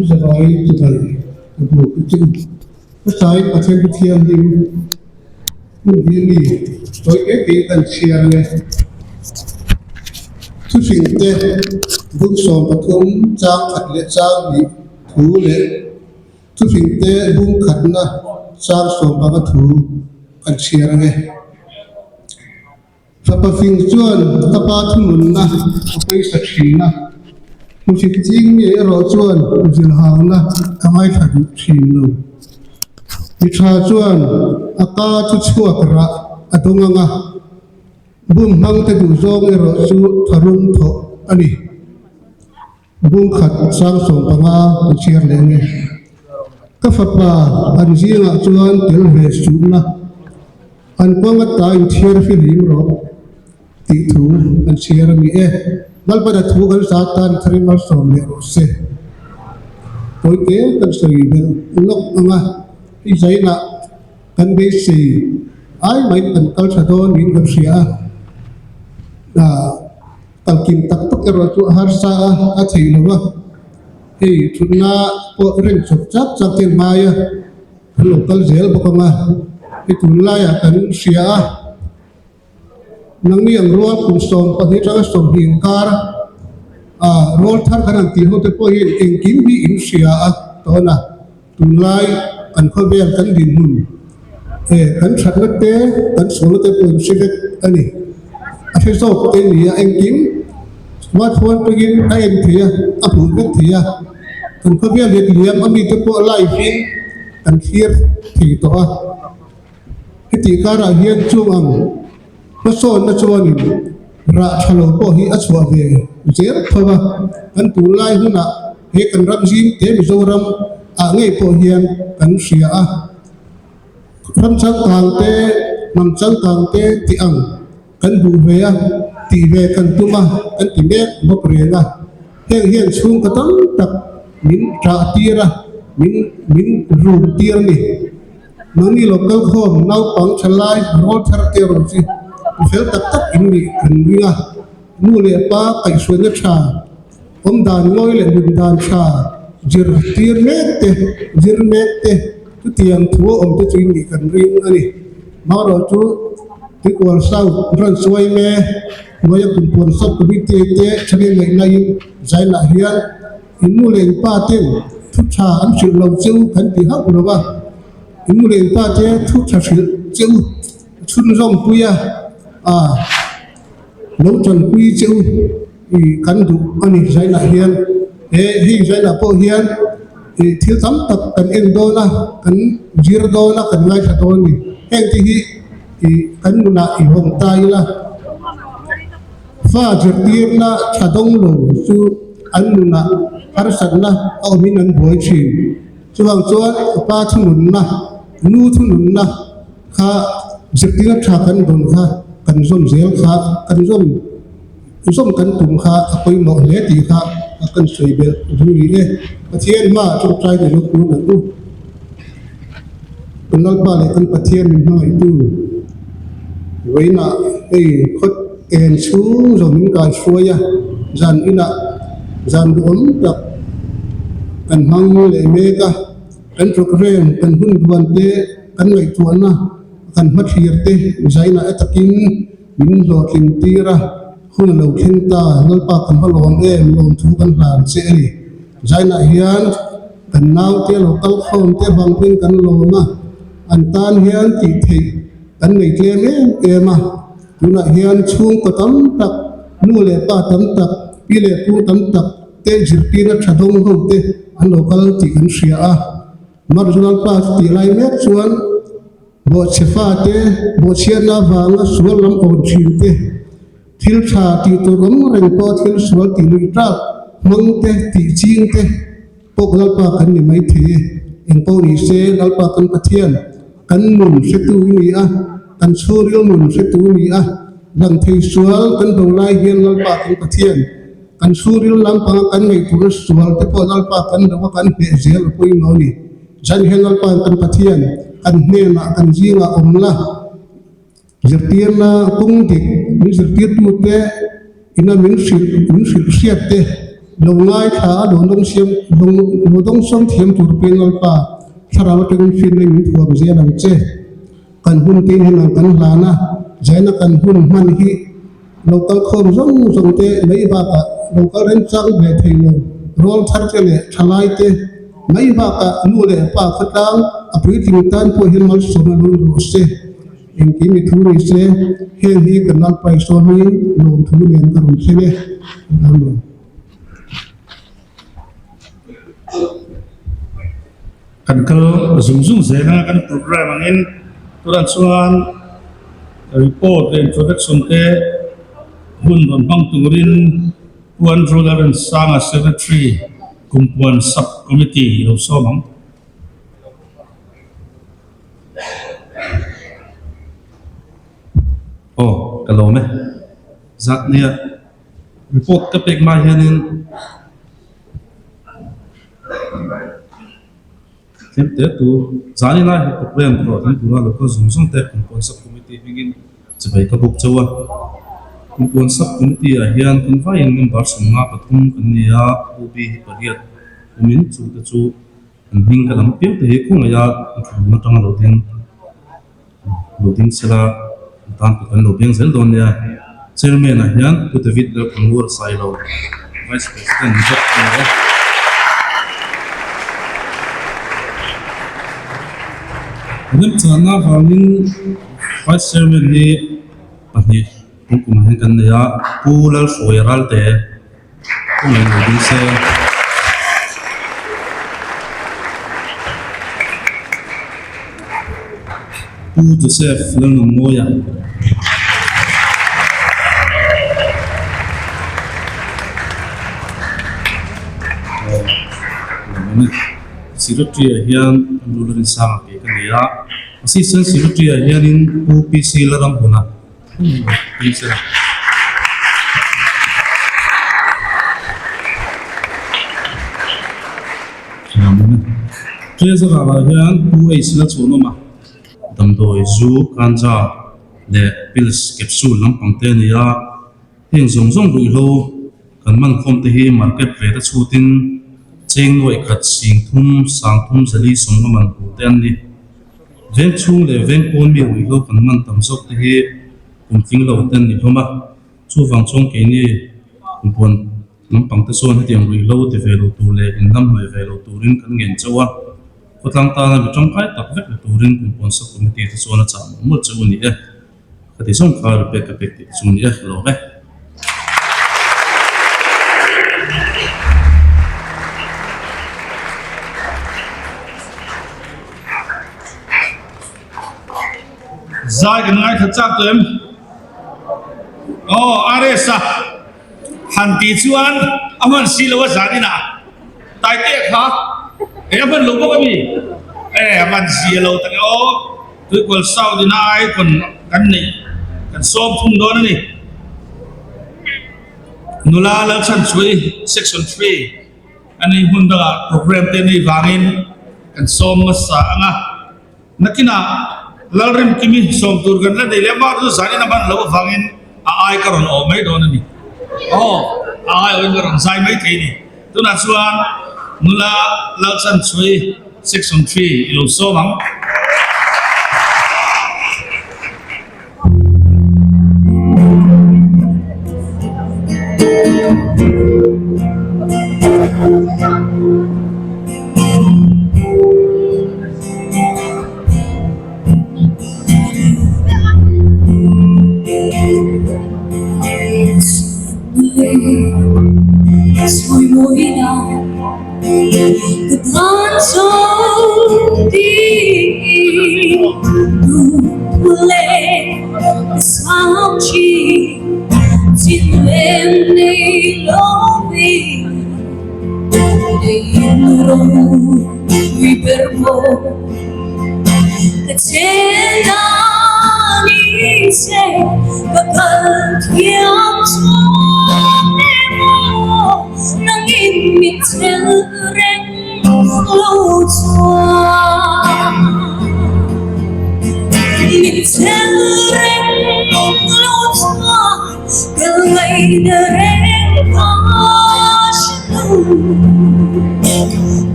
An zavai chibai ka buk a ching. Ka sai Pathian Thu Thianghlim hmun hi mi tawi te tein kan chhiar nge. Thuhring te bung 13 chang khat leh chang hnih thu leh thuhring te bung khatna chang 15 thu kan chhiar ange. Fapa fing chuan ka pa thununna a pawisa thin a, hmusit ching mi erawh chuan zilhauna a ngaithla duh thin lo. Mi tha chuan a ka chu chhuak rah a dawng ang a, bum hmangte duhzawng erawh chu tharum thawh a ni. Bung khat sang 15 ka chhiar leh nge. Ka fapa an zingah chuan tel ve suhna, an kawng ata inthiar fihlim rawh tih thu an chhiar a ni e. Lalpana thu kan sa tan tharin malsawm leh rawh se. Tawite kan sawi belh lawk ang a, hei zainah kan beisei ai mai kan kal tha dawn niin kan hria a. Kalkim tak tak erawh chu a harsa a, a thei lo a. Hei thutna pawh reng chawp chak chak te ngai a, kan lo kal zel bawk ang a. Hei tunlaiah kan hria a, nangni ang rual kum 12 atanga 20 inkar ah rawl thar kan han tih ho te pawh hian engkim hi in hria a tawn a. Tunlai kan khawvel kan dinhmun eh kan thatna te kan sualna te pawh in hre vek a ni. A hre zawk te ni a engkim smartphone pawhin a en thei a, a hmuh vek thei a. Kan khawvel let liam a mite pawh live in kan thlir thei tawh a. Hetih karah hian chung ang hmasawnna chuanin rah tha lo pawh hi a chhuah ve zel tho a. Kan tunlai hunah he kan ram zing te Mizoram ah ngei pawh hian kan hria a. Ram changkang te, hnam changkang te tih ang kan duh ve a, tih ve kan tum a, kan ti mek bawk reng a. Heng hian chhungkaw tam tak min ṭah tir a, min min rum tir a ni. Mahni lo kal khawm naupang thalai rawl thar te erawh chu mi fel tak tak in nih kan ring a, nu leh pa kaihhruaina tha, awm dan ngawi leh nun dan tha zir tir mek te, zir mek te, chutiang thu a awm te chu in nih kan ring a ni. Marawh chu Tuikual South Branch yma hnuaia Kumpuan Sub Committee te thahnem ngaih laiin Zainah hian In nu leh in pa ten thu tha an hrilh lo che u kan ti hauh lo a, in nu leh in pa te thu tha hrilh che u chhunzawm pui a, ah lo tanpui che u i kan duh a ni Zainah hian. He hei Zainah pawh hian ih thil tam tak kan en dawn a, kan zir dawn a, kan ngaithla dawn a ni. Heng te hi ih kan nunah i hawng ta ila. Fa zirtirna tha dawng lo chu an nunah harsatna a awmin an buai thin. Chuvang chuan pa thununna, nu thununna kha zirtirna tha kan dawn kha kan zawm zel kha kan zawm zawm kan tum kha a pawimawh hle tih kha a kan sawi belh zui rih e. Pathian hmaah tawngtai ni lo tun ang u. Kan Lalpa leh kan Pathian min hmangaihtu vawiinah hei khawt en chhung zawng min kai hruai a, zan inah zan duhawm tak kan hmang leh mek a, kan programme kan hun duan te kan ngaihtuahna kan hmathlir te zainah e takin min hlawhtlin tir a, hun a lo thleng ta, Lalpa kan va lawm em lawmthu kan hlan che a ni. Zainah hian kan naute lo kal khawm te vang pawhin kan lawm a, an tan hian tih theih kan nei tlem em em a. Tunah hian chhungkaw tam tak, nu leh pa tam tak, pi leh pu tam tak te zirtirna tha dawng ho te an lo kal tih kan hria a. Marginal pass tih lai mek chuan bawhchhe fate bawhchhiatna avanga sual lam awm thin te, thil tha tih tur awm reng pawh thil sual tih luih tlak hmang te tih ching te pawh Lalpa kan ni mai thei e. Eng pawh ni se Lalpa kan Pathian kan nun hretu i ni a, kan chhungril nun hretu i ni a, lang thei sual kan do lai hian Lalpa kan Pathian Kan chhungril lampanga kan ngaihtuahna sual te pawh Lalpa kan lo a kan hneh zel a pawimawh a ni. Zan hian Lalpa'n kan Pathian kan hnenah kan zingah awm la, zirtirna kawng dik min zirtirtute ina min hrilh min hrilh hriat te. Lo ngaithla a lo dawng siam lo dawng sawm thiam tur pawhin Lalpa thlarau atangin finna min thuam zel ang che. Kan hun te in hian kan hlan a, zaina kan hun hman hi lo kal khawm zawng zawng te mai bakah lo kal remchang ve thei lo rawl thar te leh thalai te mai bakah nu leh pa khawtlang a puitling tan pawh hian malsawmna lo ni rawh se. Engkim i thu ni se, heng hi kan Lalpa i sawmin lawmthu nen ka rawn thleng e. Amen. Kan kal zung zung zel a, kan program angin tunah chuan report leh introduction te hun rawn hmang turin Pu Andrew Lalrinsanga Secretary Kumpuan Sub Committee i lo sawm ang. Aw, ka lawm e. Zat nia report ka pek hma hianin tlem te tu zan ina he program erawh thleng tura lo kal zawng zawng te Kumpuan Sub Committee hmingin chibai ka bawk chauh a. Kumpuan Sub Committee ah hian kan vaiin member 53 kan ni a, OB hi pariat awmin chute chu An hming ka lam piang te hi khawngaih a thutbun atanga lo ding lo ding sela an tan kut an lo beng zel dawn nia. Chairman ah hian Pu David Lalkhangur Sailo Vice President ni bawk a ni e. Remchana vangin Vice Chairman hi pahnih tungkumah hian kan nei a, Pu Lalhruaia Ralte. Khawngaih lo ding se. Pu Joseph Lalnunmawia. Secretary-ah hian Pu Lalrinsanga ke ka nei a, Assistant Secretary-ah hianin Pu PC Laramhuna. Treasurer ah hian Pu H la chhuan awm a, damdawi zu, ganja leh pills capsule lampang te a ni a, heng zawng zawng ruihhlo kan man khawm te hi market rate a chhutin cheng nuaih khat sing thum sang thum zali sawmnga man tur te an ni. Veng chhung leh veng pawn mi ruihhlo kan man tam zawk te hi kum tling lo te an ni hlawm a, chuvang chuan keini kumpuan lampang te chuan hetiang ruihhlo ti ve lo tur leh inhnamhnawih ve lo turin kan ngen chauh a, khawtlang tana mi tangkai tak vek la turin kumpuan sub committee te chuan a chah mawlh mawlh chauh a ni e. Ka ti zawng kha repeat ka pek tih chu a ni e, lawm e. Zai kan ngaithla chak tawh em? Aw RS a han tih chuan a hman si lo a zan inah Taitea kha e a hman lo bawk a mi? E a hman si a lo tak e aw Tuikual South ina icon kan neih kan sawm thung dawn a ni. Nula Lalchhanchhui Section 3. A nei hmun dangah program te nei vangin kan sawm hmasa ang a, nakinah Lalrimkimi sawm tur kan la nei leh mar chu zanin a hman loh avangin a ai ka rawn awh mai dawn a ni. Aw, a ai awhin ka rawn zai mai thei a ni. Tunah chuan nula Lalchanchhui section 3 i lo sawm ang.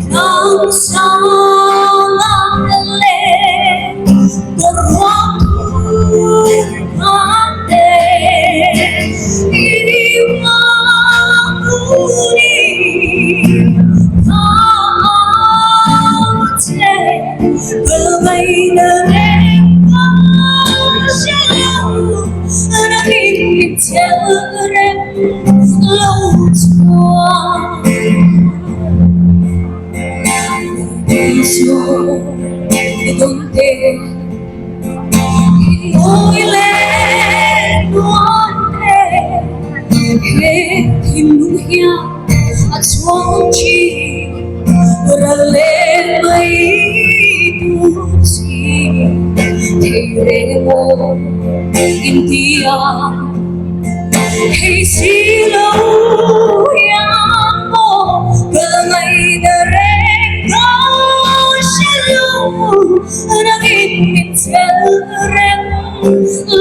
Tlang sang ah le boruak thur te i uang ni ka che ka ngaina reng ka hre lo nangin min chelh rem lo chuan Ingawi leh nuam te he thinlung hian a chhuang thin ral leh mai tur chi thei reng emaw intia Hei si lo hian maw ka ngaihna reng ka hre lo nangin min chelh reng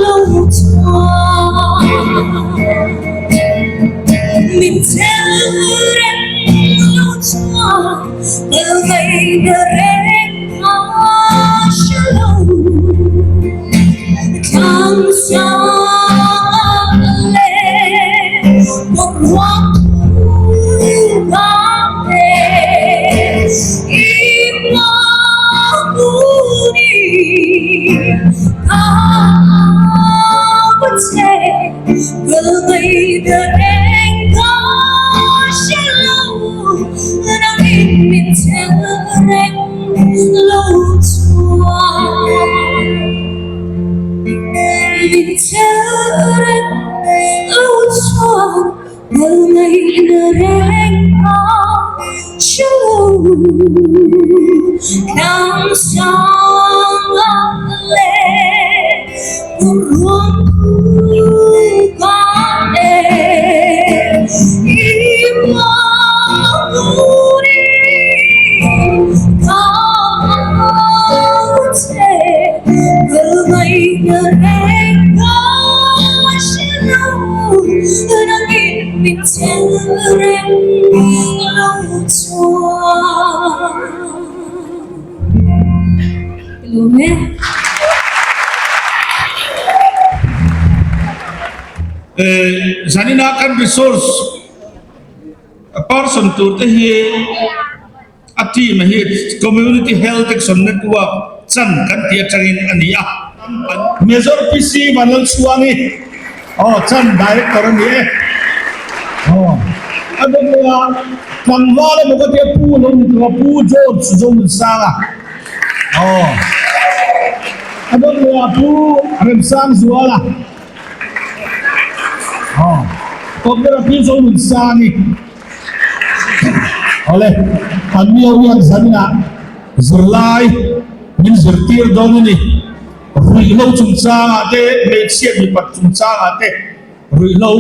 lo chuan min chelh reng lo chuan ka ngaihna reng ka hre lo. Thlang sang leh boruak thur te i hmahuni ka au che ka ngaihna reng ka hre lo nangin min chelh reng lo chuan. Min chelh reng lo chuan kal ngaihna reng a hre lo. Tlang sang ah leh boruak thuk ah e i hmahuni ka au che. Kal ngaihna reng ka hre lo nangin min chelh reng lo chuan. Lawm e. Zanina kan resource person tur te hi A team hi Community Health Action Network chan kan tih atangin a ni a. Major PC Vanlalchhuangi aw chan Director a ni e. Aw a dawt a tlangval emaw ka tia Pu lo ni tawh a Pu George Zonunsanga aw a dawt leh a Pu Remsangzuala aw tawp ber a Pi Zonunsangi. Awle, an miau hian zaninah zirlai min zirtir dawn a ni. Ruihhlo chungchangah te, hmeichhia mipat chungchangah te, ruihhlo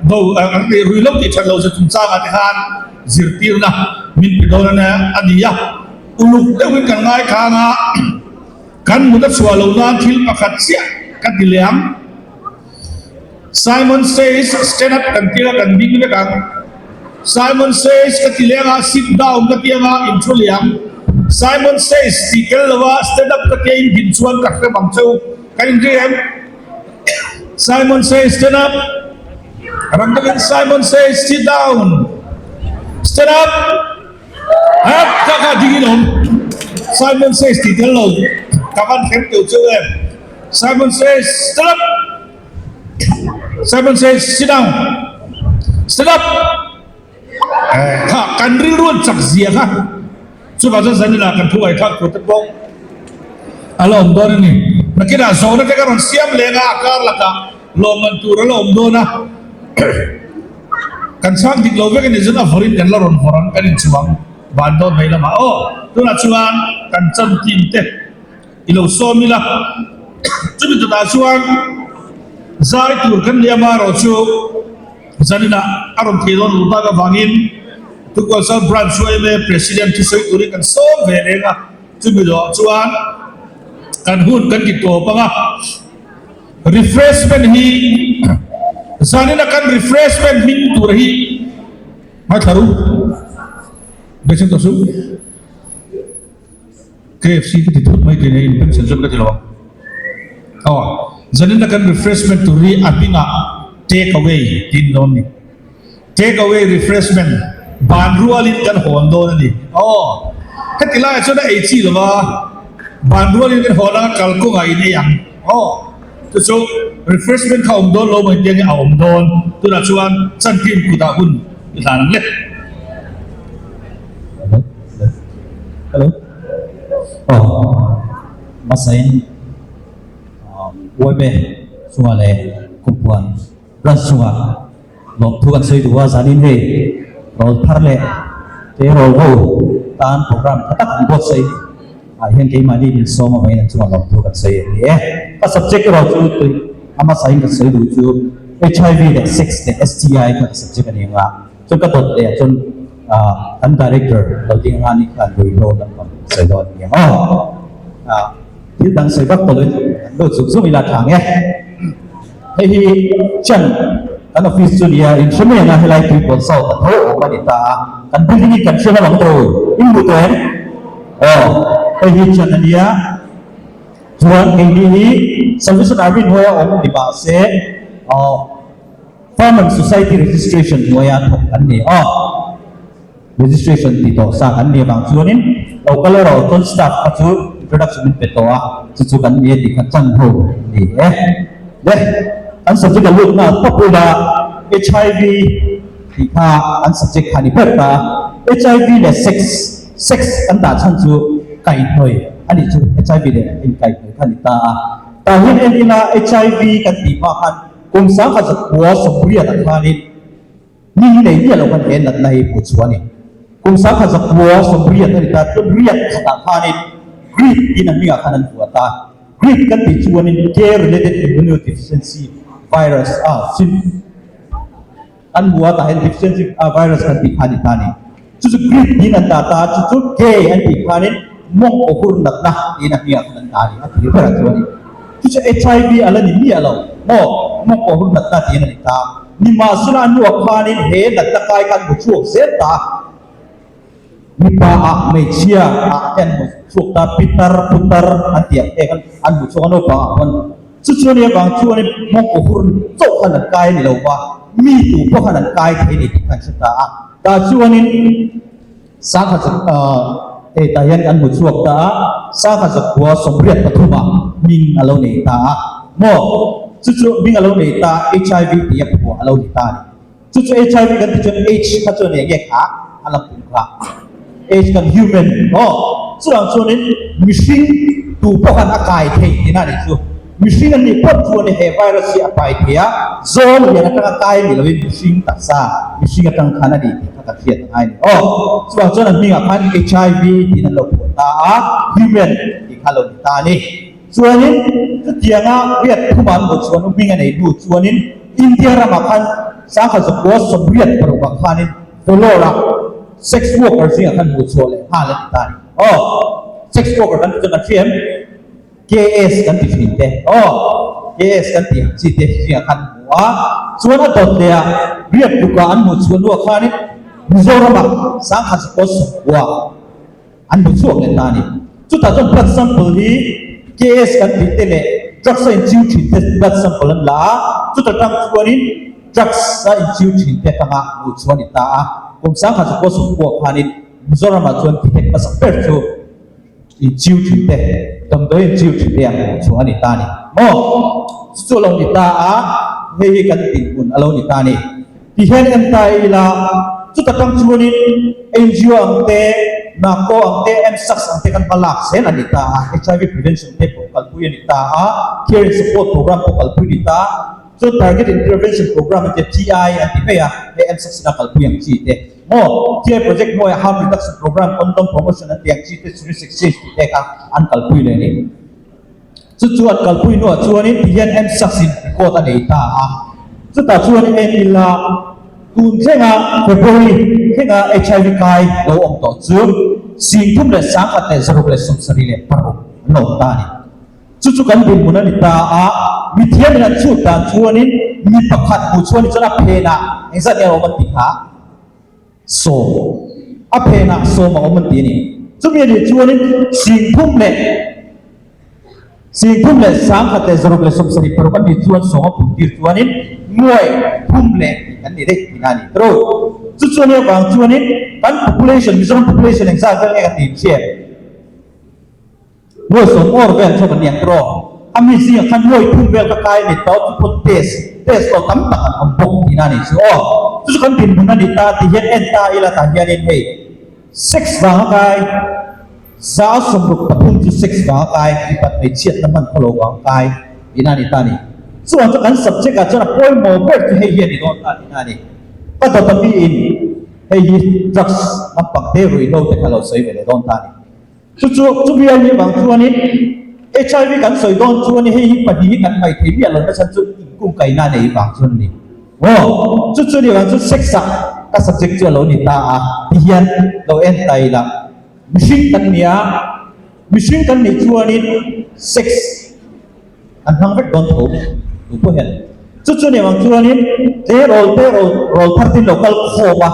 do ruihhlo tih that lo ze chungchangah te khan zirtirna min pe dawn a ni a. Uluk deuhin kan ngaithlang a, kan mut a chhuah loh nan thil pakhat chiah ka ti leh ang. Simon says stand up kan tir a kan ding vek ang. Simon says ka ti leng a sit down ka ti anga in thu leh ang. Simon says tih tel lo a stand up ka tia in din chuan ka hrem ang cheu ka inri em? Simon says stand up rang takin Simon says sit down stand up Hap ka kha ding in awm Simon says tih tel lo ka van hrem teuh cheu em Simon says stand up Simon says sit down stand up kha kan rilru an chak zia kha chuvang chuan zanina kan thu ngaithlak tur te pawh a la awm dawn a ni nakinah zawhna te ka rawn siam leng a a kar lakah lawmman tur a la awm dawn a. Kan chhang dik lo vek a ni chuan a vawrin kan la rawn vawr ang kan inchuang van dawn mai lamah aw tunah chuan kan chan team te i lo sawm ila chumi tunah chuan zai tur kan nia marawh chu zaninah a rawn thei dawn lo tak avangin Tukual South Branch yma President thusawi turin kan sawm ve reng a chumi zawhah chuan kan hun kan ti tawp ang a. Refreshment hi zanina kan refreshment hming tur hi Ngaithla ru. Bechang tawh suh. KFC ka ti thut mai tih in pension chuan ka ti lo ang. Aw, zanin a kan refreshment tur hi a hmingah take away tiin dawn ni. Take away refreshment ban rualin kan hawn dawn a ni. Aw, heti laiah chuan a ei chi lo va, ban rualin kan hawn a, kalkawngah in ei ang. Aw, chu chu refreshment kha a awm dawn lo mai tiangin a awm dawn. Tunah chuan chantin kutah hun i hlan ang le. Hello. Aw, hmasain Uaime chungah leh Kumpuan branch chungah lawmthu kan sawi duh a, zanin hei rawl thar leh tleirawl ho tan program tha tak an buatsaih ah hian keimahni min sawm avangin an chungah lawmthu kan sawi a ni e. Ka subject erawh chu tui a hmasain kan sawi duh chu HIV leh sex leh STI kha ka subject a ni ang a. Chuan ka dawt leh ah chuan kan director lo ding anga ni khan ruihhlo lampang sawi dawn a ni ang aw. Thil dang sawi vak tawh loin an lut zuk zuk ila tha ang e. Hei hi chuan kan office chu nia in hre mai ang a helai tuipawn south a tho awm a ni ta a, kan building hi kan hre hlauh ang tawh in hmu tawh em? Aw hei hi chuan a nia chuan keini hi Salvation Army hnuaia awm ni mahse aw Farm and Society Registration hnuaia thawk kan ni a, registration tih tawh sa kan ni avang chuanin local erawh chuan staff kha chu introduction min pe tawh a, chu chu kan ni a tih kha chan ho ni e. Le, kan subject a lut nghal tawp ila HIV tih kha an subject kha a ni ber ta a, HIV leh sex, sex kan dah chhan chu kaihhnawih a nih chu HIV leh inkaihhnawih kha a ni ta a, tah hian en ila HIV kan tih hma khan Kum 1900 sawmriat ah khanin mi hi nei miah lo khan he natna hi hmuh chhuah a ni. Kum 1980 a ni ta chuan riat khatah khanin Greek tiin a hmingah khan an vuah ta. Greek kan tih chuanin K-related immunodeficiency virus a sin an hmu a tah hian deficiency virus kan tih kha a ni ta a ni. Chu chu Greek tiin an dah ta a, chu chu K an tih khanin mawng awhur natna tiin a hmingah khan an dah a ni, a tir berah chuan a ni. Chu chu HIV a la ni miah lo maw, mawng awhur natna tiin a ni ta. Nimahsela a hnuah khanin he natna kai khan hmu chhuak zel ta a, mipa ah hmeichhia ah te an hmu chhuak ta, pitar putar an tih ang te khan an hmu chhuak a, naupang ah khan. Chu chu a nih avang chuanin mawng awhur chauh khan an kai a ni lo va, mi tu pawh khan an kai thei a ni tih kha an hre ta a. Tah chuanin sangha zak hei tah hian kan hmu chhuak ta a, sangha zakhua 83 ah hming a lo nei ta a, maw chu chu hming a lo nei ta HIV tih a phuah a lo ni ta a ni. Chu chu HIV kan tih chuan H kha chuan eng nge kha a la pum kha H kan human maw chuvang chuanin mihring tu pawh khan a kai thei tihna a nih chu. Mihring an nih phawt chuan he virus hi a pai thei a, zawl lian atanga kai ni loin mihring taksa mihring atang khan a ni tih kha kan hriat a ngai a ni aw. Chuvang chuan an hmingah khan HIV tiin an lo phuah ta a, human tih kha a lo ni ta a ni. Chuanin chutianga riat thuma an hmuh chuan u hming a nei hnu chuanin India ramah khan 1986 ah khanin Vellore-ah sex worker zingah khan hmuh chhuah leh nghal a ni ta a ni aw. Sex worker kan ti chuan kan hria em? KS kan ti thin te aw KS kan tih ang chi te zingah khan hmu a, chuan a dawt leh ah riat tukah an hmuh chhuah hnuah khanin Mizoramah 1990 an hmu chhuak leh ta a ni. Chutah chuan blood sample hi KS kan tih te leh drugs a inchiu thin te blood sample an la a, chuta tang chuanin drugs a inchiu thin te atanga hmuh chhuah a ni ta a, kum 1990 khanin Mizoramah chuan detect hmasak ber chu Inchiu thin te, damdawi inchiu thin te ang hmuh chhuah a ni ta a ni maw? Chu chu a lo ni ta a, hei hi kan dinhmun a lo ni ta a ni. Ti hian en ta ila, chuta tang chuanin NGO ang te, NACO ang te, MSACS ang te kan hma lak zel a ni ta a, HIV prevention te pawh kalpui a ni ta a, care and support program pawh kalpui a ni ta a, chuan target intervention program te TI an ti mai a, hei MSACS in a kalpui ang chi te. Maw, TI project hnuaiah harm reduction program, condom promotion an tih ang chi te, syringe exchange tih te kha an kalpui leh a ni. Chu chu an kalpui hnuah chuanin ti hian MSACS in record a nei ta a. Chutah chuan en ila tun thlenga February thlenga HIV kai lo awm tawh chu 31,676 an lo awm ta a ni. Chu chu kan dinhmun a ni ta a, mithiamin an chhut dan chuanin mi pakhat hmuh chuan chuan a phenah engzat nge a awm an ti kha? Sawm, a phenah sawm a awm an ti a ni. Chumi a nih chuanin singthum leh singthum leh sangkhat leh zaruk leh 76 an nih chuan sawm a pun tir chuanin nuai thum leh tih an ni daih tihna a ni. Tro, chu chuan i avang chuanin kan population, Mizoram population engzat vel nge kan tih chiah? Nuai sawm awr vel chu kan niang tiraw? A mi zingah khan nuai thum vel ka kai a ni tawh, chu pawh test test lo tam tak an awm bawk tihna a nih chu aw. Chu chu kan dinhmun a ni ta ti hian en ta ila tah hianin hei sex vang a kai 63 chu sex vang a kai mipat hmeichhiatna hman khaw lo vang kai tihna a ni ta a ni. Chuan chu kan subject ah chuan a pawimawh ber chu hei hi a ni dawn ta tihna a ni. Ka dawt a miin hei hi drugs lampang te ruihhlo te kha lo sawi ve leh dawn ta a ni. Chu chu chumi a nih vang chuanin HIV kan sawi dawn chuan hei hi pahnih hi kan hmai thei miah lo nachhan chu inkungkaihna a nei vang chuan a ni. Aw, chu chu nih vang chuan sex ah ka subject chu a lo ni ta a ti hian lo en ta ila. Mihring kan ni a, mihring kan nih chuanin sex an hmang vek dawn tho tu pawh hian. Chu chu nih vang chuanin tleirawl te rawl rawl thar te lo kal khawm a,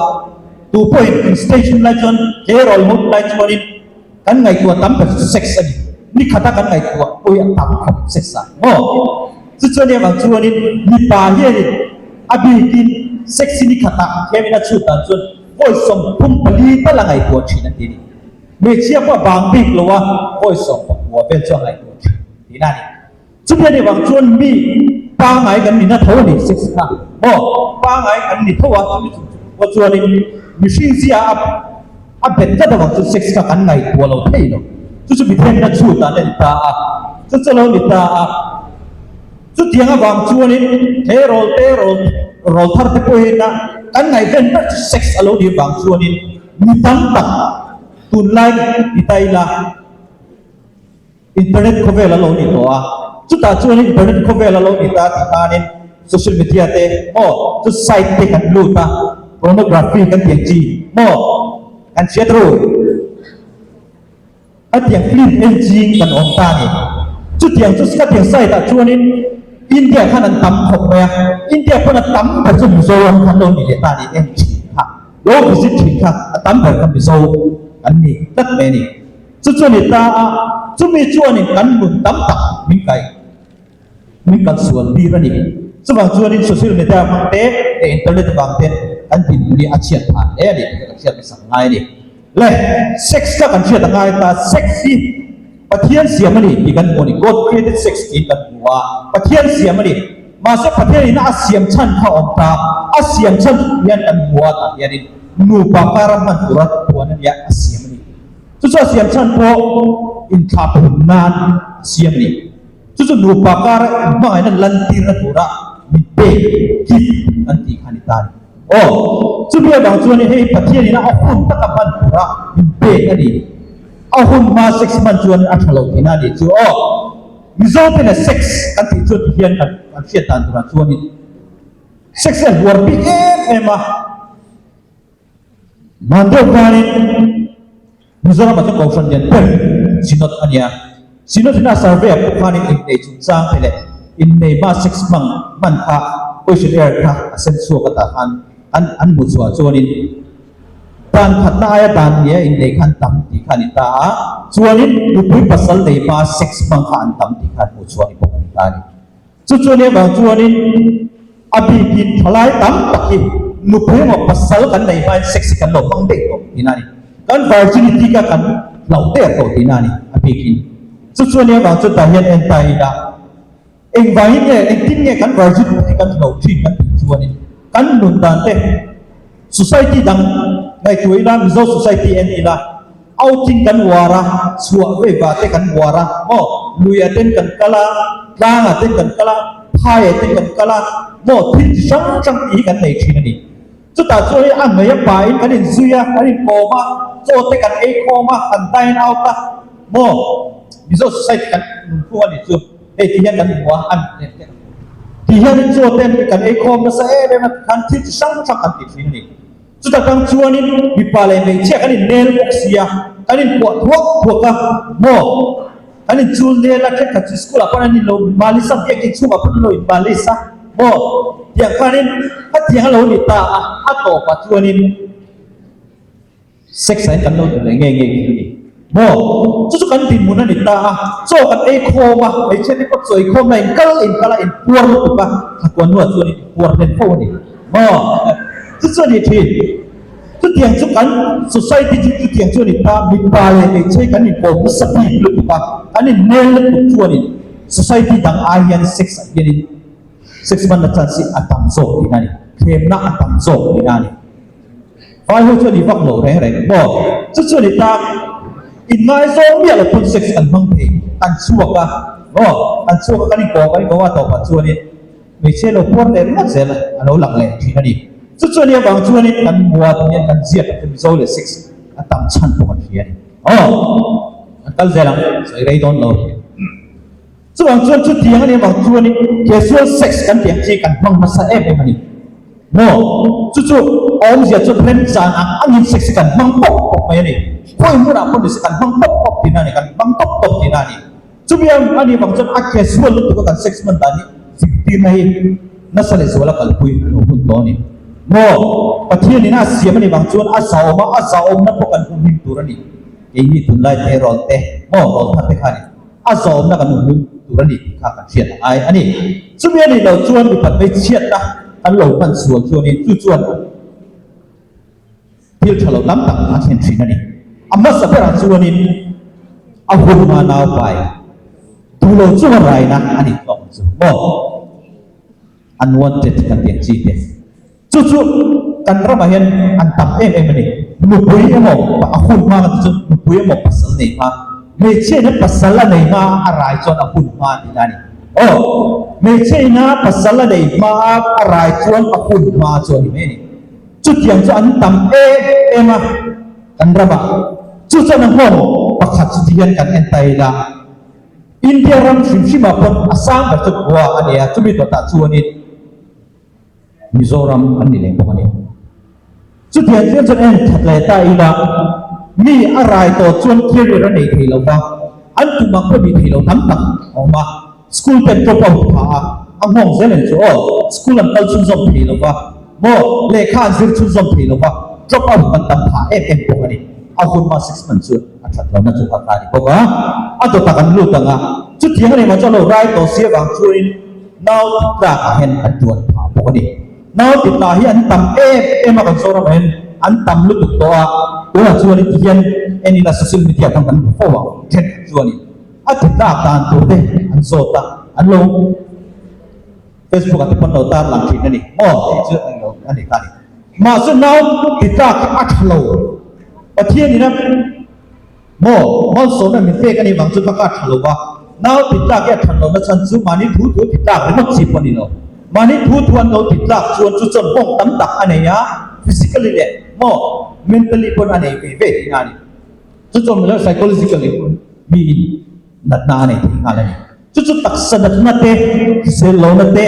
tu pawhin in stage hun lai chuan tleirawl hun lai chuanin kan ngaihtuah tam ber chu sex a ni. Ni khata kan ngaihtuah pawh hi a tam khawp sex ah maw? Chu chu nih vang chuanin mipa hianin a bikin sex hi ni khatah thiamin a chhut dan chuan vawi 34 tal a ngaihtuah thin an ti a ni. Hmeichhia pawh a bang bik lo a, vawi 19 vel chu a ngaihtuah thin. Tihna a ni. Chumi a nih vang chuan mi pangngai kan nihna tho a ni, sex kha maw? Pangngai kan ni tho a, chumi chung chung pawh chuanin mihring zia a a bet tlat avang chuan sex kha kan ngaihtuah lo thei lo. Chu chu mithenna chhut ah a ni ta a, chu chu lo ni ta a. Chutiang avang chuanin he rawl te rawl rawl thar te pawhin a kan ngaihven ber chu sex a lo nih avang chuanin mi tam tak tunlai ti ta ila, Internet khawvel a lo ni tawh a, chutah chuanin internet khawvel a lo ni ta tih khanin social media te maw chu site te kan lut a, pornography kan tih ang chi maw kan hriat ru a tiang film en ching kan awm ta a ni. Chutiang chu ka tiang site ah chuanin India khan an tam khawp mai a, India pawn a tam ber chu Mizoram khan lo ni leh ta a ni en thin kha, lo visit thin kha a tam ber kha Mizo kan ni tlat mai a ni. Chu chu a ni ta a, chumi chuanin kan nun tam tak min kai, min kal sual tir a ni. Chuvang chuanin social media hmang te leh internet avang ten kan dinhmun hi a chhiat phah hle a ni tih kan hriat hmasak ngai a ni. Le, sex kha kan hriat a ngai ta, sex hi Pathian siam a ni tih kan hmu a ni, God created sex tiin kan hmu a, Pathian siam a ni. Mahse Pathianin a siam chhan kha a awm ta, a siam chhan hian kan hmu a tah hianin nupa kara hman tura puan a nia a siam a ni. Chu chu a siam chhan pawh inthlah phun nan a siam a ni. Chu chu nupa kara inhmangaihna lantirna tura min pek, gift, an tih kha a ni ta a ni. Aw, chumi avang chuan hei Pathianin a hun taka hman tura min pek a ni. A hun hma sex hman chuan a tha lo tihna a ni chu. Aw, Mizo tena sex kan tih chuan tihian kan hriat dan turah chuanin sex hi a hluar bik em em a. Hman deuh khanin Mizoram ah chuan Kohhran lian ber Synod a nia. Synod in a survey ah pawh khanin innei chungchang te leh innei hma sex hmang hman kha questionnaire kha a sem chhuak a tah khan an an hmuh chhuah chuanin dan khatna aia dan nia innei kha an tam tih kha a ni ta a. Chuanin nupui pasal nei hma sex hmang kha an tam tih kha an hmuh chhuah ni bawk a ni ta a ni. Chu chu nia vang chuanin a bikin thalai tam tak hi nupui emaw pasal kan nei hmain sex hi kan lo hmang daih tawh tihna a ni. Kan virginity kha kan hlauh der tawh tihna a ni a bikin. Chu chu nia vang chuan tah hian en ta ila engvangin nge engtin nge kan virginity kan hlauh thin kan tih chuanin kan nun dan te society dang ngaihtuah ila Mizo society en ila Outing kan uar a, chhuah vei va te kan uar a, maw? Luiah ten kan kal a, tlangah ten kan kal a, phaiah ten kan kal a, maw? Thil chi hrang hrang tih hi kan nei thin a ni. Chutah chuan hi a hmei a pain kan inzui a, kan inkawm a, chaw te kan ei khawm a, kan dine out a, maw? Mizo society kan nunphung a nih chu hei ti hian kan hmu a, a nih te ti hianin chaw te kan ei khawm nasa em em a, tikhan thil chi hrang hrang kan ti thin a ni. Chuta tang chuanin mipa leh hmeichhia kan innel bawk sia, kan inpuah thuak thuak a, maw? Kan inchul nel a, thenkhat chu school ah pawn an inlo malis a, biakinn chhungah pawn an lo inmalis a, maw? Tiang khanin hetiang a lo ni ta a, a tawpah chuanin. Sex ah hian kan lo tel leh ngei ngei thil a ni maw? Chu chu kan dinhmun a ni ta a, chaw kan ei khawm a, hmeichhia te pawh chaw ei khawm na in kal in kal a, in puar lutuk a, thlakuan hnuah chuan in puar hlen fo a ni maw? Chu chu a ni thin. Chutiang chu kan society chu chutiang chu a ni ta, mipa leh hmeichhia hi kan inkawm nasa bik lutuk a, kan innel lutuk chuanin society dang ai hian sex ah hianin sex hmanna chance hi a tam zawk tihna a ni, thlemna a tam zawk tihna a ni. Vai ho chu a ni vak lo reng reng maw? Chu chu a ni ta, inngaizawng miah lo pawn sex kan hmang thei, kan chhuak a maw? Kan chhuak a, kan inkawm kan inkawm a tawpah chuanin hmeichhia lo puar leh ringawt zel a lo lang leh thin a ni. Chu chu a nih avang chuanin kan muat hian kan ziak ang chu Mizo leh sex a tam chhan pawh kan hria a ni. Aw, kan kal zel ang, sawi rei dawn lo. Chuvang chuan chutiang a nih avang chuanin casual sex kan tih ang chi kan hmang hmasa em em a ni. Maw? Chu chu awmzia chu remchan ang angin sex hi kan hmang pawp pawp mai a ni. Khawi hmunah pawh nise kan hmang pawp pawp tihna a ni, kan hmang tawp tawp tihna a ni. Chumi ang a nih avang chuan a casual lutuk a kan sex hman dan hi zirtirna hi nasa leh zuala kalpui a lo hun tawh a ni. Maw? Pathianin a siam a nih vang chuan a zahawm a, a zahawmna pawh kan humhim tur a ni. Keini tunlai te rawl te, maw rawl thar te kha a ni. A zawmna kan awm tur a ni tih kha kan hriat a ngai a ni. Chumi a nih loh chuan mipat hmeichhiatna kan lo hman sual chuanin chu chuan thil tha lo tam tak a thlen thin a ni. A hmasa berah chuanin a hun hma nau pai duh lo chunga raina a ni tawk ang chu maw? Unwanted kan tih ang chi te. Chu chu kan ramah hian an tam em em a ni. Nupui emaw a hun hma kan tih chu nupui emaw pasal nei hma, hmeichhia ina pasal a nei hma a rai chuan a hun hma tihna a ni. Aw, hmeichhia ina pasal a nei hma a rai chuan a hun hma chu a ni mai a ni. Chutiang chu an tam em em a kan ramah. Chu chuan a nghawng pakhat chu ti hian kan en ta ila. India ram hrim hrimah pawn a sang ber chu Goa a ni a, chumi dawtah chuanin Mizoram an ni leh bawk a ni. Chutiang chuan chuan en that leh ta ila, mi a rai tawh chuan career a nei thei lo va, an tum ang pawh ni thei lo tam tak a awm a, school te an drop out phah a, a nghawng zel ang chu aw, school an kal chhunzawm thei lo va, maw lehkha an zir chhunzawm thei lo va, drop out an tam phah em em bawk a ni. A hun hma 6 month chu a that lohna chu kha kha a ni bawk a, a dawtah kan lut ang a, chutiang a ni mah chuan lo rai tawh si avang chuanin, Nau titlak ah hian an tuan phah bawk a ni. Nau titla hi an tam em em a kan Zoram ah hian an tam lutuk tawh a, tunah chuan ti hian en ila social media khan kan hmu fo ang thenkhat chuanin a titlak dan tur te an zawt a, an lo Facebook ah te pawn lo tar lang thin a ni maw tih chu englo a ni ta a ni. Mahse nau titlak hi a tha lo, Pathian in a. Maw, malsawmna min pek a nih vang chu ka kah tha lo va, nau ti tlak hi a than lohna chhan chu mahni thu thu ti tlak ringawt chi pawh a ni lo. Mahni thu thu an lo ti tlak chuan chu chuan nghawng tam tak a nei a, physically leh maw mentally pawn a nei ve ve tihna a ni. Chu chuan milo psychologically pawn miin natna a nei thei nghal a ni. Chu chu taksa natna te, hrisel lohna te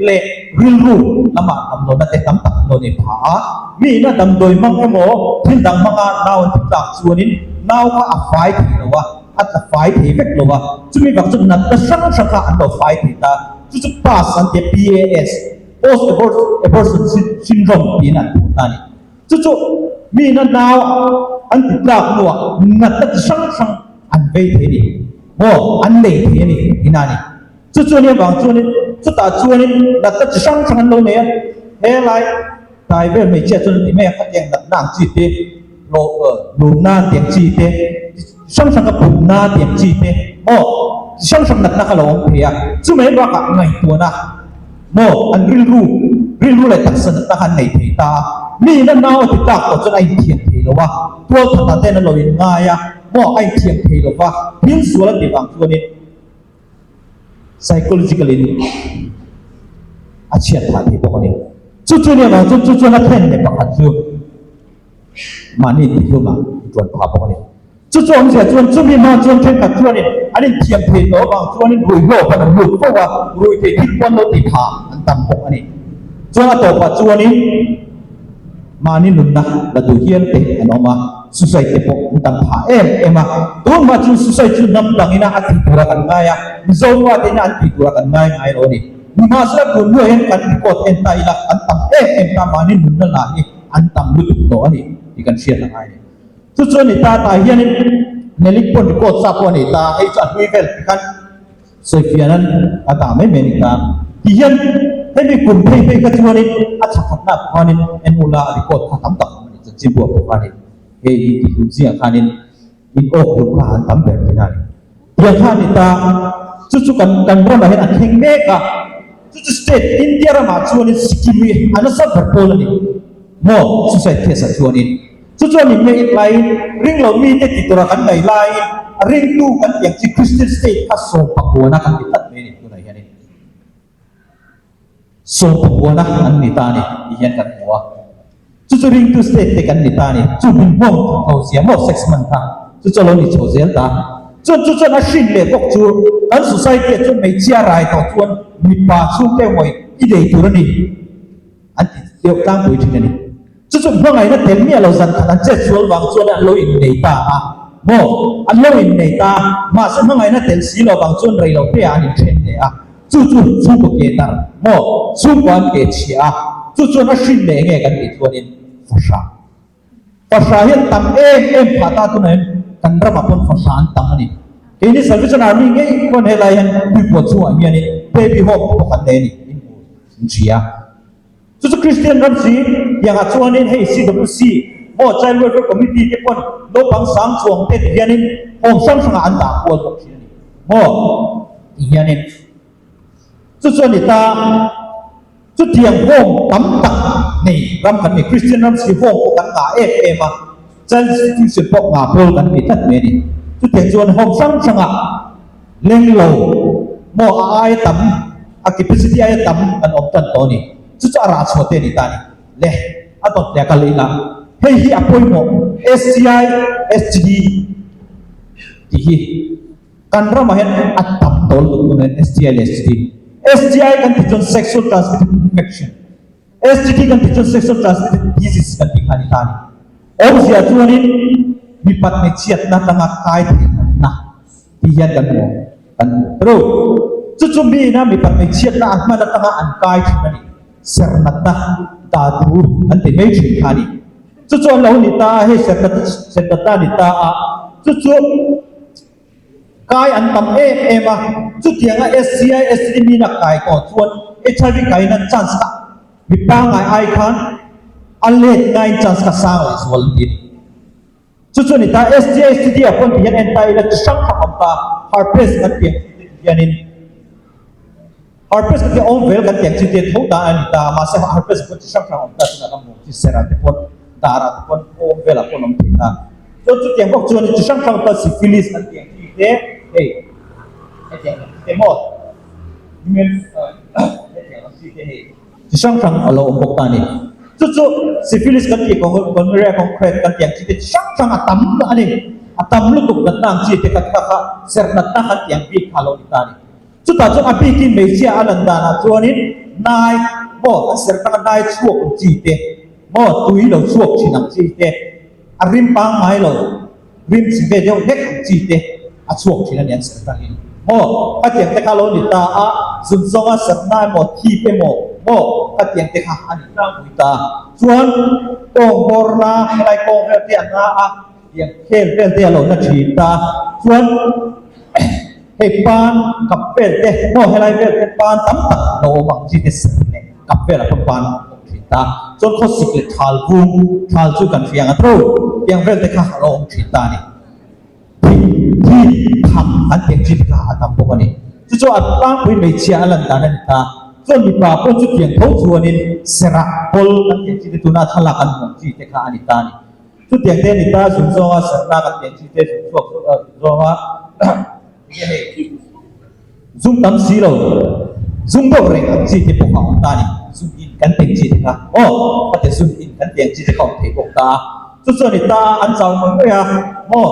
leh rilru lamah damlohna te tam tak an lo nei phah a. Mi ina damdawi hmang emaw thil dang hmanga nau an ti tlak chuanin nau kha a fai thei lo a, a tla fai thei vek lo a. Chumi vang chuan natna hrang hrang kha an lo fai thei ta. Chu chu PAS an ti a, PAS, Post Abortion Syndrome tiin an puh ta a ni. Chu chu mi ina nau an ti tlak hnuah natna chi hrang hrang an vei thei a ni maw, an nei thei a ni tihna a ni. Chu chu ania vang chuanin chutah chuanin natna chi hrang hrang an lo nei a, helai tlai vel hmeichhia chuan an ti mai a, khatiang natna ang chi te, lawmna an tiang chi te, chi hrang hrang ka pumna tiang chi te maw, chi hrang hrang natna kha lo awm thei a, chumai bakah ngaihtuahna. Maw, an rilru, rilru leh taksa natna kha an nei thei ta a, mi ina nau a ti tlak tawh chuan a inthiam thei lo a, tual thatah ten a lo inngai a, maw, a inthiam thei lo va, thil sual a ti vang chuanin psychological in a chhiat phah thei bawk a ni. Chu chu nia vang chuan chu chuan a thlen leh pakhat chu mahni intihlumah a tuan phah bawk a ni. Chu chu awmzia chuan chumi hma chuan thenkhat chuanin an inthiam thei tawh avang chuanin ruihhlawh khan an lut fo a, rui thei thil pawh an lo ti pha an tam bawk a ni. Chuan a tawpah chuanin mahni nunna la duh hial te an awm a, suicide te pawh an tam phah em em a. Tun hma chu suicide chu hnam dangina a tih tura kan ngai a, Mizo nua te ina an tih tura kan ngai ngai lo a ni. Nimahsela tun hnuah hian kan record en ta ila kan tam em em ta mahni nunna la hi an tam lutuk tawh a ni tih kan hriat a ngai a ni. Chu chu a ni ta, tah hianin Nelik pawn record sa pawh a nei ta, hei chu a hlui vel ti khan sawifiah nan a dah mai mai a ni ta. Ti hian hemi kum phei phei kha chuanin a thla khatna pawh khanin en ula record kha tam tak a awm a ni, chanchinbuah pawh khanin hei hi ti hlum zingah khanin in awk hlum kha an tam ber thin a ni. Tiang kha a ni ta, chu chu kan kan ramah hian a thleng mek a, chu chu state India ramah chuanin Sikkim hi a nasa ber pawl a ni maw suicide case ah chuanin. Chu chuan in mei laiin ring lo mite ti tura kan ngaih laiin a ringtu kan tih ang chi Christian state kha sawmpakuana kan ti tlat mai a ni tunah hianin sawmpakuana an ni ta a ni tih hian kan hmu a. Chu chu ringtu state te kan ni ta a ni. Chu min hmawng tho zia maw sex man kha chu chu a lo ni chho zel ta. Chuan chu chuan a hrin leh bawk chu kan society ah chuan hmeichhia rai tawh chuan mipa chhungte ngawi i nei tur a ni an ti deuh tlangpui thin a ni. Chu chu hmangaihna tel miah lo zan khat an chet sual vang chuan an lo innei ta a maw? An lo innei ta a, mahse hmangaihna tel si lo vang chuan rei lo te ah an inthen leh a. Chu chu chhungkaw ke dar maw? Chhungkaw an ke chhia a, chu chuan a hrin leh nge kan tih chuanin fahrah. Fahrah hi an tam em em phah ta tunah hian kan ramah pawn fahrah an tam a ni. Keini Salvation Army ngei pawn helai hian tuipuan chungah hianin baby home te pawh kan nei a ni, in hmu in hria. Chu chu Kristian ram si tiangah chuanin hei CWC maw Child Welfare Committee te pawn naupang sang chuang te ti hianin home hrang hrangah an dah kual bawk thin a ni maw ti hianin chu chu a ni ta. Chutiang home tam tak nei ram kan ni Kristian ram si home pawh kan ngah em em a, Child Institution pawh ngah pawl kan ni tlat mai a ni. Chutiang chuan home hrang hrangah leng lo maw a aia tam a capacity aia tam kan awm tan tawh a ni. Chu chu a rah chhuah te a ni ta a ni. Le a dawt leh a kal ila hei hi a pawimawh SCI SGD tih hi kan ramah hian a tam tawh lutuk tun hian STI leh STD. STI kan tih chuan sexual transmitted infection, STD kan tih chuan sexual transmitted disease kan tih kha a ni ta a ni. Awmzia chuanin mipat hmeichhiatna atanga kai theih natna tih hian kan hmu kan hmu tru. Chu chu miin a mipat hmeichhiatna a hman atanga an kai thin a ni. Ser natna dadu an ti mai thin kha a ni. Chu chu an lo ni ta a, hei ser natna ser natna a ni ta a, chu chu kai an tam em em a, chutianga SCI STD mina kai tawh chuan HIV kaina chance kha mi pangngai ai khan a let nain chance kha sang leh zual an ti a ni. Chu chu a ni ta, SCI STD ah pawh an ti hian en ta ila chi hrang hrang a awm ta, herpes kan tih ang chi te ti hianin herpes kan tih awm vel kan tih ang chi te tho ta a ni ta, mahse herpes pawh chi hrang hrang a awm ta chutah kan hmu ang chi serah te pawn darah te pawn awm velah pawh an awm thei ta. Chuan chutiang bawk chuan chi hrang hrang ta syphilis kan tih ang chi te hei hetiang ang chi te maw human hetiang ang chi te hei chi hrang hrang a lo awm bawk ta a ni. Chu chu syphilis kan tih gonorrhea concrete kan tih ang chi te chi hrang hrang a tam a ni. A tam lutuk natna ang chi te kha kha serh natna kan tih ang bik kha a lo ni ta a ni. Chutah chuan a bikin hmeichhia a lan danah chuanin nai maw an serh tanga nai chhuak ang chi te maw tui lo chhuak thin ang chi te a rim pangngai lo rim chhe ve deuh hlek ang chi te a chhuak thin a ni an serh tangin maw khatiang te kha lo ni ta a zun zawnga serh na emaw thip emaw maw khatiang te kha a ni tlangpui ta chuan kawng bawr na helai kawng vel te an nga a tiang khel vel te a lo na thin ta chuan Hei pan kap vel te maw helai vel te pan tam tak lo awm ang chi te serh leh kap velah pawh pan a awm thin ta. Chuan khawsik leh thal vung, thal chu kan hriang a tho, tiang vel te kha a lo awm thin ta a ni. Thing, thi, thang an tiang chi te kha a tam bawk a ni. Chu chu a tlangpui hmeichhia a lan dan a ni ta. Chuan mipa pawh chu tiang tho chuanin serah pawl kan tiang chi te tuna thlalak an hmuh ang chi te kha a ni ta a ni. Chutiang te a ni ta, zung zawnga serhna kan tiang chi te zung chhuak zawnga enge hei zung tam si lo, zung deuh reng ang chi te pawh kha a awm ta a ni, zung in kan tiang chi te kha aw ka ti zung in kan tiang chi te kha a awm thei bawk ta a, chu chu a ni ta a, an chau ngawih ngawih a maw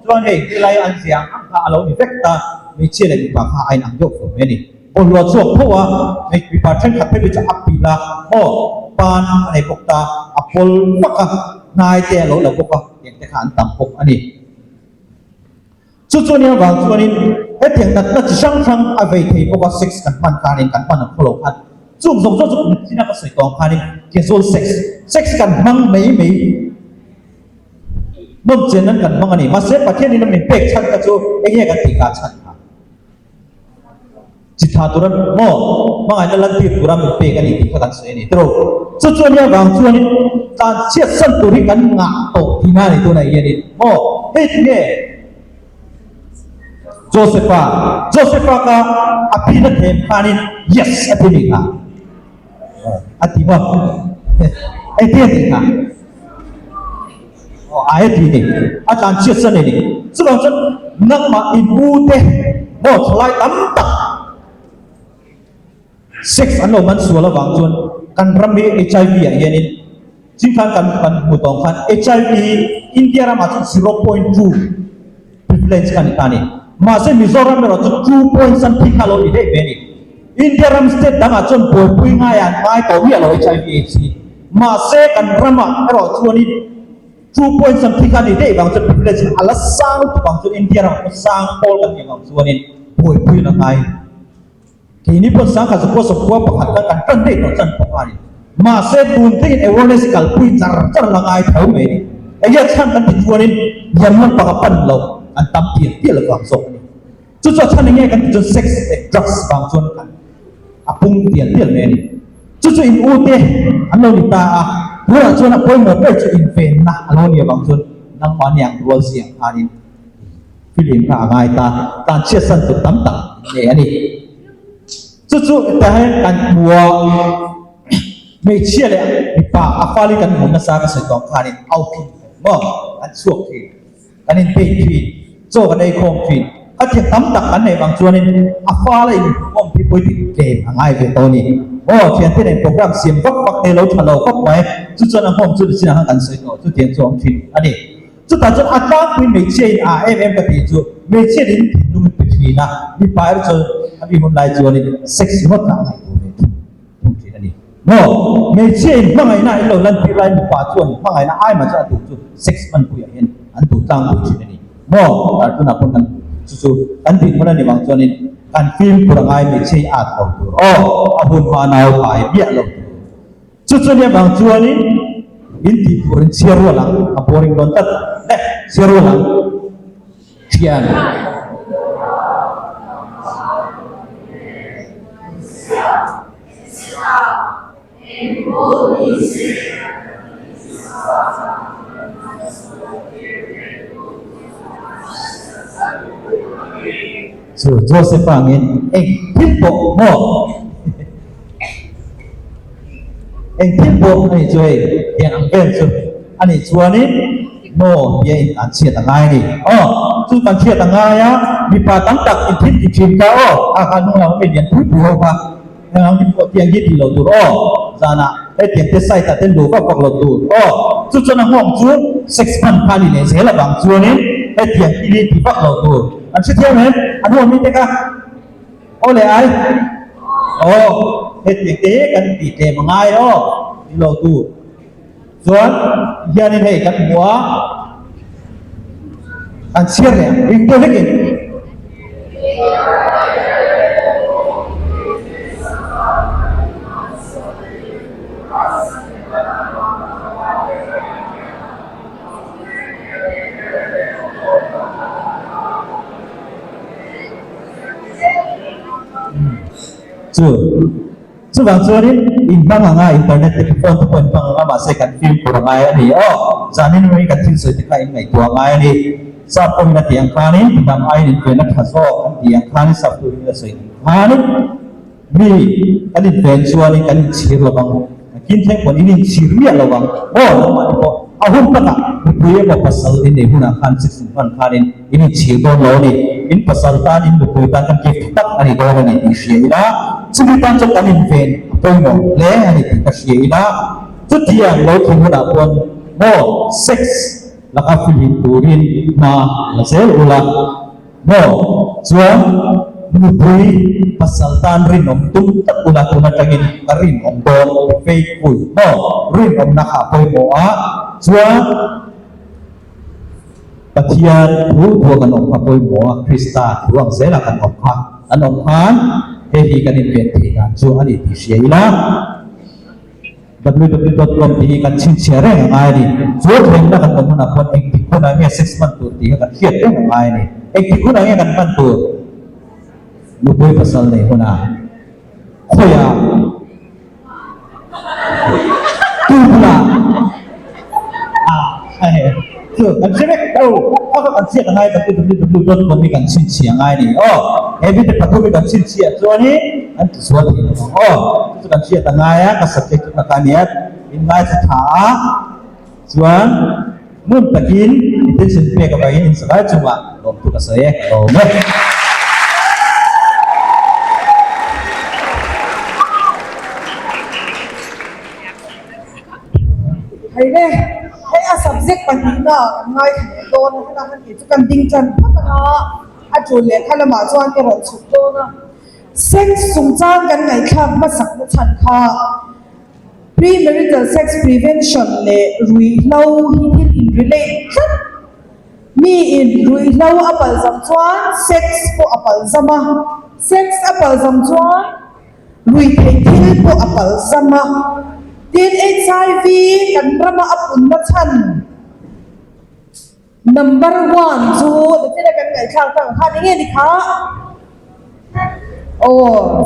chuan hei helai an zia ang ang kha a lo ni vek ta, hmeichhia leh mipa kha a inang deuh fur mai a ni. Bawlhhlawh chhuak tho a, hei mipa thenkhat phei chu a pilh a, maw pan a nei bawk ta, a pawl vak a, hnai te a lo la bawk a, tiang te kha an tam bawk a ni. Chu chu nia vang chuanin hetiang natna chi hrang hrang a vei thei bawk a, sex kan hman khanin kan hman ang khawlo khan chung zawng zawng chu kum chin a ka sawi tawng khanin casual sex, sex kan hmang mai mai. Nawmchen nan kan hmang a ni. Mahse Pathianin a min pek chhan kha chu eng nge kan tih kha chhan kha? Chi tha tura maw hmangaihna lantir tura min pek a ni tih kha kan sawi a ni. Tiro, chu chu ania vang chuanin tlan chhiat san tur hi kan ngah tawh tihna a ni tunah hianin maw hei ti nge Josepha Josepha kha a pin a them khanin yes a ti mi kha a ti maw engtin a tih kha? Aw ai a ti ni, a tlan chhiat san a ni. Chuvang chuan nangmah in u te maw thalai tam tak sex an lo man sual avang chuan kan ram hi HIV ah hianin chingkhan kan kan hmu tawng khan HIV hi India ramah chuan 0.2 prevalence kha a ni ta a ni. Mahse Mizoram erawh chu 2 point something kha a lo ni daih ve a ni. India ram state dangah chuan buaipui ngaiah an ngai tawh miah lo HIV AIDS hi. Mahse kan ramah erawh chuanin 2 point something kha a ni daih vang chuan privilege a la sang lutuk vang chuan India ramah pawh sang pawl kan nih vang chuanin buaipui an la ngai. Keini pawh sangkhat zakua sawmkua pakhat kha kan tan daih tawh chan pawh a ni. Mahse tun thlengin awareness hi kalpui char char la ngai tho mai a ni. Enge a chhan kan ti chuanin lian lampang a pan lo an tam tial tial vang zawk a ni. Chu chu a chhan enge kan ti chuan sex leh drugs vang chuan kan a pung tial tial mai a ni. Chu chu in u te an lo ni ta a, tunah chuan a pawimawh ber chu invenna a lo ni avang chuan nangmahni ang rual ziang khanin film kha a ngai ta, tan chhiatsan tur tam tak nei a ni. Chu chu hetah hian kan hmu a, hmeichhia leh mipa a fali kan hmu nasa ka sawi tawh ang khanin au thin maw an chhuak thin. Kan inpeih thin, chaw kan ei khawm thin. Ka thiam tam tak kan neih vang chuanin a fala inhmuhkhawm hi pawiti tlem a ngai ve tawh a ni. Aw, thiante nen program siam vak vak te lo tha lo khawp mai. Chu chuan a nghawm chu nichinah khan kan sawi tawh, chutiang chu a awm thin a ni. Chutah chuan a tlangpui hmeichhia in a em em ka tih chu hmeichhia in thinlung in pe thin a, mipa erawh chuan a mi hun lai chuanin sex ringawt kha a ngaihtuah ve thung. Thung thin a ni. Maw? Hmeichhia in hmangaihna in lo lantir lai mipa chuan hmangaihna ai mah chuan a duh chu sex hmanpuiah hian an duh tlangpui thin a ni. Maw? Tar tunah pawn kan chu chu kan dinhmun a ni vang chuanin kan fimkhur a ngai hmeichhia hi at lo tur aw, a hun hma nau pai miah lo tur. Chu chu nia vang chuanin in tihphur in chhiar rual ang, a boring dawn tlat le, chhiar rual ang. Thian. Chu Joseph angin eng thil pawh maw? Eng thil pawh a nih chu hei tiang ang vel chu a nih chuanin maw tia in an chhiat a ngai a ni. Aw, chu kan chhiat a ngai a, mipa tam tak in thil ti thin kha aw, kha kha hnung lam ami lian pui pui ho kha eng ang pawh tiang hi ti lo tur aw, zanah hetiang te site ah te luh vak vak lo tur aw, chu chuan a nghawng chu sex hman kha a ni leh zel avang chuanin hetiang thil hi ti vak lo tur. An hrethiam em? An huam mi te kha. Aw le ai. Aw, hetiang te hi kan tih tlem a ngai aw, ti lo tu. Chuan hianin hei kan hmu a, kan chhiar leh ang, ring deuh hlekin. Chu chuvang chuanin in hmang anga internet te phone te pawh in hmang anga mahse kan fimkhur a ngai a ni aw. Zanin rawng hi kan thil sawi te kha in ngaihtuah a ngai a ni. Sap pawhin a tih ang khanin tidang aiin in ven a tha zawk an tih ang khanin sap turin a sawi ang khanin mi kan inven chuanin kan inchhir lo vang. Nakin thleng pawn in inchhir miah lo vang aw nangmahni pawh a hun takah nupui emaw pasal in nei hunah khan sex in hman khanin in inchhir dawn lo a ni. In pasal tan in nupui tan kan gift tak a ni dawn a ni tih hria ila, chumi tan chuan kan inven a pawimawh hle a ni tih ka hria ila, chutiang lo thleng hunah pawn maw sex laka fihlim turin hma la zel ula. Maw? Chuan nupui pasal tan rinawm tum tak ula tun atangin ka rinawm dawn faithful maw? Rinawmna kha a pawimawh a, chuan Pathian thu thua kan awm kha pawimawh a, Krista thu ang zela kan awm kha kan awm khan hei hi kan inven theih dan chu a ni tih hria ila. www.com tih hi kan chhinchhiah reng a ngai a ni. Chu thlenna kan awm hunah khuan engtik hunah nge sex hman tur tih kha kan hriat reng a ngai a ni. Engtik hunah nge kan hman tur? Nupui pasal nei hunah khawiah tu bulah ah chu kan hre vek lo a kha kan hriat a ngai www.com hi kan chhinchhiah a ngai a ni aw. He mite pathum hi kan chhinchhiah chuanin an tisual thei lo ang aw. Chu chu kan hriat a ngai a, ka subject chu ka kha a nia, min ngaithla tha a, chuan ngun takin attention pek avangin insakai chungah lawmthu ka sawi e, ka lawm e. Hei le, hei a subject pahnihna ah kan ngaithla leh dawn a, helai han tih chu kan ding tan phawt ang a, a tul leh kha lamah chuan ka rawn chhuk dawn a. Sex chungchang kan ngaihthlak hmasak na chhan kha Pre-marital sex prevention leh ruihhlo hi thil in relate tlat. Mi in ruihhlo a palzam chuan sex pawh a palzam a, sex a palzam chuan ruihtheih thil pawh a palzam a. Tin, HIV kan rama a punna chhan. Number one chu nichina kan ngaihthlak tak ang khan enge ni kha? Aw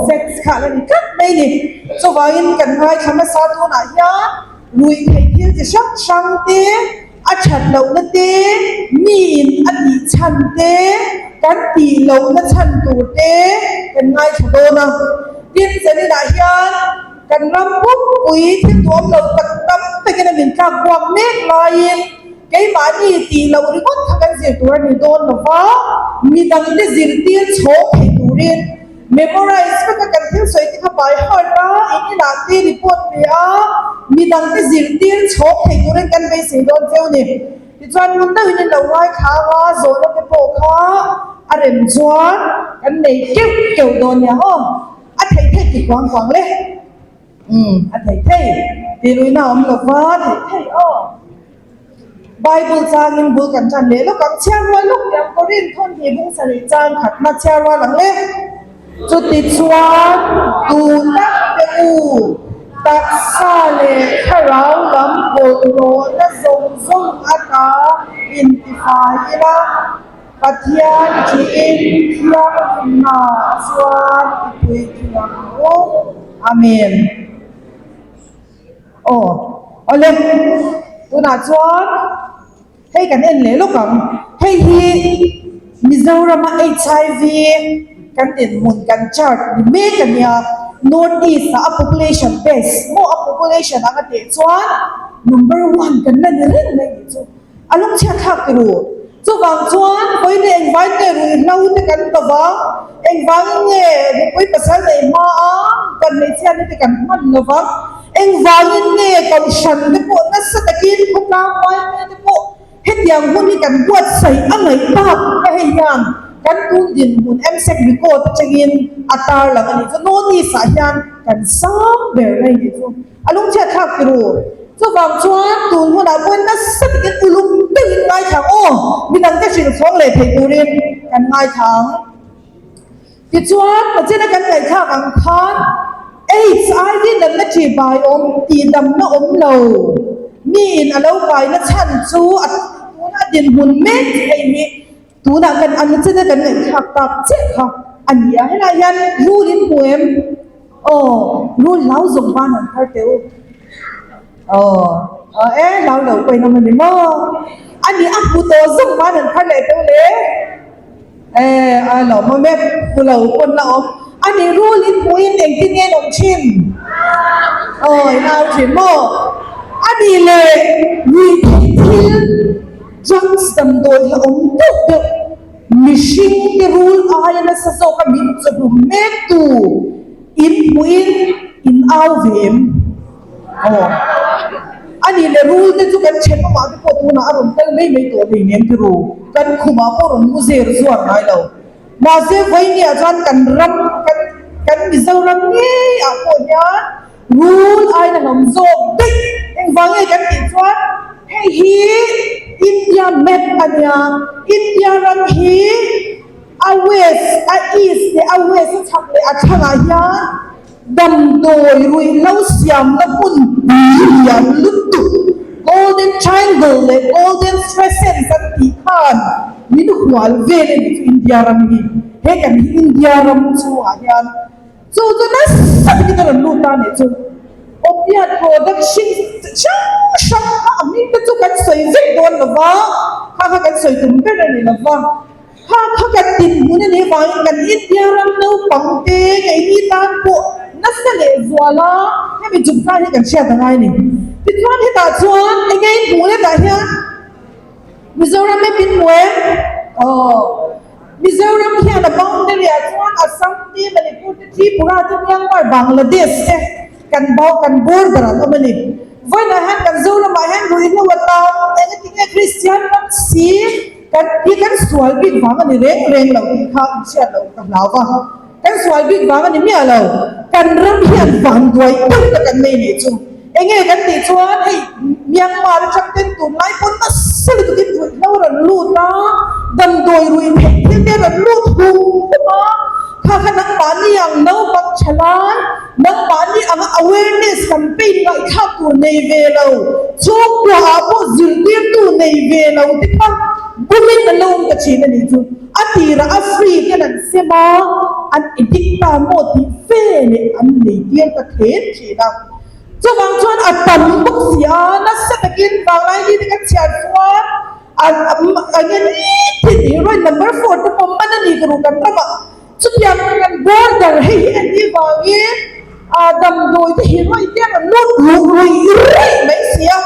sex kha la ni tlat mai ni. Chuvangin kan ngaithla hmasa tunah hian ruih theih thil chi hrang hrang te, a that lohna te, miin a tih chhan te, kan tih lohna chhan tur te kan ngaithla dawn a. Tin, zaninah hian kan ram pumpui thil duhawm lo tak tam takin a min tlak buak mek laiin, Keimahni tih loh ringawt kha kan zir tur a ni dawn lo va, midangte zirtir chhawk thei turin memorize veka kan thil sawi te kha by heart a, in inah te report pe a, midangte zirtir chhawk thei turin kan beisei dawn cheu ni. Tichuan ngun deuhin in lo ngaithla ang a, zawhna te pawh kha a rem chuan kan nei keuh keuh dawn nia aw. A theih theih ti kuang kuang le. Umm a theih thei tih luihna a awm lo va theih thei aw. Bible changin bul kan tan leh lawk ang chhiar rual lawk tih ang Korinth thawn hnih bung sarih chang khatna chhiar rual ang le. Chuti chuan duh tak te u taksa leh thlarau lam bawlhhlawhna zawng zawng ata intifai ila Pathian ṭihin thianghlimna chuan i puitling ang u. Amen. Aw, awle, tunah chuan hei kan en leh lawk ang. Hei hi Mizorama HIV kan dinhmun kan chart ni mek a nia. North East ah a population base maw a population anga teh chuan number one kan la ni reng mai nih chu. A lungchhiat thlak ti ru. Chuvang chuan vawiin engvai nge ruihhlo te kan do va, engvangin nge nupui pasal nei hma a kan hmeichhiatna te kan hman lo va, engvangin nge kohhran te pawh nasa takin khawtlang uaime te pawh hetiang hun hi kan buatsaih a ngaih tak kha hei hian kan tun dinhmun MSEC record atangin a tarlang a nih chu. North East ah hian kan sang ber mai nih chu. A lungchhiat thlak ti ru. Chuvang chuan tun hunah pawhin nasa takin uluk deuhin ngaithla ang aw, midangte hrilh chhawng leh theih turin kan ngaithla ang. Tichuan, Pathiana kan ngaihthlak ang khan AIDS IV natna ṭhi bai awm tihdamna awm lo, miin a lo kaina chhan chu a tuna a dinhmun mek chu hei hi tunah kan an chena kan ngaihthlak tak chiah kha a ni a. Helaiah hian rul in hmu em? Aw, rul hlau zawng van han thar teh u. Aw, e hlau lo pawhin awm a ni maw? A ni, a hmu tawh zawng van han thar leh teh u le. E, a lawm awm e, hmu lo pawn la awm. A ni, rul in hmuhin engtin nge in awm thin? Aw, in au thin maw? A ni le, ruihtheih thil drugs damdawi hi awm deuh deuh. Mihring te rul aia nasa zawka min chawhlum mek tu in hmuhin in au ve em? Aw. A nih leh rul te chu kan thenawmah te pawh tunah a rawn kal mai mai tawh hlei nem ti ru. Kan khumah pawh rawn mu zer zuar ngai lo. Mahse vawinia chuan kan ram kan kan Mizoram ngei ah pawh hian Rul aiin a hlawm zawk daih. Engvang nge kan tih chuan hei hi India map a nia, India ram hi a west, a east leh a west a chhak leh a thlangah hian Damdawi ruihhlo siamna hmun pui lian lutuk Golden Triangle leh Golden Crescent an tih khan min hual vel a ni chu India ram hi. He kan hi India ram chhungah hian chu chu nasa takin a rawn lut ta a nih chu. Opiate production hrang hrang kha a hming te chu kan sawi vek dawn lo va, kha kha kan sawi tum ber a ni lo va. Kha kha kan dinhmun a nih vangin kan India ram naupang te keini tan pawh nasa leh zual a, hemi chungchang hi kan hriat a ngai a ni. Tichuan hetah chuan enge in hmuh letah hian Mizoram map in hmu em? Aw. Mizoram hian a boundary ah chuan Assam te, Manipur te, Tripura te, Myanmar, Bangladesh te kan bau kan border an awm a ni. Vawiinah hian kan Zoramah hian ruihhlo a tam, engatinge Kristian ram si, Kan hi kan sual bik vang a ni reng reng lo tih kha in hriat loh ka hlau va, kan sual bik vang a ni miah lo, kan ram hian van duai deuh ta kan nei nih chu. Enge kan tih chuan hei Myanmar atang ten tunlai pawn nasa lutukin ruihhlo rawn lut a, damdawi ruih theih thil te rawn lut hum hum a, kha kha nangmahni ang naupang tha lai, Nangmahni anga awareness campaign ngaihthlak tur nei ve lo, chhungkua ah pawh zirtirtu nei ve lo te kha bumin an lo awm ta thin a nih chu. A tirah a free ten an sem a, an addict ta maw tih fe leh an nei tir ta then thin a. Chuvang chuan a tam bawk si a, nasa takin vanglai ni te kan chhiar chuan an enge nitin heroin number four te pawh man a ni ka ruh kan ramah. Chutiang kan border hei hi a nih vangin damdawi te hi ruih te rawn lut ruh ruih ruih mai si a.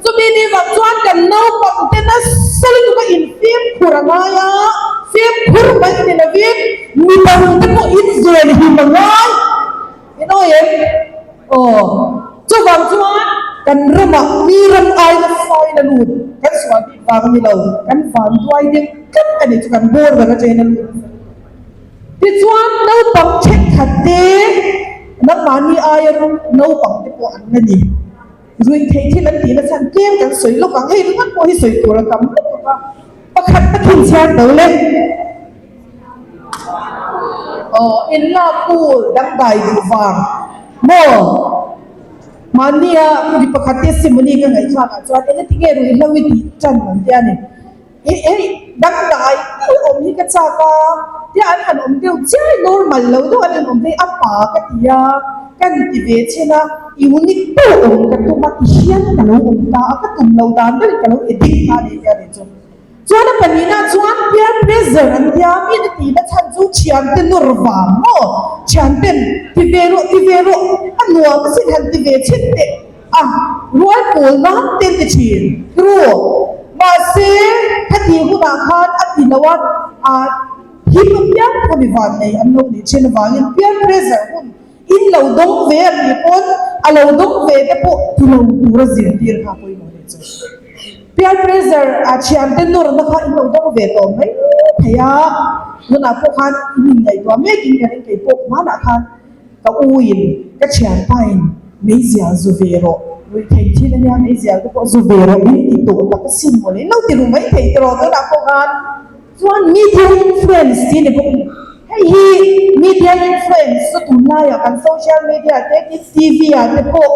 Chumi ni vang chuan kan naupang te nasa lutuk a infimkhur a ngai a, fimkhur mai ni lovin midang te pawh inven him a ngai. I nawi em? Aw. Chuvang chuan kan ramah mi ram ai nasa in a lut, kan sual bik vang a ni lo, kan vanduai deuh tlat a ni chu kan border atangin a lut nasa lutuk. Tichuan naupang thenkhat te nangmahni aia naupang te pawh an la ni. Ruih theih thil an tih na chhan tlem kan sawi lawk ang, hei ringawt pawh hi sawi tur a tam lutuk a, pakhat takin chhiar to le. Aw in lak ul dangdai duh vang maw? Mahnia mi pakhat testimony ka ngaihthlak ah chuan engatinge ruihhlo i tih tan an tia ni. Ih hei dangdai deuh awm hi ka chak a, tia an han awm deuh chiai normal lo deuh an han awm phei a pa ka ti a, kan ti ve chhin a, unique deuh awm ka tum a ti hian ka lo awm ta a, ka tum lo dan deuhin ka lo edit ta a ni tia ni chu. Chuan a pahnihna chuan peer pressure an tia, mi na tihna chhan chu thiante nawr vang maw, thianten ti ve rawh ti ve rawh a nuam asin han ti ve chhin teh a, rual pawl nan te an ti thin true mahse khatih hunah khan a ti lo a, ah him apiang pawh mi vannei an lo nih thin avangin peer pressure hun in lo dawng ve a nih pawn a lo dawng ve te pawh ti lo tura zirtir kha pawimawh nih chu. Peer pressure a thiante nawrna kha in lo dawng ve tawh mai thei a, tunah pawh khan in inngaihtuah mekin ka ring kei pawh hmanah khan ka u in ka thianpa in meizial zu ve rawh, ruih thei thin ania meizial te pawh zu ve rawh min ti tawh tak asin mawle in lo ti ru mai thei tiraw tunah pawh khan Chuan media influence tih ni bawk a ni. Hei hi media influence chu tunlaiah kan social media te tin TV ah te pawh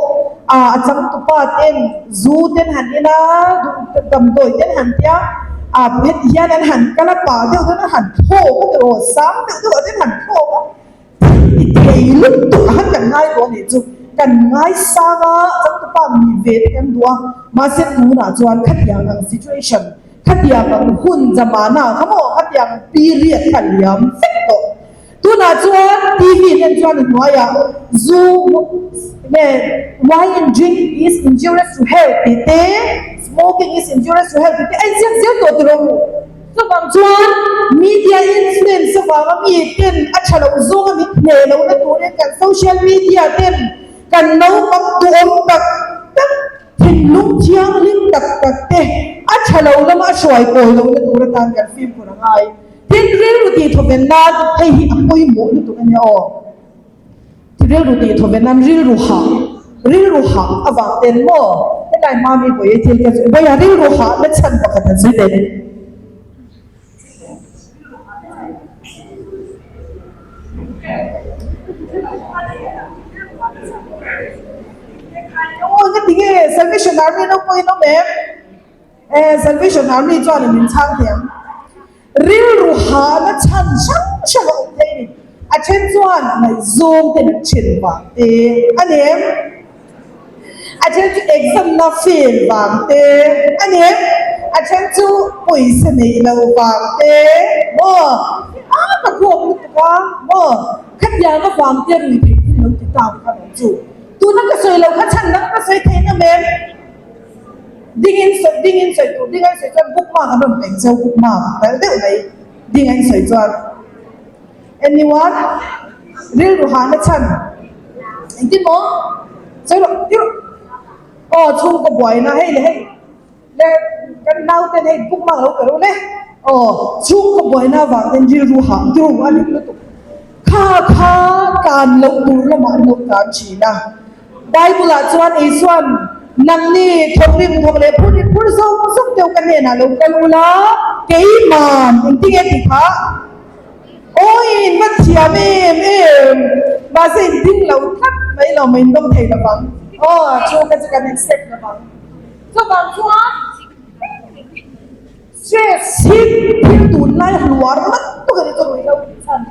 ah a changtupa ten zu ten han en a, damdawi ten han tia ah heti hian an han kal a pah deuh dawn a han thlawk a tiraw sang deuh deuh ah ten han thlawk a thil ti thei lutuk a han kan ngai tawh a nih chu kan ngaisang a changtupa mi ve te kan duh a mahse tunah chuan khatiang ang situation Khatiang ang hun zamana kha maw khatiang period kha liam vek tawh. Tunah chuan TV nen chuan a hnuaiah zu nge wine drink is injurious to health tih te, smoking is injurious to health tih te a inziak zel tawh tiraw mu. Chuvang chuan media influence avanga mi ten a tha loh zawnga min hneh lohna turin kan social media ten kan naupang duhawm tak tak Thinlung thianghlim tak tak te a tha lo lama a hruai kawi lohna tur atan kan fimkhur a ngai. Tin, rilru tih thawven nan hei hi a pawimawh lutuk a nia aw. Rilru tih thawven nan rilru hah, rilru hah avang ten maw helai hma mi vawi thil ka vawi a rilru hah na chhan pakhat han sawi teh ni. Salvation Army naupang in awm em? E, Salvation Army chuan in chhang thei ang. Rilru hahna chhan hrang hrang a awm thei a ni. A then chuan ngaihzawng ten an then vang te a ni em? A then chu exam na fail vang te a ni em? A then chu pawisa neih lo vang te maw? A ka khuak lutuk a maw? Khatiang avang te rui theih thil lo ti ta te kha awm chu. Tuna ka sawi lo kha chhan dang ka sawi theih na mem? Ding in sawi ding in sawi tur ding a in sawi chuan book mark an rawn peng cheu book mark tel deuh mai ding a in sawi chuan anyone rilru hahna chhan engtin maw sawi rawh ti rawh aw chhungkaw buaina hei le hei le kan nauten hei book mark lo pe rawh le aw chhungkaw buaina avang ten rilru hah dur a dik lutuk kha kha tlan loh tur lamah an lo tlan thin a. Bible-ah chuan Isua'n, Nangni thawkrim thawk leh phur in phur zawng zawng deuh ka hnenah lo kal ula, keiman engtinge ti kha? Awi, in va thiam em em! Mahse in ding lo tlat mai lo mai, in dawng thei lovang. Aw, chu kha chu kan accept lovang. Chuvang chuan. Stress hi thil tunlai hluar mat tuk a ni chu ruihhlo tih chhan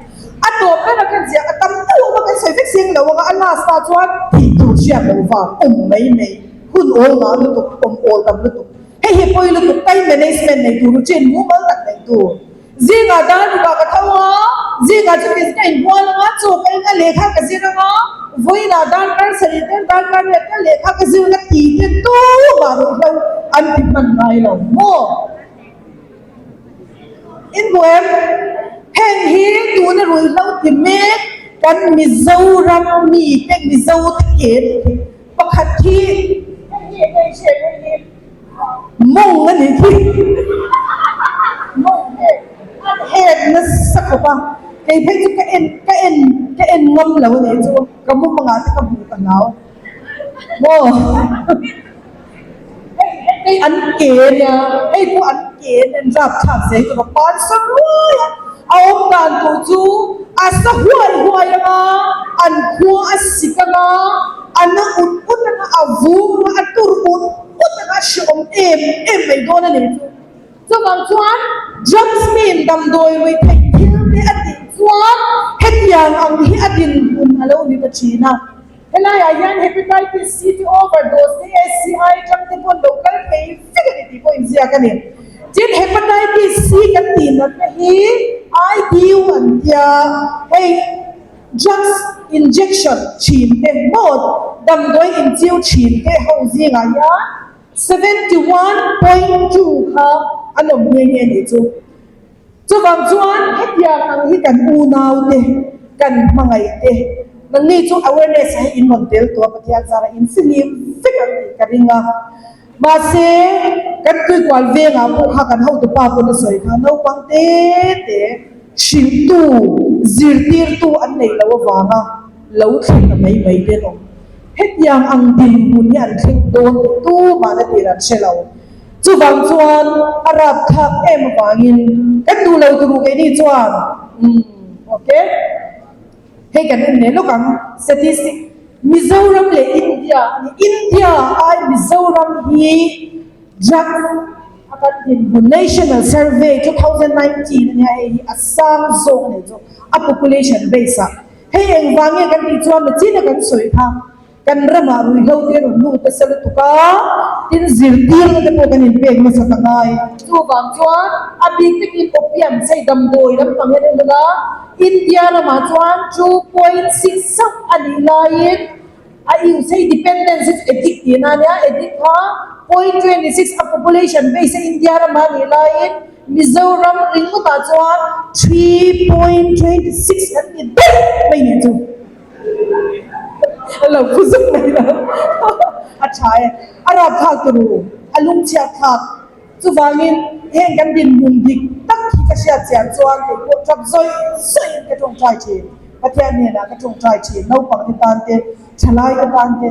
a tawp ber a kan ziah a tam deuh awm a kan sawi vek seng lo ang a, a last ah chuan tih tur hriat loh vang awm mai mai hun awl ngah lutuk awm awl tam lutuk hei hi pawi lutuk time management nei tur routine mumal tak nei tur zingah dar rukah ka tho a zingah chu ka inbual ang a chaw ka eng a lehkha ka zir ang a vawiinah darkar sarih tel darkar riat tel lehkha ka zir ang a ti te tumah ruihhlo an ti hman ngai lo maw? In hmu em? Heng hi tuna ruihhlo ti mek kan Mizoram mite Mizo te ke tih hi pakhat hi hei hi eng nge i hriat hei hi mawng a nih khi mawng he an hek nasa khawp a kei phei chu ka en ka en ka en ngam lo a nih chu ka mumangah te ka hmu ka hlau maw. Hei hei an ke nia, hei pawh an ke nia an rap thlak zel tur a pan sa ruai a, a awm dan tur chu a sa huai huai ang a, an khua a sik ang a, a na ut ut ang a, a vung ang a, a tur ut ut ang a, a hrehawm em em mai dawn a ni chu. Chuvang chuan drugs mean damdawi ruih theih thil te a tih chuan hetiang ang hi a dinhmun a lo ni ta thin a. Helaiah hian Hepatitis C te overdose te SCI atang te pawh an lo kal thei vek a ni tih pawh inziak a ni. Tin, Hepatitis C kan tih natna hi IDU an tia, hei drugs injection thin te maw damdawi inchiu thin te ho zingah hian 71.2 kha an awm nghe nghe a nih chu. Chuvang chuan hetiang ang hi kan unaute, kan hmangaihte, nangni chu awareness ah hi in rawn tel tawh a, Pathian zara in fihlim vek ang tih ka ring a. Mahse, kan tuikual vengah pawh kha kan hotupa pawn a sawi kha naupang te te hrilhtu, zirtirtu an neih loh avanga lo thleng ta mai mai te an awm. Hetiang ang dinhmun hi an thleng dawn tih tumah na tir an hre lo. Chuvang chuan a rap thlak em avangin kan duh lo turu keini chuan umm ok hei kan en leh lawk ang statistic Mizoram leh India a ni India ai Mizoram hi drugs a kan dinhmun national survey 2019 a nia hei hi a sang zawk a nih chu a population base ah hei engvang nge kan tih chuan nachin a kan sawi kha Kan ramah ruihhlo te rawn lut nasa lutuk a, tin zirtirna te pawh kan inpek nasa ta ngai. Chuvang chuan a bik takin opium chei damdawi lampang hian en ula, India ramah chuan 2.6 chauh a nih laiin a use hei dependence hi chu addict tihna a nia, addict kha 0.26 a population base a India ramah a nih laiin Mizoram ringawtah chuan 3.26 an ni daih mai nih chu. A lo phu zuk mai lo. A tha e. A rap thlak tur u. A lungchhiat thlak. Chuvangin heng kan dinhmun dik tak hi ka hriat chian chuan kei pawh tap zawih zawih in ka tawngtai thin. Pathian hnenah ka tawngtai thin. Naupang te tan te, thalai te tan te,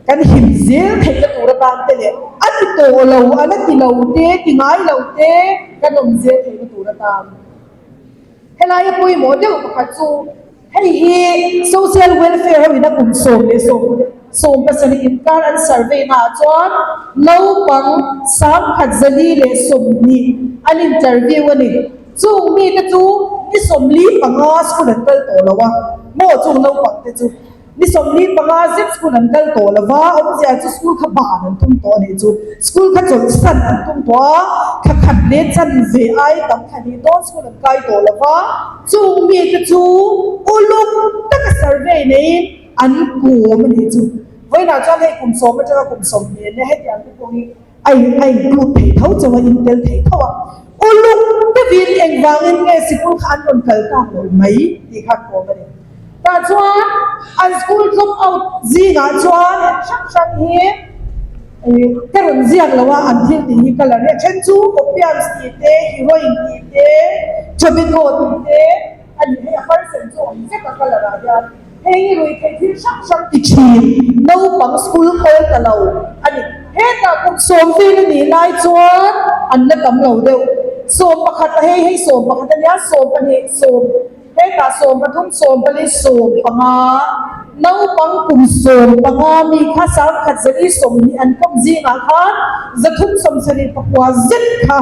kan him zel theihna tur atan te leh a ti tawh lo, a la ti lo te, ti ngai lo te kan awm zel theihna tur atan. Helaia pawimawh deuh pakhat chu. Hei hi Social Welfare ho in a kum 17 inkar an survey na ah chuan naupang 1120 an interview a ni. Chung mite chu ni 45 school an kal tawh lo a, maw chung naupang te chu ni 45 zet school an kal tawh lo va, awmzia chu school kha ban an tum tawh a nih chu, school kha chawlhsan an tum tawh a, thla khat leh chanve ai tam thla hnih dawn school an kai tawh lo va, chung mite chu uluk taka survey neiin an kawm a nih chu. Vawiinah chuan hei kum 10 atanga kum 20 nia hetiang te pawh hi A in a include thei tho chauh a, in tel thei tho a. Uluk deuhin engvangin nge sikul kha an rawn kal tak lo mai tih kha an kawm a ni. Tah chuan an school drop out zingah chuan heng hrang hrang hi ka rawn ziak lo a, an thil tih hi ka la ri a. Then chu opiums tih te, heroin tih te, tobacco tih te a ni. Hei a percent chu awm vek a colour ah hian. Hei hi rui theih thil hrang hrang ti thin, naupang school kal ta lo a ni. Hetah kum 10 vel a nih lai chuan an la tam lo deuh. 11 a hei hei 11 a nia, 12, sawm, hetah 13, 14, 15, naupang kum 15 mi kha 1120 an kawm zingah khan 379 zet kha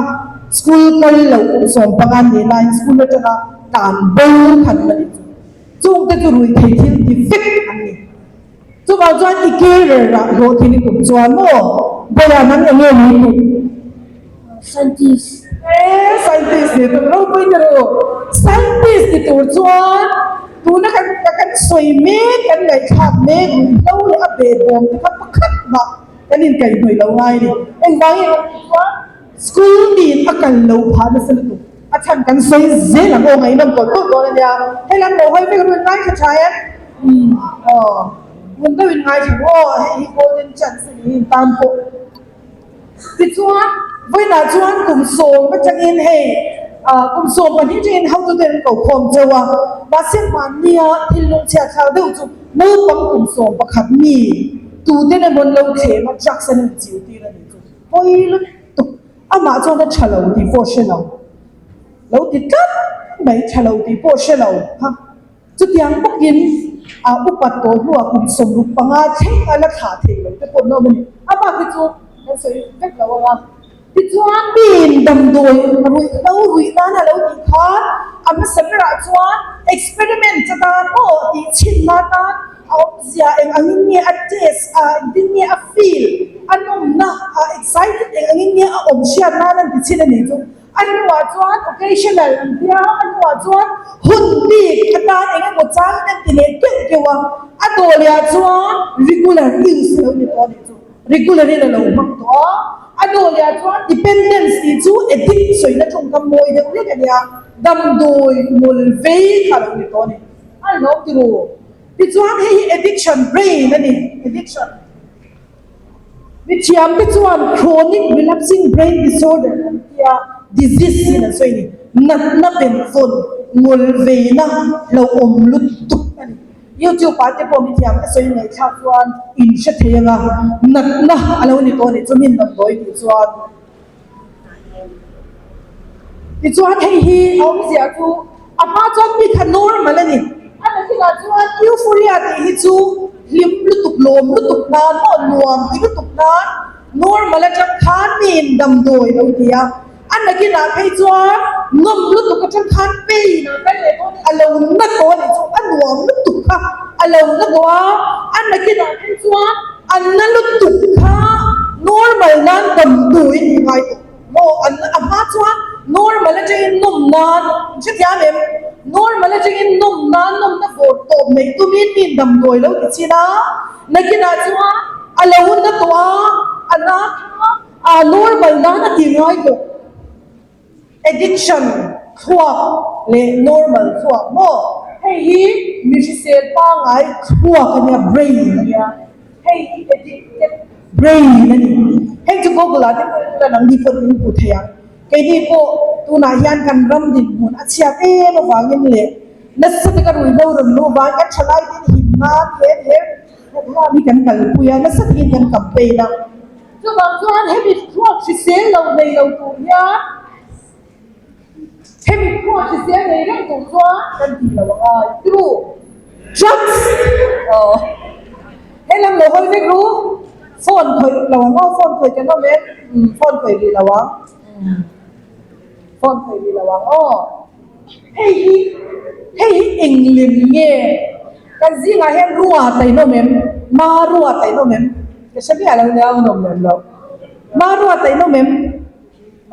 school kal lo kum 15 an nih laiin school atanga tan bo khan la ni chu. Chungte chu rui thei thil ti vek an ni. Chuvang chuan i career ah hlawhtling i tum chuan maw Bawia nang eng nge ni tum? Scientist. E, scientist ni tum ropui ni ru. Scientist ni tur chuan tuna kan kan sawi mek, kan ngaihthlak mek ruihhlo leh a behbawm te kha pakhat mah kan inkaihhnawih lo ngai a ni. Engvangin kan tih chuan school miin a kal lo phah nasa lutuk. A chhan kan sawi zel ang aw ngaihnawm tawlh tawlh dawn a nia. Hei lam lo hawi vek ru in ngaithla tha em? Umm aw ngun deuh in ngaithla ru aw hei hi golden chance a ni in tan pawh. Tichuan vawiinah chuan kum 10 atangin hei ah kum 12 atangin hotute an ko khawm cheu a, mahse hmannia thil lungchhiat thlak deuh chu naupang kum 11 mi tuten emaw an lo thlem a drugs an rawn chiu tir a nih chu pawi lutuk. Amah chuan a tha lo tih pawh hre lo. Lo ti tlat mai, tha lo tih pawh hre lo kha. Chutiang bawkin a upat tawh hnuah kum 65 thleng a la thlah thei lo te pawh an awm a ni. Amah khi chu kan sawi vek lo ang a. Tichuan miin damdawi ruih hlo ruih nan a lo tih khan a hmasa berah chuan experiment atan maw tih chhinna atan A awmzia eng angin nge a test a, engtin nge a feel, a nawmna, a excited eng angin nge a awm hriat nan an ti chin a nih chu. A hnuah chuan occasional an tia, a hnuah chuan hun bik atan eng emaw changin an ti leh keuh keuh a, a dawliah chuan regular use a lo ni tawh a nih chu. Regular in a lo hmang tawh a, a dawliah chuan dependence tih chu addict sawina tawngkam mawi deuh hlek a nia, damdawi mul vei kha a lo ni tawh a ni. A hlawm ti ru. Tichuan hei hi addiction brain a ni, addiction. Mithiamte chuan chronic relapsing brain disorder an tia disease in an sawi a ni. Natna benvawn, ngul veina hlauhawm lutuk a ni. YouTube ah te pawh mithiamte sawi ngaihthlak chuan in hre thei anga natna a lo ni tawh a nih chu min damdawi tih chuan. Tichuan hei hi a awmzia chu a hma chuan mi kha normal a ni. A nakinah chuan euphoria tih hi chu hlim lutuk, lawm lutuk nan maw nuam ti lutuk nan normal atang khan miin damdawi lo ti a. A nakinah phei chuan nawm lutuk atang khan pain ah kal leh dawn a lo na tawh a nih chu a nuam lutuk kha a lo na tawh a. A nakinah phei chuan a na lutuk kha normal nan damdawi a nih ngai tawh maw an a hma chuan normal atangin nawm nan hrethiam em normal atangin nawm nan nawmna vawr tawp neih tumin mi damdawi lo ti chin a nakinah chuan a lo na tawh a a na kha a normal nan a ti ngai tawh. Addiction thluak leh normal thluak maw? Hei hi mi hrisel pangai thluak a nia, brain a nia. Hei hi addicted brain a ni. Heng chu Google ah te pawh in lan ang ni pawh in hmu thei ang. Keini pawh tunah hian kan ram dinhmun a chhiat em avangin leh nasa taka ruihhlo rawn luh vang kan thalai te in him nan he he program hi kan kalpui a, nasa takin kan campaign a. Chuvang chuan hemi thluak hrisel lo nei lo tur hian hemi thluak hrisel nei reng tur chuan kan tih lo a ngai. True. Drugs aw helam lo hawi vek ru phone khawih lo ang aw phone khawih kan awm em umm phone khawih rih lo ang umm phone khawih rih lo ang aw hei hi hei hi eng lem nge kan zingah hian rua ta in awm em ma rua ta in awm em ka hre miah lo nia an awm lem lo ma rua ta in awm em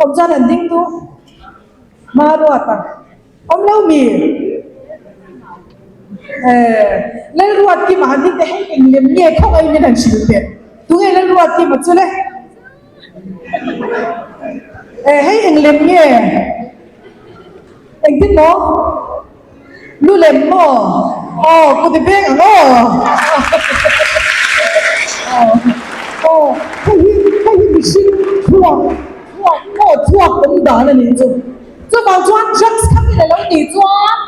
awm chuan an ding tu ma rua ta. Awm lo mi? Eh, Lalruatkima han ding teh hei eng lem nge khawngaih min han hrilh teh. Tunge Lalruatkima chu le? Eh, hei eng lem nge? Engtin maw? Lu lem maw? Aw, kut i beng ang aw. Aw, hei hi, hei hi mihring thluak, thluak maw, thluak awm dan a nih chu. Chuvang chuan drugs kha min a lo tih chuan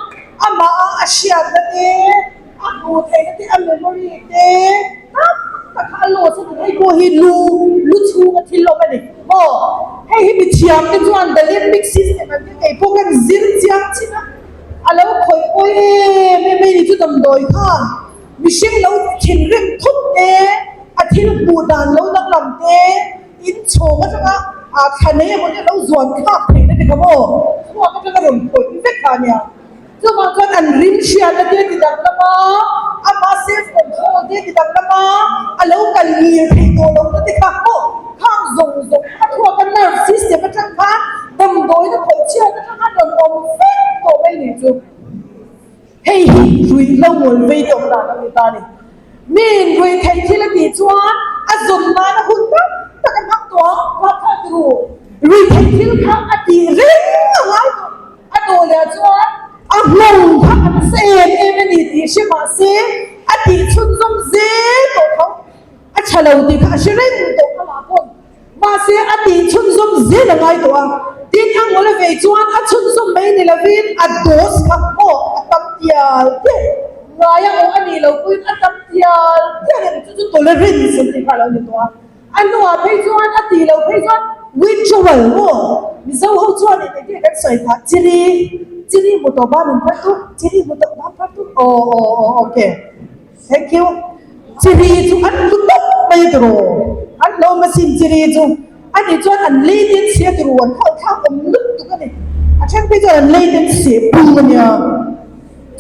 amah a a hriatna te, a hmuh theihna te, a memory te tam tak kha a loss a ni. Hei pawh hi lu lu chhunga thil awm a ni maw? Hei hi mithiam te chuan the limbic system an tia kei pawh khan zir chiang chin a, a lo khawih pawi em em mai ni chu damdawi khan mihring lo thinrim thut te, a thil hmuh dan lo danglam te, In chhawng atanga ah thla nei emaw te lo zuan thlak theih na ti kha maw? Chhuak atanga rawn khawih vek kha a nia. Chuvang chuan an rim hriatna te ti danglam a, amah self control te ti danglam a, a lo kal ngir theih tawh lo na te kha maw? Khang zawng zawng a thluak a nerve system atang khan damdawi na khawih chhiat atang khan rawn awm vek tawh mai ni chu. Hei hi ruihhlo ngawl vei tawk dan a ni ta a ni. Miin ruih theih thil a tih chuan a zawm nana hun tam tak a hmang tawh ang, rapthlak ti ru. Ruih theih thil kha a tih reng a ngai tawh. A dawh leh ah chuan a nghawng kha a nasa em em a ni tih hre mah se a tih chhunzawm zel tawh tho. A tha lo tih kha a hre reng tawh amah pawn. Mahse, a tih chhunzawm zel a ngai tawh a, tin a ngawla vei chuan a chhunzawm mai ni lovin a dose kha pawh a tam tial tial. Ngai a awh a nih loh pawhin a tam tial tial em chu chu tolerance an tih kha a lo ni tawh a. A hnuah phei chuan a tih loh phei chuan withdrawal maw? Mizo ho chuan eng enge kan sawi phah chiri chiri hmu tawh ban an phar tu chiri hmu tawh ban phar tu aw aw aw okay. Thank you. Chiri chu an hlu tawp mai tiraw? An hlawm asin chiri chu. Ani chuan an lei ten se tiraw an khawi thlak awm lutuk a ni. A then phei chuan an lei ten se pung a nia.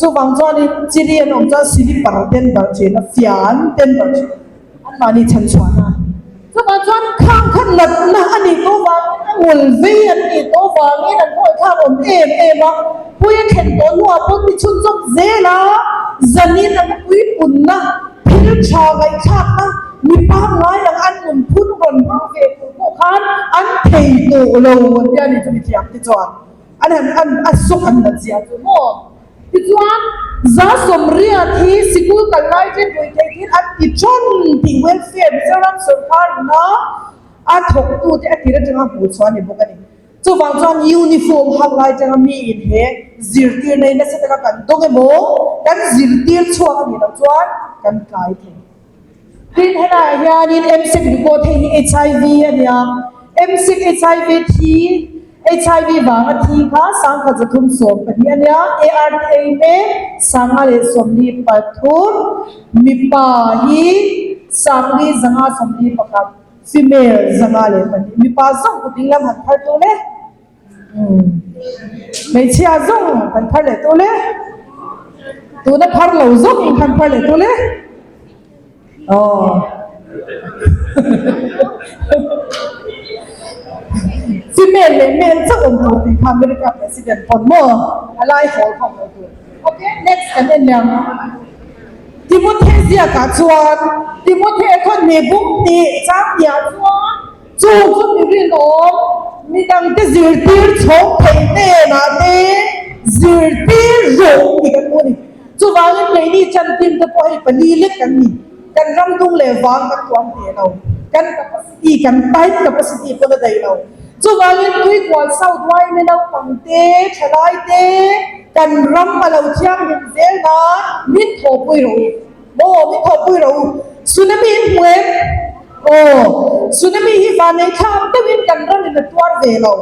Chuvang chuanin chiri an awm chuan silipar ten barh thin a, fian ten barh thin. Anmahni chhan chhuah nan. Chuvang chuan khang kha natna a nih tawh vangin a ngul vei an nih tawh vangin an khawi thlak awm em em a, pui a thlen tawh hnuah pawn mi chhunzawm zel a, zanin an puipunna, thil tha ngaihthlakna, mi pangngai ang an nun phun rawn hmang ve tur pawh khan an thei tawh lo an tia ni chu mithiam te chuan an han an a sawk an nat zia chu maw. Tichuan, 180 hi sikul kal lai te pui theih thil an ti ṭhawn tih Welfare Mizoram sawrkar ina a thawktute a tir atanga hmuh chhuah a ni bawk a ni. Chuvang chuan uniform hak lai atanga miin he zirtir nei nasa taka kan dawng emaw, kan zirtir chhuak a nih loh chuan kan tlai thei. Tin, helaiah hianin MSEC report hei hi HIV a nia. MSEC HIV thi, HIV vanga thi kha 1312 a nia. ART ei mek 543, mipa hi 4591, female 502. Mipa zawng kut lam han phar tul e. Hmeichhia zawng kan phar leh tul e. Tuna phar lo zawng kan phar leh tul e. Aw. Female leh male chauh awm tur tih kha America president pawn maw a lai hawl kha awm lo tur. Okay, next kan en leh ang. Timothy ziakah chuan Timothy khaw hnih bung hnih chang hniah chuan Chu chu mi rinawm, midangte zirtir chhawng thei hnenah te zirtir rawh tih kan hmu a ni. Chuvangin keini chantin te pawh hei pali lek kan ni. Kan ram dung leh vang kan tuam hneh lo. Kan capacity, kan tight capacity pawn a daih lo. Chuvangin Tuikual South Yma naupang te, thalai te, kan ram a lo thianghlim zel nan min thawhpui rawh u. Maw min thawhpui rawh u. Tsunami in hmu em? Aw, tsunami hi vanei thlak deuhin kan ramin a tuar ve lo.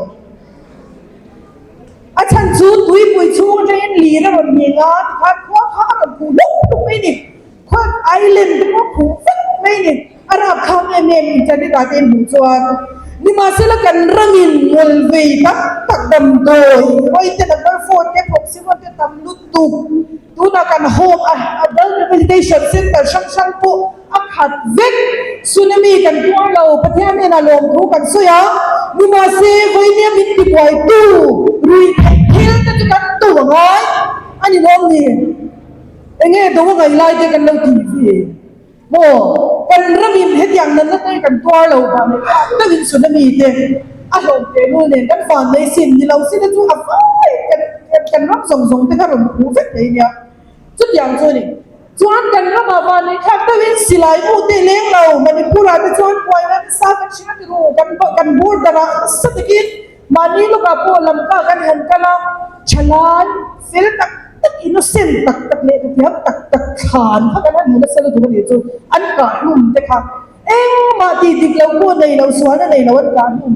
A chhan chu tuipui chhung atangin lir a rawn nghing a, tikhan khua kha a rawn phuh hluk. lutuk mai a ni. Khawi island te pawh a phuh vek mai a ni. A rapthlak em em internet ah te in hmuh chuan. Nimahsela kan ramin ngawlvei tam tak damdawi Rawite number four te Proximon te tam lutuk. Tunah kan home a Adult Rehabilitation Center hrang hrang pawh a khat vek. Tsunami kan tuar lo, Pathian hnenah lawmthu kan sawi a, nimahse vawinia min tibuaitu rui theih thil te chu kan tu a ngai a ni lawm ni? Enge do a ngaih lai te kan lo ti ve maw? Kan ramin hetiang natna te kan tuar lo vang leh tak deuhin tsunami te a hlawm teh lul nen kan van nei sin ni lo si te chu a vai kan kan ram zawng zawng te kha rawn phu vek mai nia. Chutiang chu a ni. Chuan kan ramah van nei thlak deuhin silai mu te leng lo Manipur ah te chuan buaina nasa kan hria ti ru kan kan border ah nasa takin mahni lawkah pawh lamka kan han kal a thalai fel tak tak innocent tak tak leh thiam tak tak thlan kha kan han hmu nasa lutuk a nih chu an kah hlum te kha Engmah tih dik lo pawh nei lo, sualna nei lo an kah hlum.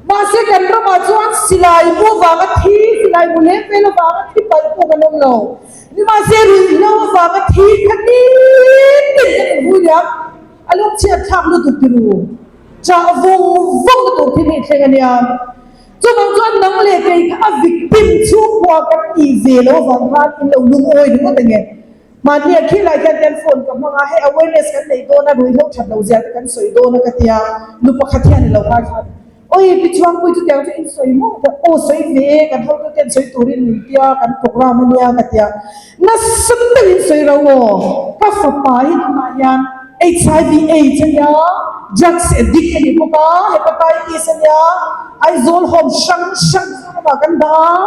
Mahse kan ramah chuan silai mu vanga thi, silai mu leng vel avanga thi palh pawh kan awm lo. Nimahse ruihhlo avanga thi kha nitin kan invui liam. A lungchhiat thlak lutuk ti ru. Chah vawng vawng lutuk thil hi thleng a nia. Chuvang chuan nang leh kei kha a victim chhungkua kan tih ve lo avang khan in lo lungawi ringawt ange. Mahni a khilai khian hian phone ka hmang a, hei awareness kan nei dawn a, ruihhlo that lo zia te kan sawi dawn a ka tia, nu pakhat hian i lo ngaithla a ni. Awi pi Chuangpui chutiang chu in sawi maw ka aw sawi ve e, kan hotu ten sawi turin min tia, kan program a nia ka tia. Nasa deuhin sawi ro aw, ka fapa hi tunah hian HIV AIDS a nia, drugs addict a ni bawk a, hepatitis a nia, Aizawl home hrang hrang Mizoramah kan dah a,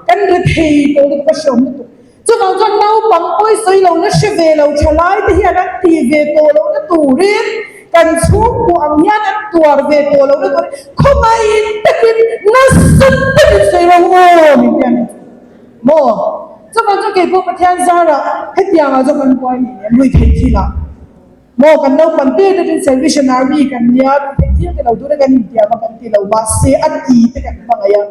kan rethei tawh lutuk a hreawm lutuk. Chuvang chuan naupang pawi sawi lo na hre ve lo thalai te hian an tih ve tawh loh na turin kan chhungkua ang hian an tuar ve tawh loh na turin khawngaihin takin nasa takin sawi ro aw min ti a ni maw? Chuvang chuan keipawh Pathian zarah hetiangah zawk an buai ni em ruithei thilah. Maw kan naupang te te chuan Salvation Army kan nia ruih theih thil te lo tura kan intiam a kan ti lo mahse a ti te kan hmangaih a,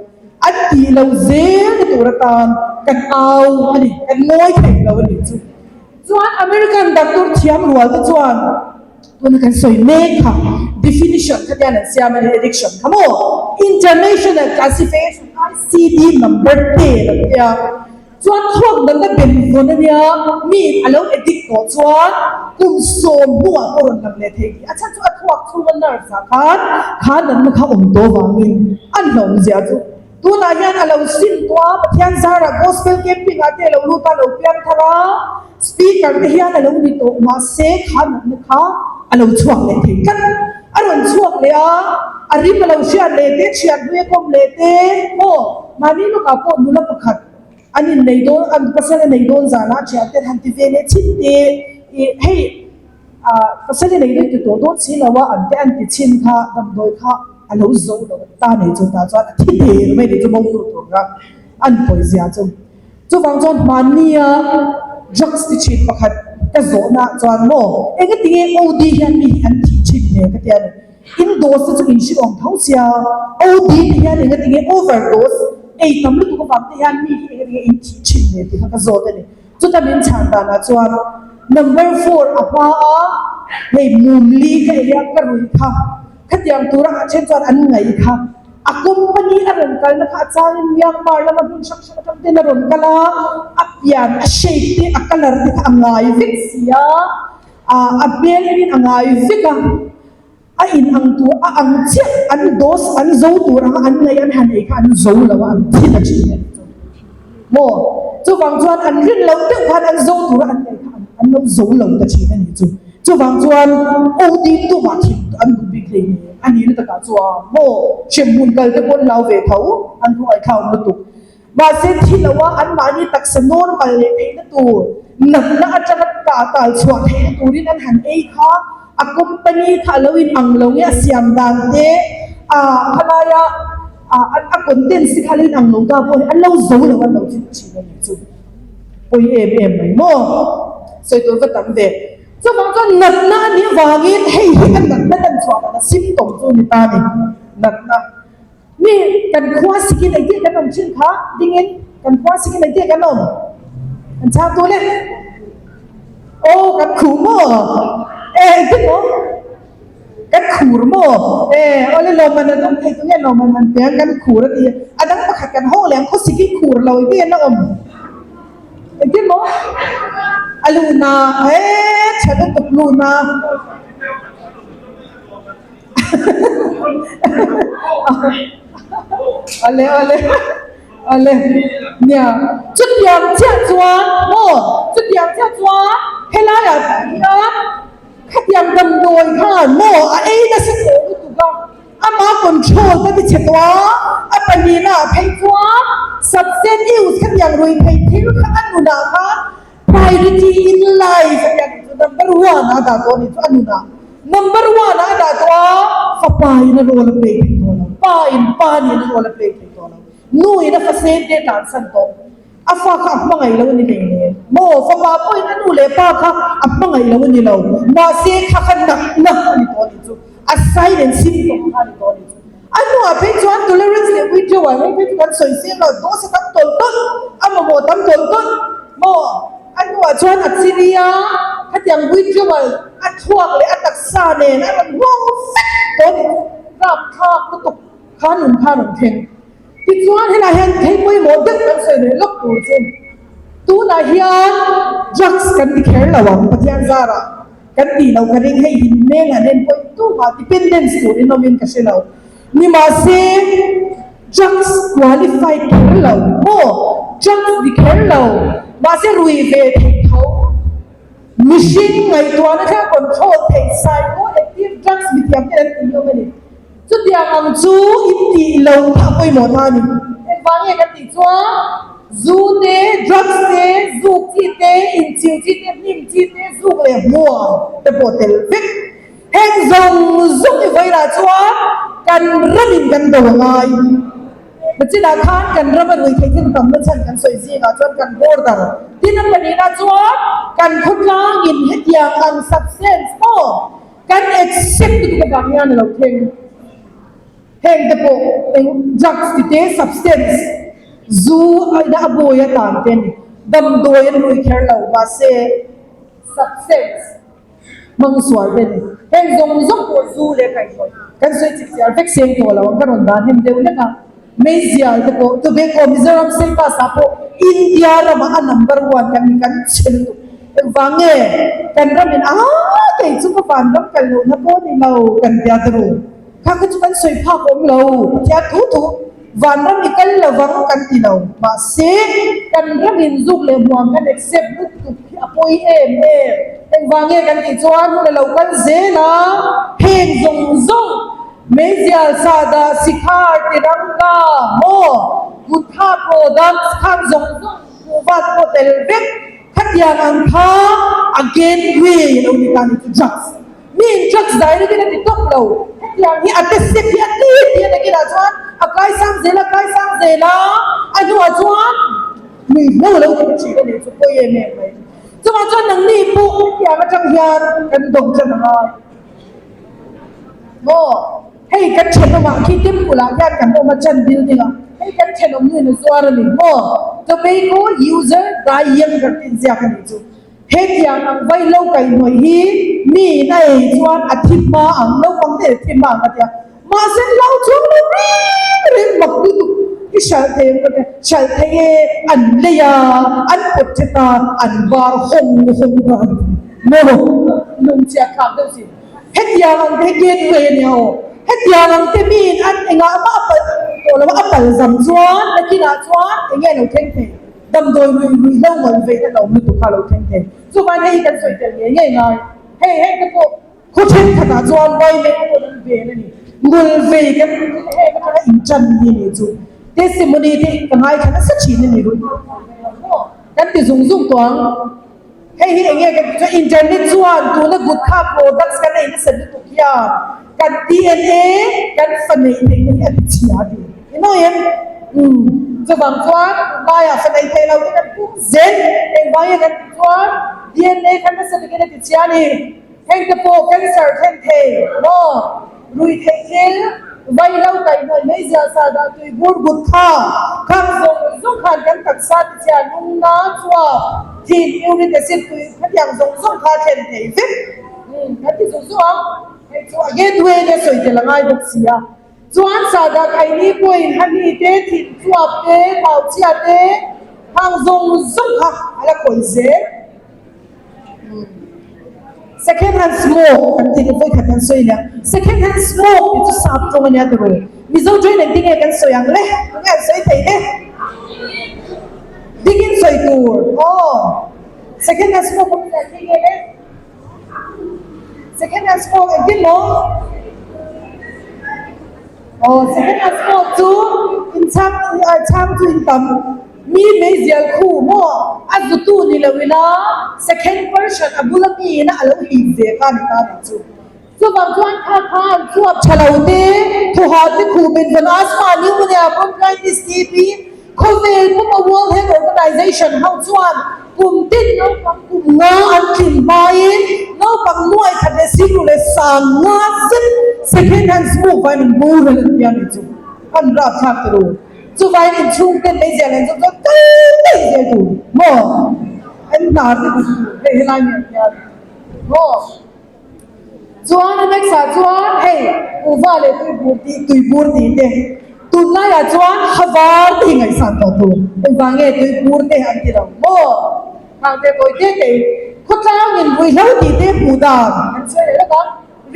an tih lo zel te tur atan kan au a ni, kan ngawi thei lo a nih chu. Chuan American doctor thiam rual te chuan tuna kan sawi mek kha definition kha tian an siam a ni addiction kha maw International Classification ICD number te an tia. Chuan thluak danna ben vawn a nia, mi a lo addict tawh chuan kum 10 hnuah pawh rawn lang leh thei tih a chhan chu a thluak chhunga nerves ah khan kha natna kha awm tawh vangin an hlawm zia chu tunah hian a lo sim tawh a, Pathian zarah gospel camping ah te a lo lut a, a lo piang thar a, speaker te hian a lo ni tawh mahse kha natna kha a lo chhuak leh thei tlat, a rawn chhuak leh a, a rim a lo hriat leh te, thian hlui a kawm leh te maw mahni lawkah pawh nula pakhat An innei dawn, an pasal a nei dawn zanah thian ten han ti ve leh chin te ih hei ah pasal i nei daih ti tawh dawn si lo a an te an ti chin kha damdawi kha a lo zo lo a ta nei chu tah chuan a thi der mai ni chu bo tur tur kha an pawi zia chu. Chuvang chuan hmannia drugs ti thin pakhat ka zawhna chuan maw engatinge OD hian mi hi an thih thin hle ka ti a ni. In dose te chu in hrilh awm tho sia, OD te hian enga tinge over dose ei tam lutuk avang te hian mi hi enga tinge in thih thin ve tih kha ka zawt a ni. Chuta min chhan danah chuan number four a hma a hei mumli ka ei a ka rui kha khatiang tura a then chuan an ngaih kha a company a rawn kalna kha a changin Myanmar lama hmun hrang hrang atang ten a rawn kal a, a pian a shape te a colour te kha a ngai vek si a, a hmel enin a ngai vek a. A in ang tur a ang chiah an dose an zo tur anga an ngaih an han ei kha an zo lo a an thi ta thin a nih chu maw chuvang chuan an rin loh deuh khan an zo tur a an ngaih kha an lo zo lo ta thin a nih chu chuvang chuan OD tumah thin an duh bik hlei nen a nih na takah chuan maw hremhmun kal te pawn lau ve tho an khawngaih thlauh lutuk. Mahse thi lo a anmahni taksa normal leh theihna tur, natna atanga tah tal chhuah theihna turin an han ei kha, a company kha a lo in ang lo nge a siam dan te, a khalaia a contents te kha a lo in ang lo ta pawh hi an lo zo lo an lo thi ta thin a nih chu. Pawi em em mai maw? Sawi tur va tam ve. Chuvang chuan natna a nih vangin hei hi a natna lan chhuah dan a symptom chu a ni ta a ni, natna. Mi kan khua sikin engtin kan awm thin kha dingin kan khua sikin engtin kan awm kan chhang tu le. Aw kan khuh maw? E engtin maw? Kan khur maw? E awle lawmman an awm thei tunge lawmman an pe ang kan khur a ti a. A dang pakhat kan haw leh ang khawsik hi khur lo engtin an la awm? Engtin maw? A luna e tha lutuk luna. Ale ale ale nia chutiang chiah chuan maw chutiang chiah chuan helaiah pawh hian khatiang damdawi khan maw a ei nasa tawh lutuk a ama control ka ti chhe tawh a a pahnihna ah phei chuan substance use khatiang ruih theih thil kha a nunah khan Priority in life a tia chu number one a dah tawh a ni chu a nunah number one a dah tawh a fapa in a role a play thei tawh lo pa in pa nen a role a play thei tawh lo nu in a fa sen te a tlansan tawh a fa kha a hmangaih lo a ni hlei nen maw fapa pawhin a nu leh pa kha a hmangaih lo a ni lo mahse kha kha natna a ni tawh a ni chu a sign and symptom kha a ni tawh a ni chu. A hnuah phei chuan tolerance leh withdrawal hei phei chu kan sawi seng lo, dose a tam tawlh tawlh, a mamawh tam tawlh tawlh maw? A hnuah chuan a chiria khatiang withdrawal a thluak leh a taksa nen a rawn nghawng vek tawh a ni chu rapthlak lutuk kha nun kha a rawn thleng. Tichuan helaiah hian thei pawimawh deuh kan sawi leh lawk tur chu tunah hian drugs kan ti kher lo ang Pathian zarah. Kan tih loh ka ring hei in meng an en pawih tumah dependence tur in awmin ka hre lo. Nimahse drugs qualified kher lo maw drugs ni kher lo mahse rui ve theih tho mihring ngaihtuahna thlenga control theih psychoactive drugs mithiam ten an tih awm a ni. Chutiang ang chu in tih lo kha a pawimawh ta a ni. Engvang nge kan tih chuan zu te, drugs te, zuk chi te, inchiu chi te, hnim chi te, zuk leh hmuam te pawh tel vek. Heng zawng zawng i vawilah chuan kan ramin kan do a ngai. Nachinah khan kan rama rui theih thil tamna chhan kan sawi zingah chuan kan border tin a pahnihna chuan kan khawtlangin hetiang ang substance maw Kan accept lutuk avang hian a lo thleng. Heng te pawh eng drugs ti te, substance, zu aina a bawi atan te a ni. Damdawi an rui kher lo mahse substance hmang sual te a ni. Heng zawng zawng pawh zu leh kaihhnawih kan sawi chip chiar vek seng tawh lo ang ka rawn dan hem deuh hlek a. Meizial te pawh Tobacco Mizoram status ah pawh India ramah a number one kan ni kan che lutuk. Engvang nge kan ramin aa kei chu ka van ram kal lohna pawh ni lo kan tia te ru. Kha kha chu kan sawi phak awm lo Pathian thu thu vanram i kal lovang kan ti lo. Mahse kan ramin zuk leh hmuam kan accept lutuk hi a pawi em em. Engvang nge kan tih chuan hun a lo kal zel a heng zawng zawng Meizial sahdah sikhar tiranga maw kutha products khan zawng zawng hmuh vat pawh tel vek khatiang ang kha a gateway a lo ni ta ni chu drugs mi in drugs direct in a ti tawp lo hetiang hi a te step hi a ti ti a nakinah chuan a kaisang zel a kaisang zel a a hnuah chuan nuihlo a lo ti ta thin a ni chu pawi em em mai chuvang chuan nangni pawh hetiang atang hian kan dawng tan a ngai. Maw? Hei kan thenawmah khi temple ah hian kan awm a chan building ah hei kan thenawm nu in a zuar a ni maw? Tobacco user die younger tih inziak a nih chu. Hetiang ang vai lo kaihhnawih hi mi in a ei chuan a thi hma ang, naupang te a thi hma ang a tia. Mahse hlau chuang lo reng reng mak lutuk i hralh thei ang ka tia, hralh thei e an lei a, an pawt thet a, an bar hawng hawng a maw? Lungchhiat thlak deuh si. Hetiang ang te hi gateway a nia aw. Hetiang ang te miin an engah mah a pal tawh lo a, a pal zam chuan nakinah chuan enge a lo thleng thei? Damdawi rui rui hlo ngawih vei te lo awm lutuk kha a lo thleng thei. Chuvangin hei hi kan sawi tel ngei ngei ngai. Hei hei te pawh khaw thenkhatah chuan vai leh a rawn an ven a ni. Ngul vei kan heng atanga intan hi a nih chu. Testimony te ka ngaithla nasa thin a ni rui maw? Kan ti zung zung tawh ang. Hei hi enge kan tih chuan internet chuan tuna gutkha products kan ei nasa lutuk hian kan DNA kan fa neih theihna hi a ti chhia a ti. I nawi em? Umm chuvang chuan tunlaiah fa neih theih lo te kan pum zel engvang nge kan tih chuan DNA kha nasa takin a ti chhia a ni. Heng te pawh cancer thlen thei maw? Rui theih thil. Vaihlo kaihhnawih meizial sahdah tui bur but kha khang zawng zawng khan kan taksa ti chhia lungna chuak thin uric acid tui khatiang zawng zawng kha a thlen thei vek. Umm kan ti zung zung ang. Hei chu a gateway nia sawi tel a ngai bawk si a. Chuan sahdah khaini pawhin hani te, thin chuap te, thau chhia te khang zawng zawng kha a la khawih zel. Second hand smoke kan tih vawi khat kan sawi nia. Second hand smoke tih chu sap tawng a nia tiraw. Mizo train engtin nge kan sawi ang le? Tunge an sawi thei le? Dikin sawi tur. Aw. Second hand smoke awm zia khi nge le? Second hand smoke engtin maw? Aw second hand smoke chu in chhang chhang chu in tam. Mi meizial khu maw a zutu ni lo ila second person a bula mi ina a lo hip ve kha ni ta nih chu. Chuvang chuan kha kha an chuap tha lo te, thuha te khup in vawn asthma, pneumonia, bronchitis, TB, khawvel puma World Health Organization ho chuan kum tin naupang kum nga an tlin hmain naupang nuai khat leh sikru leh sang nga zet second hand smoke vaiin an boral an tia nih chu. An rapthlak ta lo. Chuvain inchhung ten meizial nen chu chuan kal daih zel tur maw? An hnar te duh tur hei helai mi ang hian maw? Chuan a next ah chuan hei kuhva leh tuibur tih tuibur tih te tunlai ah chuan havar te hi ngaihsan tawh tur engvang nge tuibur te an ti lo maw? Khang te tawi te te in khawtlang in ruihhlo tih te hmuh dan an sawi leh lawk a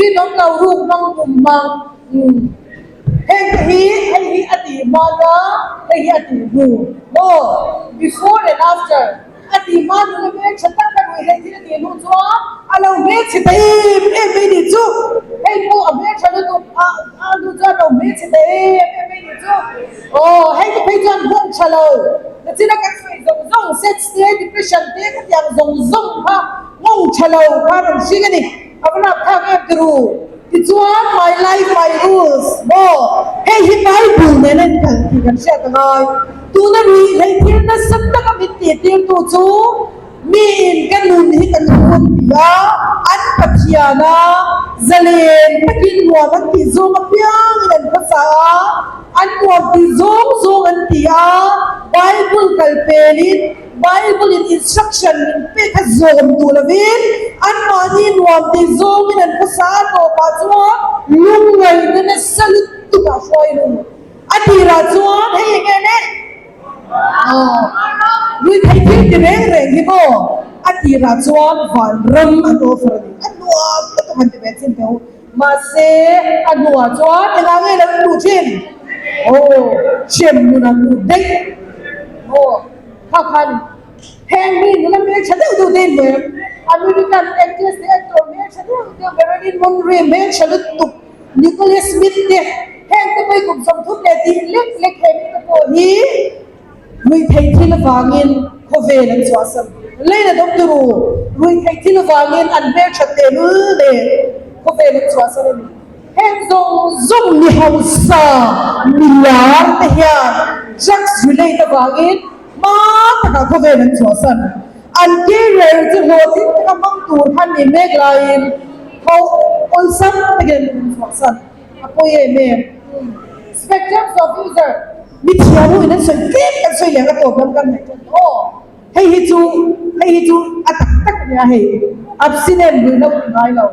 rinawm lo ruk hmang tum hmang umm. Heng te hi hei hi a tih hman a, hei hi a tih hnu maw? Before and after a tih hma nula hmeltha tak a ruih hleih thil a tih hnu chuan a lo hmelchhe ta em em mai nih chu. Hei pawh a hmeltha lutuk a a hnu chuan a lo hmelchhe ta em em mai nih chu. Aw hei te phei chuan hmawng tha lo nachin a kan sawi zawng zawng sex te depression te khatiang zawng zawng kha hmawng tha lo khan an hring a ni. A va rapthlak em tiru? Tichuan, My life, my rules maw? Hei hi Bible nen a inkhalh tih kan hriat a ngai. Tuna ruih hleih thil nasa taka min tihtirtu chu miin ka nun hi ka thu an ti a, an Pathian a, zalen takin nuam an tih zawng apiangin an khawsa a, an nuam tih zawng zawng an ti a, Bible kal pelin, Bible in instruction min pek kha zawm duh lovin anmahni nuam tih zawngin an khawsa a tawpah chuan lungngaihna nasa lutuk ah hruai lu a tirah chuan hei eng nge le aw lui thei thil ti reng reng hi maw a tirah chuan vanram an offer a ni a nuam lutuk han ti ve chin teh u mahse a hnuah chuan engah nge lo in duh thin aw hrem nun an lut daih maw. Kha khan heng mi nula hmeltha deuh deuh te in hmu em? American actress leh actor hmeltha deuh deuh Marilyn Monroe hmeltha lutuk Nicole Smith te heng te pawh hi kum 30 leh tih lek lek he mi te pawh hi ruihtheih thil avangin khawvel an chhuahsan. Leina dawm turu ruihtheih thil avangin an hmelthat tehlul nen khawvel an chhuahsan a ni. Heng zawng zawng mi hausa mi lar te hian drugs relate avangin hma takah khawvel an chhuahsan. An career chu hlawhtling taka hmang tur khan ni mek laiin tho awlsam takin an chhuahsan. A pawi em em. Spectrums of user mi thiam ho in an sawi tlem kan sawi leh ang a tawp lam kan ngaih tawh aw. Hei hi chu hei hi chu a tak tak a nia hei. Abstinent ruihhlo ti ngai lo.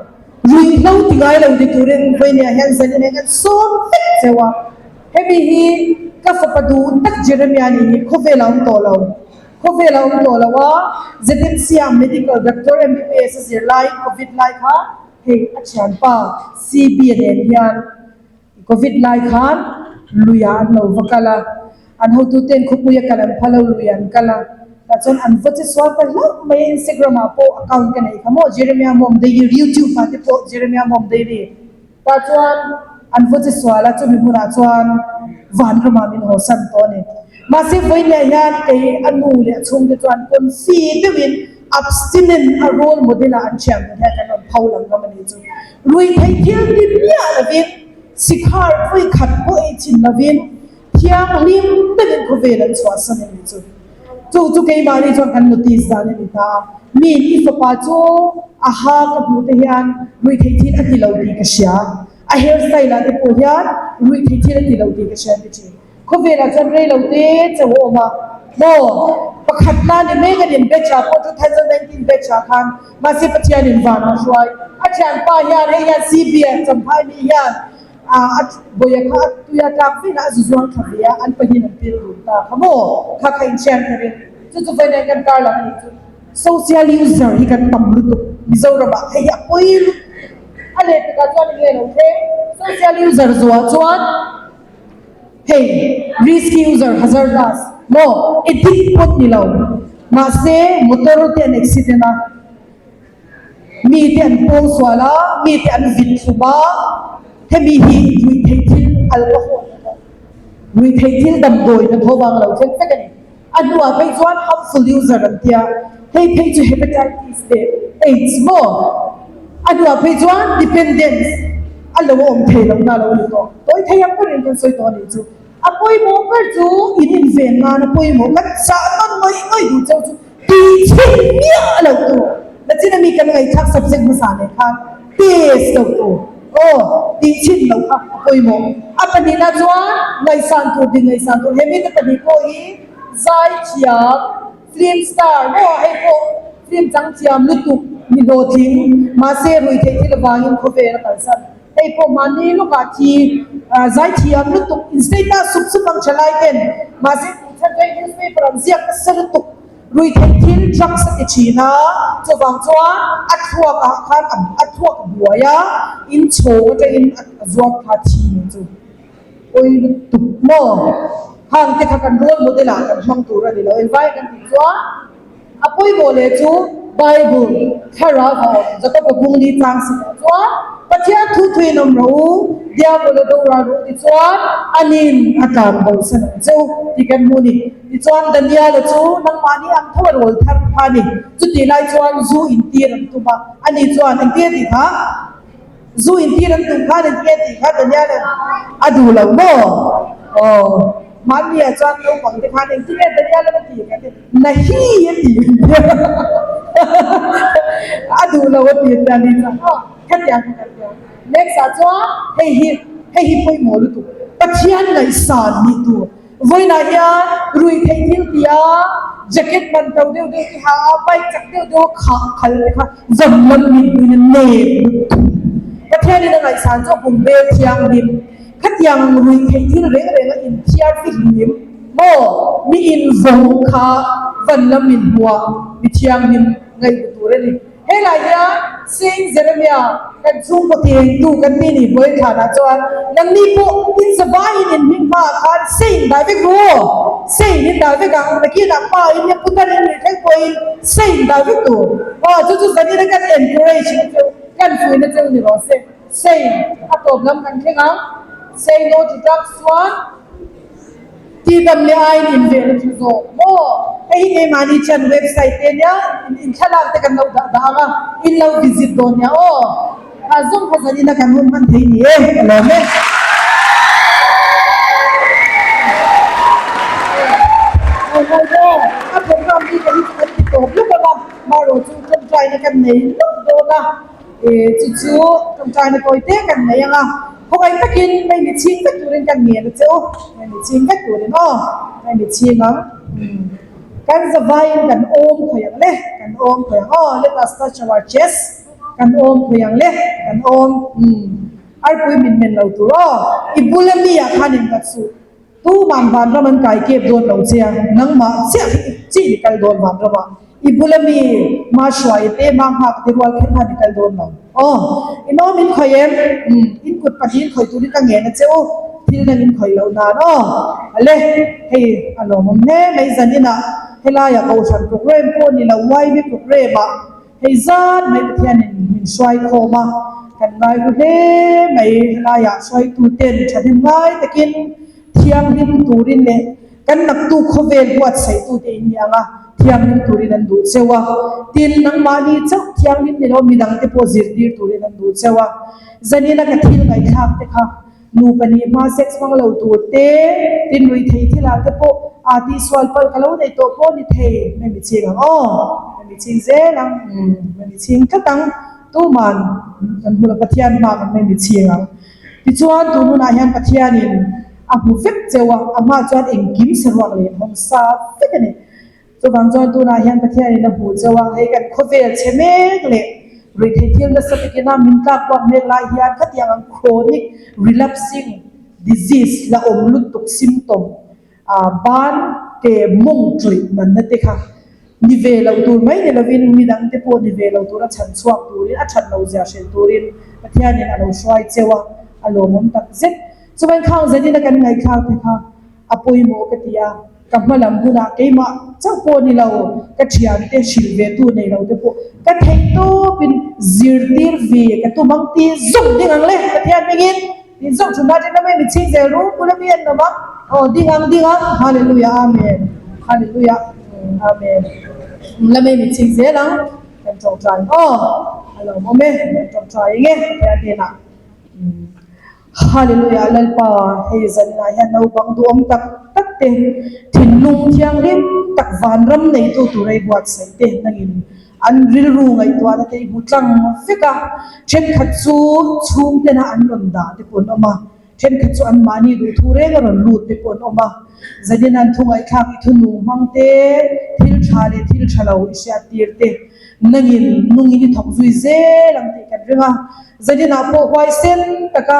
Ruihhlo ti ngai lo ti turin vawinia hian zanin hian kan sawm vek cheu a. Hemi hi ka fapa duh tak Jeremia nih hi khawvel a awm tawh lo. Khawvel a awm tawh lo a, ZMC ah Medical Doctor MBBS a zir lai Covid lai kha hei a thianpa CB a nen hian Covid lai khan luiah an lo va kal a, an hotuten khawpuia kal an phal lo luiah an kal a, tah chuan an va che sual ta hlauh mai a, Instagram ah pawh account ka nei kha maw Jeremiah Mom Diary, YouTube ah te pawh Jeremiah Mom Diary, tah chuan an va che sual a, chumi hmunah chuan vanramah min haw san tawh a ni. Mahse vawiinah hian kei a nu leh a chhungte chuan confi deuhin abstinent a role model ah an thiam tur hian kan rawn pho lang ngam a ni chu. Ruihtheih thil ti miah lovin, sikhar vawi khat pawh ei chin lovin, thianghlim takin khawvel an chhuahsan a ni chu. Chu chu keimahni chuan kan notice dan a ni ta a. Miin i fapa chu a ha ka hmuh te hian ruihtheih thil a ti lo tih ka hria. A hair style ah te pawh hian ruih theih thil a ti lo tih ka hria an ti thin. Khawvelah chuan rei lo te chauh a awm a maw? Pakhat na ni mek a ni batch ah pawh 2019 batch ah khan mahse Pathianin van a hruai. A thianpa hian hei hian CBF Champhai mi hian a bawia kha a tuia tlak velah a zu zuang thla ve a, an pahnih an pil run ta kha maw? Kha kha inthian ka ring. Chu chu vawiin kan kar lam a nih chu. Social user hi kan tam lutuk Mizoram ah hei hi a pawi lutuk. A leh takah chuan enge lo thleng? Social user zuah chuan hei risky user hazardous maw addict pawt ni lo mahse motor te an accident a, mi te an pawng sual a, mi te an vit hlum a, hemi hi ruihtheih thil alcohol hnathawh ruihtheih thil damdawi hnathawh vang lo thleng vek a ni. A hnuah phei chuan harmful user an tia, hei phei chu hepatitis leh aids maw? A hnuah phei chuan dependence a lo awm thei lo na lo ni tawh. Tawi thei ang berin kan sawi tawh a nih chu. A pawimawh ber chu in inven nan a pawimawh kan chah nawn ngawih ngawih duh chauh chu tih chhin miah lo tur. Nachin ami kan ngaihthlak subject hmasa nen khan test lo tur. Aw, tih chhin loh kha a pawimawh. A pahnihna chuan ngaihsan tur ding ngaihsan tur. He mite pahnih pawh hi zaithiam, film star maw hei pawh film changthiam lutuk mi hlawhtling mahse ruihtheih thil avangin khawvel a kalsan. Hei pawh mahni lawkah thi zaithiam lutuk in status sup sup ang tha lai ten mahse tih chhan chu hei newspaper an ziak nasa lutuk. Ruihtheih thil drugs a ti thin a, chuvang chuan a thluak ah khan a thluak a buai a, in chhawng atangin a zuam kha thi mai chu pawi lutuk maw? Khang te kha kan role model ah kan hmang tur a ni lo, engvai kan tih chuan a pawimawh leh chu Bible thlarau a awm, Jacob-a bung li tlang sinah chuan Pathian thu thuin awm rawh u, Diabol-a doral rawh u ti chuan anin a tlan bosan ang che u tih kan hmu a ni. Tichuan Daniel-a chu nangmahni ang tho a rawl thar kha a ni. Chutih lai chuan zu intir an tum a, ani chuan engtin a tih kha? Zu intir an tum khan engtin a tih kha Daniel-a'n a duh lo maw? Aw, mahni-ah chuan naupang te khan engtin nge Daniel-a'n a tih kha te, Nahi a ti a duh lo a ti a tia ni chuan aw khatiang kha kan ti ang. Next-ah chuan hei hi hei hi pawimawh lutuk Pathian ngaihsan nih tur. Vawiinah hian ruihtheih thil ti a, jacket man to deuh deuh te ha a, bike chak deuh deuh a khah khal te kha zan lam min hmuin a nep lutuk. Pathianin a ngaihsan chu a pum bel thianghlim. Khatiang ang ruihtheih thil reng reng a inthiar fihlim maw? Mi invawng kha van lam min hmuah mi thianghlim ngaihlu tur a ni. Helai hian Saint Jeremiah kan chhungkaw tengtu kan ti ni Hmuai thlanah chuan nangni pawh in zavaiin in hming hmaah khan Saint dah vek ru, Saint in dah vek ang, nakinah pa in nia putar in nih thleng pawhin Saint dah vek tur. Aw chu chu zanina kan encourage na cheu, kan fuihna cheu ni rawh se. Saint a tawp lam kan thleng ang. Say no to drugs chuan. Tidam leh aiin inven a tha zawk maw? Hei hi keimahni chuan website te nia in thlalak te kan lo dah dah ang a, in lo visit dawn nia aw. A zawng kha zanin a kan hun hman thei ni e, ka lawm e. A program hi kan hi chu kan ti tawp lawk ang a, marawh chu tawngtaina kan nei lawk dawn a. Chu chu tawngtaina tawi te kan nei ang a, khawngaih takin mei mi chhing vek turin kan ngen a che u, mei mi chhing vek turin aw, mei mi chhing ang. Kan zavaiin kan awm khawi ang le, kan awm khawi ang aw, let us touch our chest, kan awm khawi ang le, kan awm, arpui min men lo tur aw, i bula mi ah khan innghat suh. Tuman vanram an kai kep dawn lo che a, nangmah chiah hi i chin i kal dawn vanram ah. I bula mi ma hruai te, ma nghak te rual kher khan i kal dawn lo. Aw, i nawm in khawih em? Umm, in kut pahnih in khawih turin ka ngen a che u, thil dang in khawih loh nan aw. Ale, hei a lawmawm hle mai zaninah helaiah Kohhran programme pawh ni lo YB programme ah Hei zan mai Pathianin min hruai khawm a, kan ngaihlu hle mai. Helaiah hruaituten thahnem ngai takin thianghlim turin leh kan naktu khawvel buatsaih-tute in ni ang a, thianghlim turin an duh cheu a. Tin, nangmahni chauh thianghlim ni lo midangte pawh zirtir turin an duh cheu a. Zanina ka thil ngaihthlak te kha Nupa nih hma sex hmang lo tur te, tin rui thei thil ah te pawh aa tih sual palh ka lo nei tawh pawh ni thei, mai mi ching ang aw, mai mi ching zel ang, umm mai mi ching tlat ang, tuman kan hmu lo Pathian hma kan mai mi ching ang. Tichuan, tun hunah hian Pathianin a hmu vek cheu a, a hmaah chuan engkim saruak leh inhawng sa vek a ni. Chuvang chuan tunah hian Pathianin a hmu cheu a, hei kan khawvel chhe mek leh ruihtheih thil nasa takin a min tlak kuak mek lai hian khatiang ang chronic relapsing disease la awm lutuk symptom a ban ke mawng tawih nanna te kha ni ve loh tur mai ni lovin midang te pawh ni ve lo tura chhan chhuak turin a that lo zia hrilh turin Pathianin a lo hruai cheu a, a lawmawm tak zet. Chuan khang zanin a kan ngaihthlak te kha a pawimawh ka ti a, ka hma lam hunah keimah chauh pawh ni lo, ka thiante hrilh ve tu nei lo te pawh ka theih tawpin zirtir ve ka tum ang ti zuk ding ang le Pathian hmingin tih zuk thun a ṭhenawm e mi chhing zel ru bula mi an awm a, aw ding ang ding ang Hallelujah Amen Hallelujah Amen lamei mi chhing zel ang kan ṭawngṭai aw a lawmawm e kan ṭawngṭai eng e Pathian hnenah. Hallelujah Lalpa hei zanah hian naupang duhawm tak tak te thinlung thianghlim tak vanram neitu tur ei buatsaih te nangin an rilru ngaihtuahna te i hmu tlang vek a, thenkhat chu chhungtena an rawn dah te pawh an awm a, thenkhat chu anmahni duhthu reng a rawn lut te pawh an awm a, zanin an thu ngaihthlak i thunung hmang te, thil tha leh thil tha lo i hriattir te nangin nungin i thawk zui zel ang tih kan ring a. Zaninah pawh huaisen taka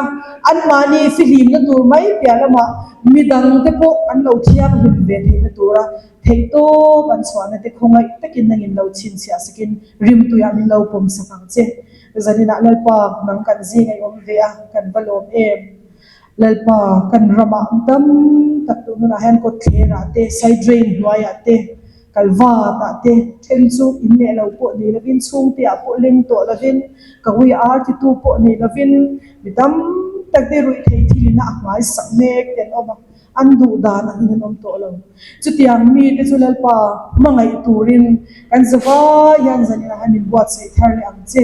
anmahni fihlimna tur mai piah lamah midangte pawh an lo thianghlim ve theihna tura theihtawp an chhuahna te khawngaih takin nangin lo chhinchhiah sakin rimtuiah min lo pawm sak ang che. Zaninah Lalpa nang kan zing ei awm ve a, kan va lawm em? Lalpa kan ramah mi tam tak tun hunah hian kawtthlerah te, side drain hnuaiah te, Kalvat ah te then chu in leh lo pawh nei lovin chhungte ah pawh leng tawh lovin ka ui ar titu pawh nei lovin mi tam tak te ruih thei thil in a hmai sak mek te an awm a, an duh dan ang in an awm tawh lo. Chutiang mi te chu Lalpa hmangaih turin kan zavai hian zanin ah hian min buatsaih thar leh ang che.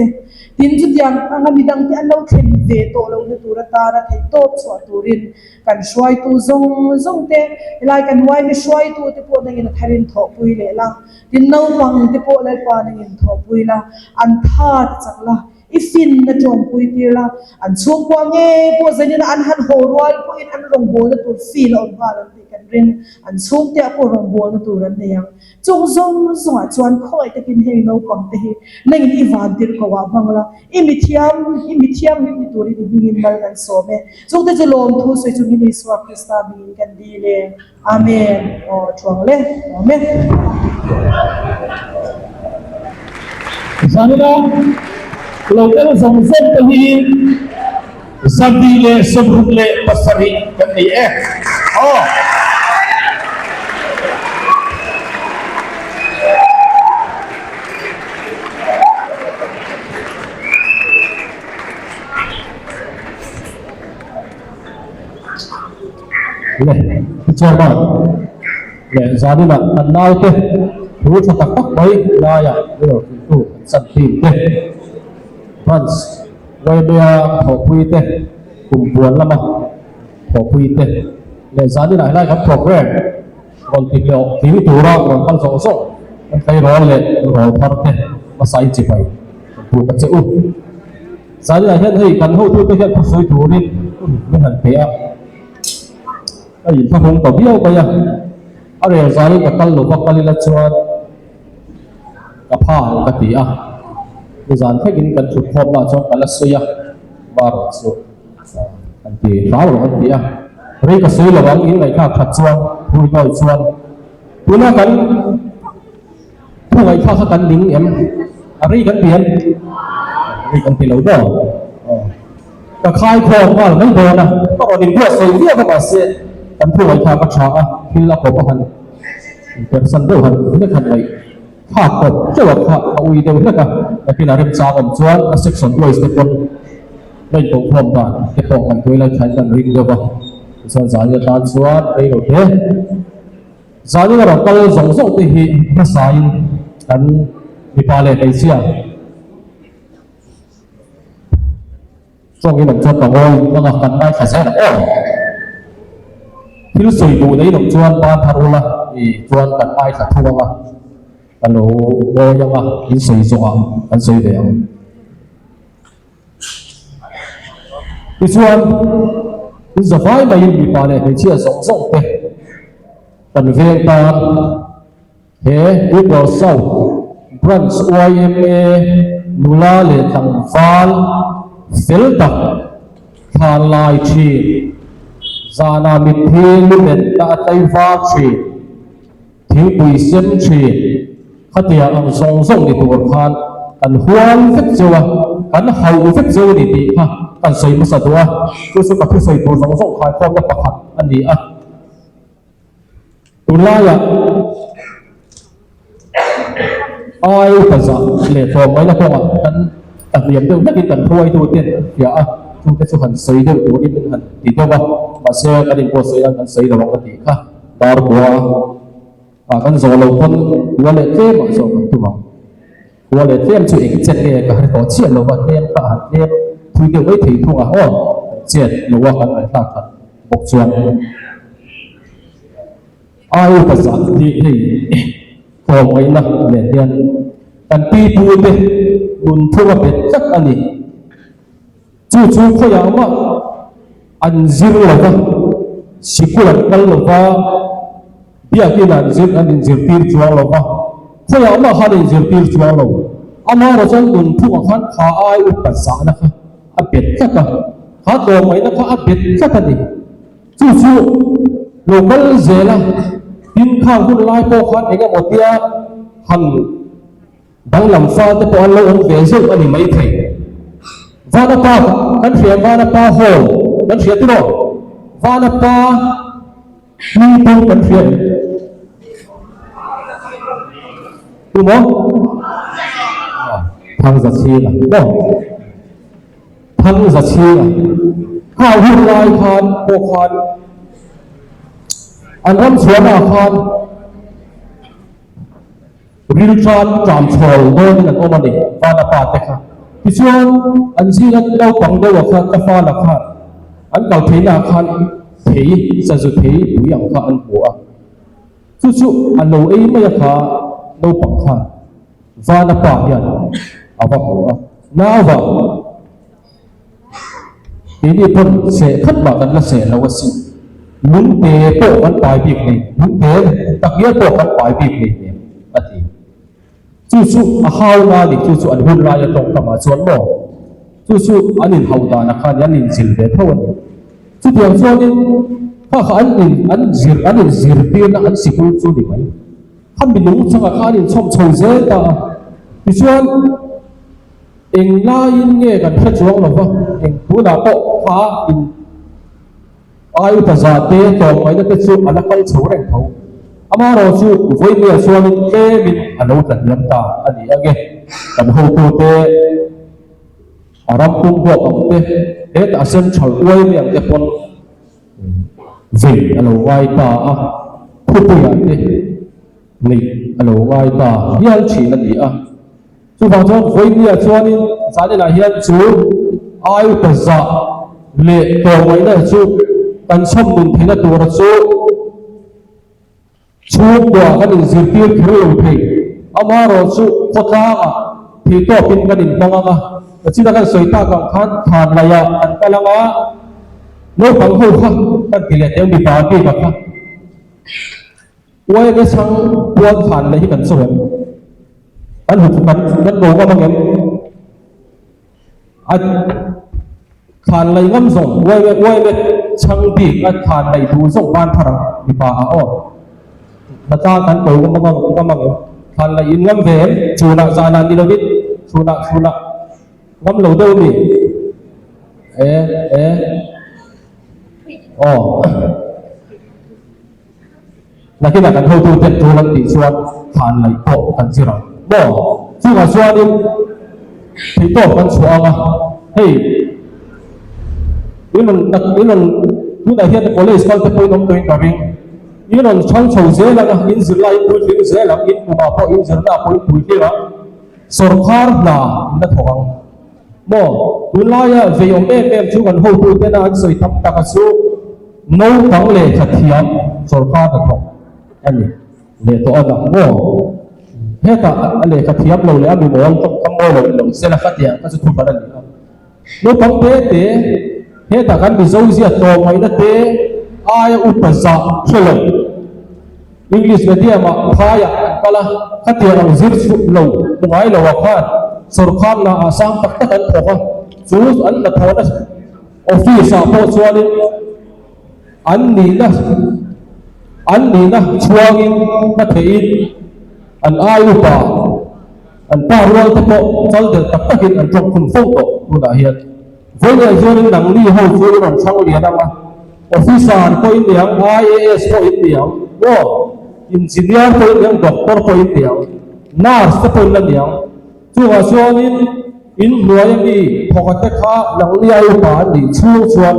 Tin chutiang anga midang te an lo thlen ve tawh lohna tur atana theihtawp chhuah turin Kan hruaitu zawng zawng te, helai kan yma hruaitu te pawh nangin a tharin thawhpui leh la, tin naupang te pawh Lalpa nangin thawhpui la, an tha ti chak la, i finna tawngpui tir la, an chhungkua ngei pawh zanin an han haw rual pawhin an rawngbawlna tur feel a awm nghal ang tih kan ring, an chhungteah pawh rawngbawlna tur an nei ang. Chung zawng zawngah chuan khawngaih takin heng naupang te hi nangin i vantir ko ah hmang la, i mithiam, i mithianghlim ni turin i hmingin mal kan sawm e. Chungte chu lawmthu sawi chungin Isua Krista hmingin kan dil e. Amen. Aw thuang le. Amen. Zanina lo tel zawng zawng te hi 267 kan ni e. Aw. Le, Chairman leh Zaninah kan naute thu tha tak tak mai laiah rilru hrilhtu kan chan thin te. Branch Waimea thawhpui te, Kumpuan lama thawhpui te leh zaninah helai kan program rawn ti hlawh tling tura rawn kal zawng zawng kan tleirawl leh rawl thar te hmasa in chibai kan buk a che u. Zaninah hian hei kan hotute hian thusawi turin hun min han pe a, ka inthlahawng ta viau mai a, a rel zanin ka kal lova kal ila chuan, Ka pha ang ka ti a, nizan thlengin kan thut khawmna chuan ka la sawi a, Marawh chu kan ti hlau rawh an ti a, rei ka sawi lo ang in ngaihthlak that chuan Hui Nawi chuan tuna kan thu ngaihthlak kha kan ning em? A rei kan ti em? Rei kan ti lo daw. Ka khai khawm nghal mai dawn a, ka rawn inbuatsaih viau a mahse kan thu ngaihthlak a tha a, thil a kawp a han Persan deuh han hlek han ngaih thlak tawp teuh a kha a ui deuh hlek a, nakin a remchang awm chuan a section wise te pawn la inkoh khawm dan te pawh ngaihtuah ila thain kan ring deuh a, tichuan zani atan chuan rei lo te zani a rawn kal zawng zawng te hi hmasain kan mipa leh hmeichhia. Chawngin awm chuan ka ngawi vang a, kan ngaithla zel ang aw. Thil sawi duh nei lo chuan ban thar ula i chuan kan ngaithla thu ang a, ka lo ngawi ang a, in sawi zawh ah kan sawi ve ang. Tichuan, in zavai maiin mipa leh hmeichhia zawng zawng te kan veng tan he Tuikual South Branch yma nula leh tlangval fel tak thlan lai thin, zanah mitthi lumen na a tlaivar thin. Thingpui sem thin khatiang ang zawng zawng ni tur khan kan hual vek zeuh a, kan hauh vek zeuh a ni tih kha kan sawi hmasa duh a, chu chu ka thusawi tur zawng zawng khaikhawmna pakhat a ni a. Tunlaiah ai upa zah leh tlawmngaihna kawngah kan ta hliam deuh hlekin kan hruaitu ten an hria a, chungte chu han sawi deuh turin min han ti deuh a, mahse kan inbuatsaih nan kan sawi lo ang ka tih kha. Dar kua ah kan zawh loh pawn kua leh tlem ah zawh kan tum ang. Kua leh tlem chu eng chet nge ka hre tawh chiah lo va, tlem kha a han tlem thui deuh mai thei thung a aw, kan chet lo a kan ngaihthlak khat bawk chuan. Ai upa zah hi hei tlawmngaihna nen hian kan pi pu te nun thung a bet tlat a ni. Chu chu khawiah mah an zir lo va, sikul an kal lo va, biakin an zir an inzirtir chuang lo va, khawiah mah khan inzirtir chuang lo. Amaherawh chuan nunphungah khan kha ai upa zahna kha a bet tlat a, kha tlawmngaihna kha a bet tlat a ni. Chu chu lo kal zel a, tin khang hun lai pawh khan eng emaw tia han Danglam fate pawh an lo awm ve zeuh a ni maithei. Vana pa kan hria Vana pa hall kan hria tiraw? Vana pa hlui pawh kan hria em? Tu maw? Thangzachhinga maw? Thangzachhinga kha hun lai khan pawh khan an ram chhuahnaah khan Rilṭan ṭam chhawl dawnin an awm a ni, Vana pa te kha. Tichuan, an zinga naupang deuha khan, ka fala khan, an kal theihnaah khan thei, sazu thei pui ang kha an hmu a. Chu chu a lo ei mai a kha naupang khan Vana pa hian a va hmu a. Nauva, keini pawn seh khat mah kan la seh lo asin. Lungte pawh kan pai bik nei, lungte takngial pawh kan pai bik nei hnem, a ti. Chu chu a hau na a ni, chu chu an hun laia tawngkamah chuan maw? Chu chu an inhauh danah khan an inzil ve tho a ni. Chutiang chuanin kha kha an in an zir an inzirtirna an sikul chu ni mai. Kha minung changah kha an inchhawm chho zel ta a. Tichuan. Eng laiin nge kan hre chuang lo va, eng tunah pawh kha in ai upa za te tlawmngaihna te chu a la kal chho reng tho. Amaherawh chu vawinia chuanin tlemin a lo tla hniam ta a ni ange. Kan hotute a ram pum huap ang te, hetah central uai mai ang te pawn vei a lo ngai ta a, khupuiah te neih a lo ngai ta hial thin a ni a. Chuvang chuan vawinia chuanin zaninah hian chu ai upa zah leh tlawmngaihna chu kan chhawm nun theihna tura chu chhungkua kan inzirtir kher lo thei. Amaherawh chu khawtlangah theitawpin kan inhmang ang a, china kan sawi tak ang khan thlan laihah kan kal ang a, naupang ho kha kan ti leh teh ang mipa bik ah kha. Uaia chhang puan thlan leh hi kan sawi ang. Kan hmu kan kan bo ngam angem? A thlan lei ngam zawng uaia uaia chhang bik a thlan lei duh zawng ban thar ang mipa ah aw. Hlatlang kan bo ngam ngam ngam angem? Thlan lei in ngam ve em? Chhunah zanah ni lovin chhunah chhunah ngam lo deuh a mi? E e aw. Nakinah kan hotute tul an tih chuan thlan laih pawh kan zir ang maw? Chungah chuanin theihtawp kan chhuah ang a, hei in rawn in rawn tunah hian college kal te pawhin awm tawhin ka ring, in rawn chhang chho zel ang a, in zirlai in puitling zel ang, in kumah pawh in zirna pawh in puitling ang, sawrkhar hna in la thawk ang maw? Tunlaia vei awm em em chu kan hotutena an sawi tam taka chu, Naupang lehkha thiam sawrkar hnathawk a ni leh tawh a dah maw? Hetah a lehkha thiam lo leh a mi mawl tawngkam mawi lo ni lo sela ka ti ang kha chu thu hran a ni a. Naupang te te. Hetah kan Mizo zia tlawmngaihna te aia upa zah hre lo. English medium ah phaiah an kal a, khatiang ang zir chhuh lo hmu ngai lo ah khan sawrkar hna ah sang tak tak an thawk a, chu an hnathawhna office ah pawh chuanin an nihna an nihna chhuangin hma theihin an ai upa an pa rual te pawh chal del tak takin an tawng khum fo tawh tunah hian. Vawiah hianin nangni ho chu i rawn chhang lian ang a, Officer pawh i ni ang, IAS pawh i ni ang, maw? Engineer pawh i ni ang, Doctor pawh i ni ang, Nurse te pawh in la ni ang. Chuvah chuanin in hnuai ami thawka te kha nangni a upa an nih chhung chuan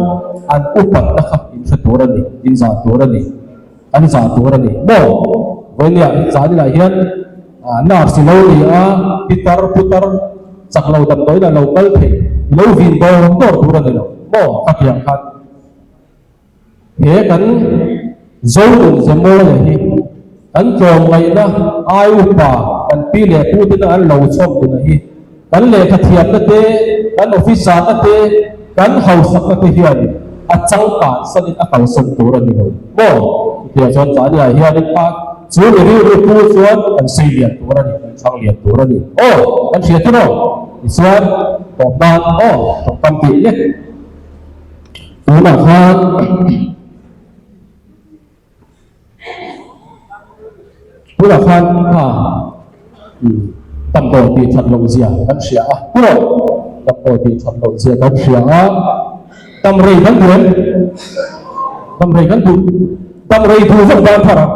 an upatna kha in hre tur a ni, in zah tur a ni, an zah tur a ni, maw? Vawinia zaninah hian Nurse i lo ni a, pitar putar chak lo damdawiin a lo kal thei, i lo vin dawr dawr tur a ni lo maw? Khatiang khan he kan Zonun Zemawia hi kan tlawmngaihna ai upa kan pi leh pu tena an lo chhawm tuna hi kan lehkha thiamna te, kan officer na te, kan hausakna te hian a changkan sanin a kalsan tur a ni lo maw? Chutiang chuan Zania hianin a chu mi rilru pu chuan kan sei lian tur a ni, kan chhang lian tur a ni. Aw, kan hria chu maw? Tichuan, tawp nan aw, tawngkam tih lek tunah khan Tunah khan kha damdawi tih that loh zia kan hria a, tiraw? Damdawi tih that loh zia kan hria a, dam rei kan duh em? Dam rei kan duh, dam rei duh zawk dan thar ang.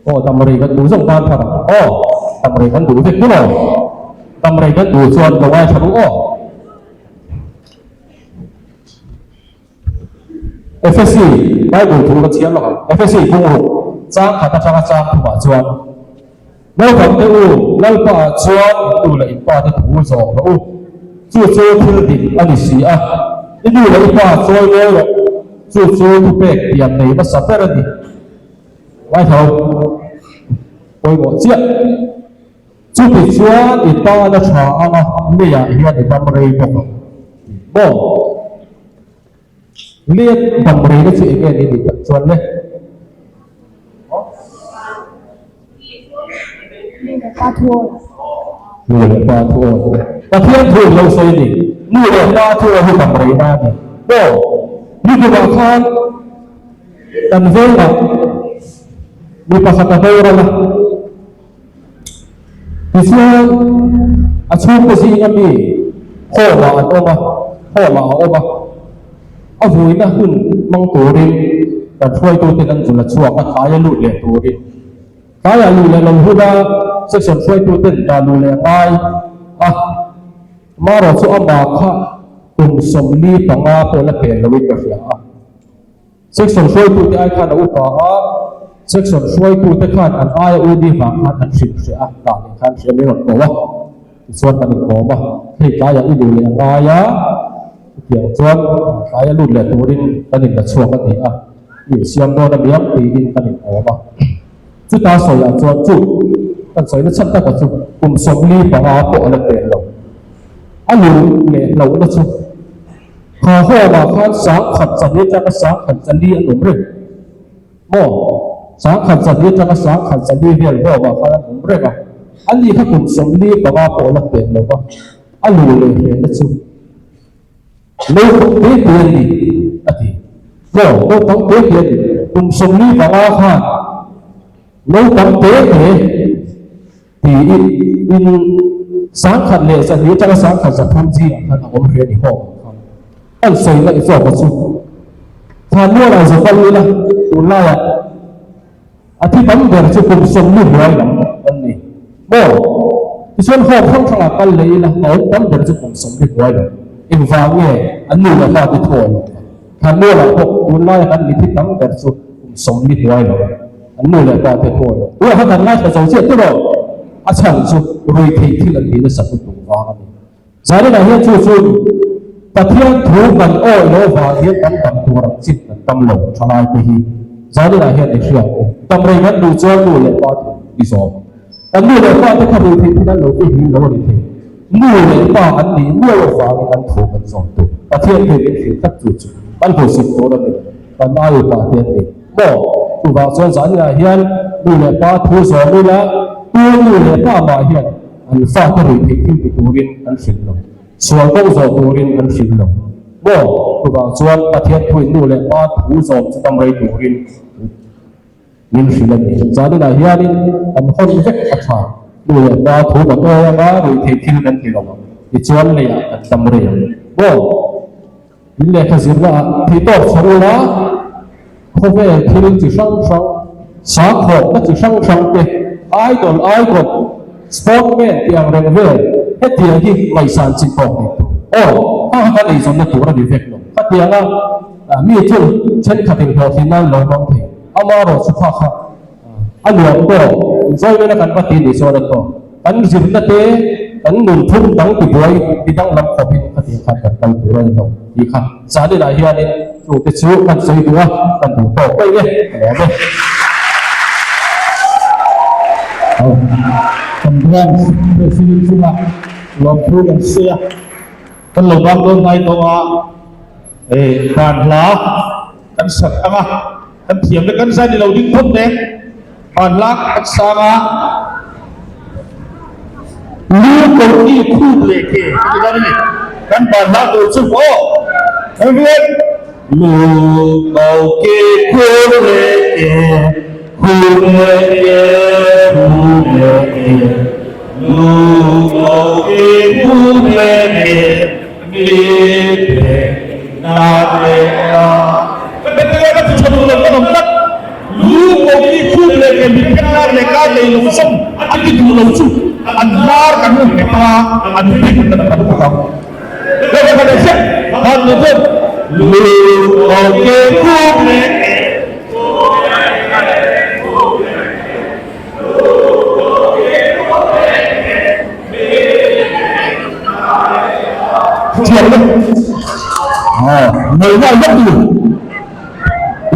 Aw, dam rei kan duh zawk dan thar ang. Aw, dam rei kan duh vek tiraw? Dam rei kan duh chuan lo ngaithla duh aw. Efesi, Bible thu ka chhiar lawk ang. Efesi bungruk chang khat atanga chang thumah chuan, Naupangte u, Lalpa ah chuan in nu leh in pa te thu zawng rawh u. Chu chu thil dik a ni si a. I nu leh i pa chawi mawi rawh. Chu chu thupek tiam nei hmasa ber a ni. Ngaithla pawimawh chiah. Chuti chuan i tan a tha ang a, leiah hian i dam rei bawk ang. Maw? Lian dam reina chu eng nge ni nih tak chuan le? Nu leh pa thu awi. Nu leh pa thu awi. Pathian thu in lo sawi a ni. Nu leh pa thu awi hi dam reina a ni. Maw? Nikumah khan kan vengah mi pakhat a boral a. Tichuan, a chhungte zinga mi home-ah an awm a, home-ah a awm a. A vuina hun hmang turin kan hruaitute kan zul a chhuak a, tlaia lut leh turin. Tlaia luh leh lo huna section hruaituten dah luh leh ngai a, amaherawh chu amah kha kum 45 pawh la pel loin ka hria a. Section hruaitute ai khan a upa a, section hruaitute khan an aia u ni vang khan an hrilh hreh a, dah leh khan hriam in rawn ko a, tichuan kan inkawm a, hei tlaiah i luh leh a ngai a, chutiang chuan tlaia lut leh turin kan inla chhuak a ni a, i insiam dawn a niang tiin kan inkawm a. Chuta sawiah chuan chu kan sawina chhan taka chu kum 45 pawh a la pel lo, a luh leh hlauhna chu. Kha home-ah khan 1004 atanga 1004 an awm reng maw? 1004 atanga 1004 vel home-ah khan an awm reng a, ani kha kum 45 pawh la pen lo va, a lu leh hrehna chu naupang te te a ni a ti. Maw? Naupang te te a ni. Kum 45 khan naupang te te Tiin in 1200 atanga 1300 zingah khan a awm hle a ni hawk ang khan. An sawi ngaih zawk a chu. Thlanmualah zo kal ila tunlaiah a thi tam ber chu kum 40 hnuai lam an ni maw? Tichuan hawk hrang hrangah kal leh ila a awm tam ber chu kum 40 hnuai lam. Engvang nge an nu leh pa te thu a lo kha? Thlanmualah pawh tunlaia kan mi thi tam ber chu kum 40 hnuai lam. An nu leh pa te thu a lo. Tunah khan kan ngaithla zo chiah tiraw? A chhan chu rui theih thil an tih nasa lutuk vang a ni. Zaninah hian chu chu Pathian thu kan awi lo vang hian kan dam tur ang chin kan tam lo thalai te hi zaninah hian i hriat u. Dam rei kan duh chuan nu leh pa thu i zawm. Kan nu leh pa te kha rui theih thil an lo ti hlim lo a ni thei. Nu leh pa an nih miau avangin an thu kan zawm tur. Pathian thu min hrilh tlat chu chu kan hmuhsit tur a ni. Kan ai upa te an ni maw? Chuvang chuan zaninah hian nu leh pa thu zawm ila, tu nu leh pa mah hian an fate ruih theih thil ti turin an hrilh lo. Sual kawng zawh turin an hrilh lo maw? Chuvang chuan Pathian thuin nu leh pa thu zawm chu tam rei turin Min hrilh a ni. Zaninah hianin kan hawn vek a tha. Nu leh pa thu kan awi anga ruihtheih thil kan ti lo ang. Tichuan leiah kan tam rei ang. Maw? In lehkha zirna ah theihtawp chho ula, khawvel thil chi hrang hrang, sakhawkna chi hrang hrang te, idol, icon, sportman tih ang reng vel, hetiang hi ngaihsan chin tawk nei tur. Aw, kha kha kan eizawnna tur a ni vek lo. Khatianga mi chu thenkhatin hlawhtlin nan lo hmang thei. Amarawh chu kha kha a nuam tawk, inzawimena kan va ti nih chuan a tawk. Kan zirna te, kan nun thum dang tibuai ti danglam khawpin khatiang khan kan kal tur a ni lo tih kha zaninah hianin chungte chu kan sawi duh a, kan duh tawk mai e, ka lawm e. Kan branch president chungah lawmthu kan sawi a, kan lo bang dawn ngai tawh a, dan hla kan sat ang a. Kan thiam le kan zai ni lo ding phawt nen hmanlak kan sang a, lu ko ki khup leh ke ka ti dawn a ni. Kan hmanlak tur chu aw Reverend lu ko ki khup leh ke khup leh ke khup leh ke lu ko ki khup leh ke Mi pek na leh a. Ka bete ka ti tha duh lo ka nawm tlat. Lu ko ki khup leh ke mi pek lar leh ka nei lo zawng a ti duh lo chu an lar kan rawn nghet a, an hlim kan tam bawk ang. Ka ka leh hrep han ni deuh. Lu ko ki khup leh ke khup leh ke khup leh ke lu ko ki khup leh ke Ngaihna vek tur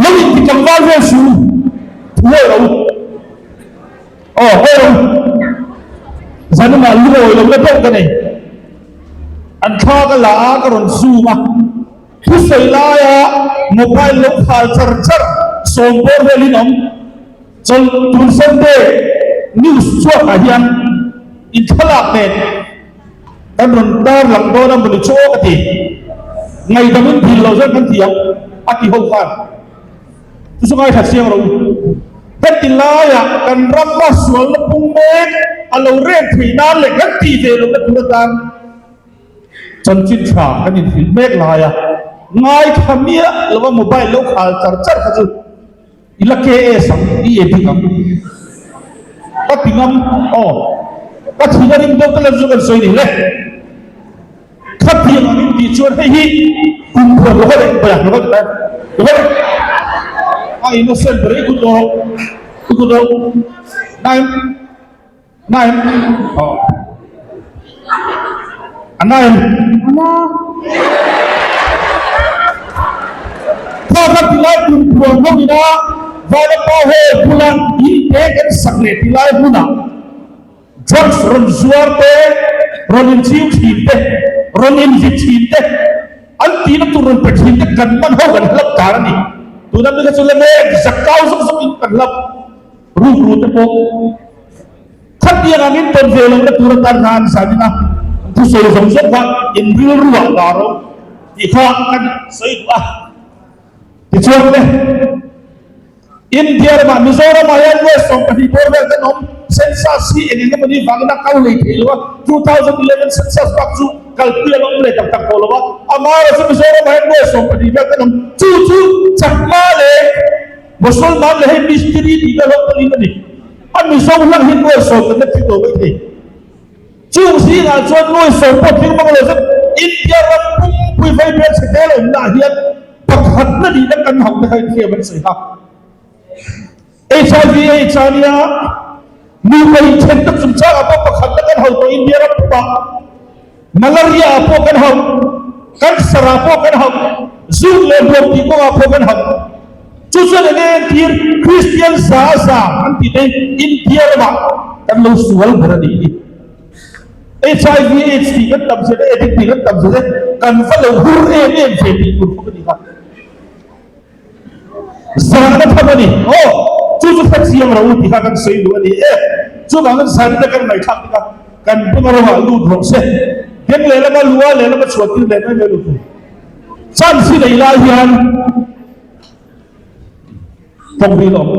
lo in ti tlangval vel su thu awi lo aw awi lo zanimah lungawi lo na deuh ka nei an thla ka la a ka rawn zoom a thusawi laia mobile lo khal char char sawm bawr velin awm. Chawlh tur Sunday news chhuakah hian in thlalak nen kan rawn tar lang dawn a mawni chu aw ka ti. Ngaihdam in dil lo zawng kan ti ang a ti ho khan. Chu chu ngaithla chiang rawh u. Heti laiah kan rama sualna pung mek a lo reng theih nan leh kan tih ve lohna tur atan chanchin tha kan inhrilh mek laia ngaithla miah lova mobile lo khal char char kha chu I la KS ang, i edit ang. Ka ti ngam, aw. Ka thin a rim deuh ta lem chu kan sawi ni le. Khatiang ang in tih chuan hei hi kum phuan lo ka leh bayak lo ka ti ta. Lo ka leh. A innocent ber i kut rawh. I kut rawh. Naim. Naim. Aw. A naim. Ana. Kha kha tilai kum phuan ho ina Vanapa Hall bula in te kan sak leh tilai hmunah drugs rawn zuar te, rawn inchiu thin te, rawn invit thin te, an tihna tur rawn pe thin te kan man ho kan hlap dan a ni. Tuna mi kha chu la mek zakau zawk zawk in kan hlap. Rukru te pawh khatiang angin tawn ve lohna tur atan kha an zan in a, an thusawi zawng zawng kha in rilruah dah rawh tih kha kan sawi duh a. Tichuan le, India ramah Mizoramah hian nuai 12 bawr vel kan awm, census hi eng eng emawni vangin a kal lei thei lo a, 2011 census bak chu kalpui a la awm leh tak tak tawh lo a, amaherawhchu Mizoramah hian nuai 12 vel kan awm, chu chu chakma leh Mosolman leh hei mistiri tih vel ho pawhin a ni. A Mizo hlang hi nuai sawm kan la tling lo mai thei. Chung zingah chuan nuai sawm pawh tling mang lo zet India ram pumpui vei bel chhe tel awmna ah hian pakhatna nihna kan hauh te kha inthiam an sawi kha. HIV AIDS a nia, nupa inthen tak chungchangah pawh pakhatna kan hauh tawh India ram pumah. Malaria ah pawh kan hauh, cancer ah pawh kan hauh, zuk leh hmuam tih kawngah pawh kan hauh. Chu chuan eng nge entir Kristian za za an tih te India ramah kan lo sual ber a nih hi. HIV AIDS tih kan tam zia te, addict tih kan tam zia te, kan va lo hur em em ve tih tur khawp a ni kha. Zahna tham a ni. Aw, chu chu hre chiang ro u tih kha kan sawi duh a ni e. Chuvangin zanina kan ngaihthlak dik a, kan bunga rawngah lut rawh se. Beng lehlama lua lehlama chhuah tir leh mai mai lo tur. Chance hi nei lai hian tawng ril awm.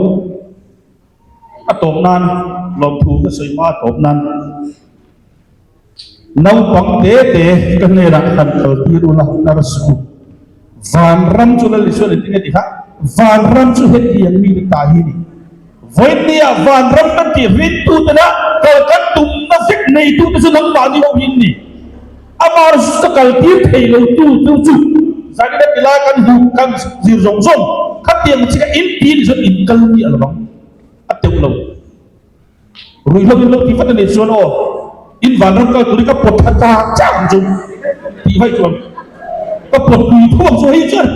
A tawp nan lawmthu ka sawi hma a tawp nan naupang te te ka hnenah han kal tir ula hnar suh u. Vanram chu Lal Isuan engtin nge ti kha? Vanram chu hetiang mi te ta hi a ni. Vawinia vanram kan tih rintutena kal kan tumna vek neitute chu nangmahni ho hi an ni. Amah ka kal tir thei lo tu tu chu zanin a tilai kan hmuh kan zir zawng zawng khatiang chi kha in ti ni chuan in kal miah lo ang a teuh lo. Ruihhlo in lo ti vat a nih chuan aw in vanram kal turin ka pawt tha chak chak ang chu tih vaih chuan ka pawt pui tho ang chu hei chuan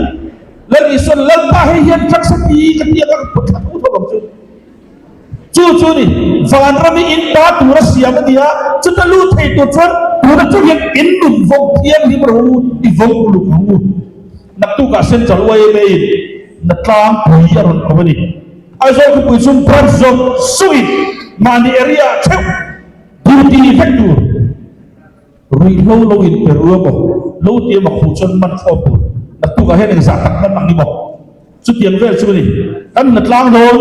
Lal Isuan Lalpa hei hian drugs a ti ka ti ang a ka pawt tha tho tho ang chu. Chu chu ni, vanram hi in ta tura siam a ni a, chuta lut thei tur chuan tuna chu hian in nun vawng thianghlim rawh u, i vawng uluk ang u. Naktukah Central yma in na tlangpui a rawn ko a ni. Aizawl khawpui chu branch zawng zawngin mahni area ah theuh duty vek tur ruihhlo lo in pe ru emaw, lo ti emaw khuh chuan man thlawm tur. Naktukah hian engzah tak man ang ni maw? Chutiang vel chu a ni. Kan hna tlang dawn.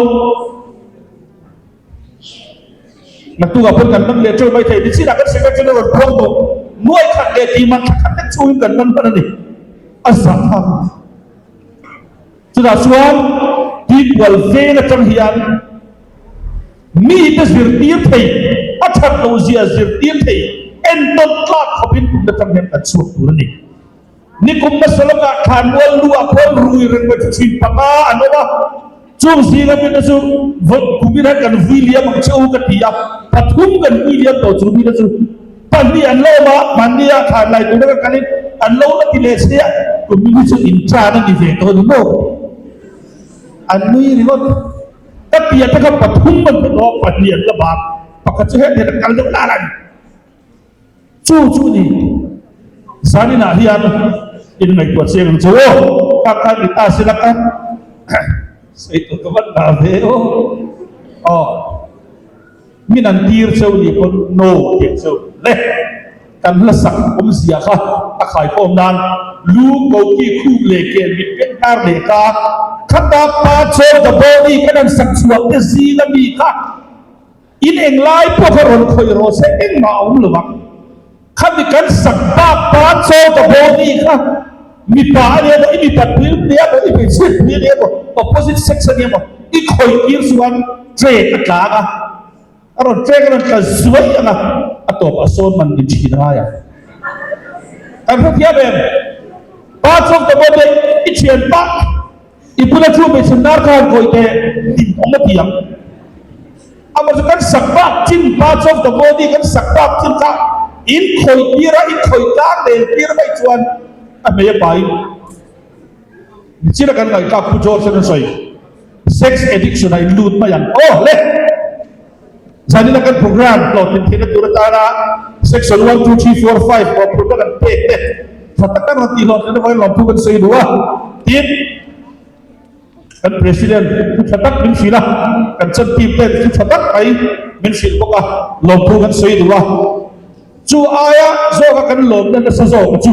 Naktukah pawn kan man leh teuh mai thei. Nichinah kan secretary chuan a rawn puang tawh. Nuai khat leh tih man thla khat lek chungin kan man hman a ni. A zah thlak a ni. Chutah chuan Tuikual veng atang hian mite zirtir thei, a that loh zia zirtir thei, entawn tlak khawpin tumna tang hian kan chhuak tur a ni. Nikum hmasa lawkah Thlanmual lu ah khuan rui reng mai chu chhin panga an awm a, chung zinga mite chu vawi kum in han kan vui liam ang che u ka ti a, pathum kan vui liam tawh chu mite chu pahnih an lo awm a, mahni ah thlan lai tura ka kalin an lo la ti leh che a, kum in hi chu in tan a ni ve tawh a ni maw ka ti. An nui ringawt. Ka ti a te kha pathum an pe tawh a, pahnih an la bak, pakhat chu hetiang an kal deuh lar a ni. Chu chu ni zaninah hian in ngaihtuah chiang ang chu aw. Kha kha ni ta sila ka sawi tur ka van dah ve aw. Aw min an tir cheu ni pawn no tih chu le kan hla sak awmzia kha a khaikhawm nan lu ko ki khum leh ke mit peng hnar leh ka khata pa chaw the body kan han sak chhuah te zing ami kha In englai pawh kha rawn khawih rawh se engmah a awm lo ang. Khami kan sak bak pa chaw ka body kha mipa a nia maw, i mipat pui nia maw, i hmeichhiat pui ania maw, opposite sex a nia maw, i khawih tir chuan train a tlang a, a rawn train a rawn tla zuai ang a, a tawpah sawn man min thin a ngai ang. Kan hrethiam em? Pa chaw ka body i thianpa. I bula thu hmeichhe hnar kha han khawih teh din awm a ti ang. Amah chu kan sak bak chin parts of the body kan sak bak chin kha in khawih tir a, in khawih tlang lel tir mai chuan a hmei a pain nichin a kan ngaihthlak Pu George an sawi sex addiction ah in lut mai ang. Aw le! Zanina kan program hlawhtlin theihna tur atana section 1, 2, 3, 4, 5 mawhphurhna kan pek te tha taka rawn tih hlawhtlin avangin lawmthu kan sawi duh a. Tin, kan President thu tha tak min hrilh a, kan chan team ten thu tha tak mai min hrilh bawk a, lawmthu kan sawi duh a. Chu aia zawka kan lawmna nasa zawka chu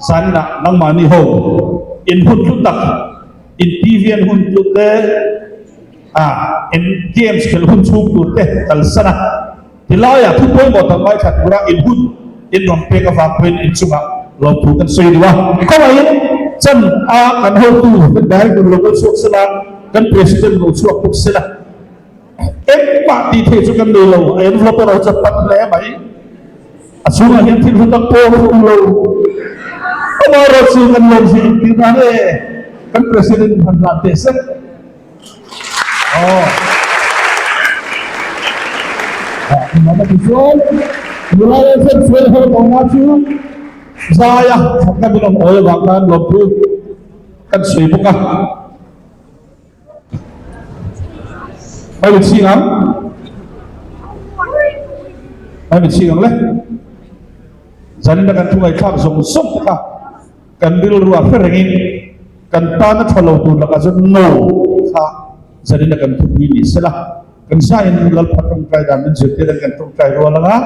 zanina nangmahni ho in hun hlu tak, in TV an hun tlut te, A en games khelh hun chhung tur te kalsan a, tilaiah thu pawimawh tak mai thla tura in hun in rawn pek avang pawhin in chungah lawmthu kan sawi duh a. Khawngaihin chan a kan hotu kan director lo kal chhuak sela, kan president lo chhuak bawk sela, engmah tih theih chu kan nei lo, a envelope erawh chu a pan hle mai. A chhungah hian thil hlu tak pawh a awm lo. Amaherawhchu kan lawmzia intir nan e, kan president in han hlan teh sek. Aw. Mama ti chuan nula leh sen sual ho tawhna chu zaia thatna min awm awi avang khan lawmthu kan sawi bawk a. Mai chhing ang. Mai chhing ang le. Zanina kan thu ngaihthlak zawng zawng te kha kan rilru ah hre rengin kan tana tha lo tur lakah chuan no tih kha zanina kan thupui ni sela. Kan zain Lalpa tawngtai dan min zirtir in kan tawngtai rual anga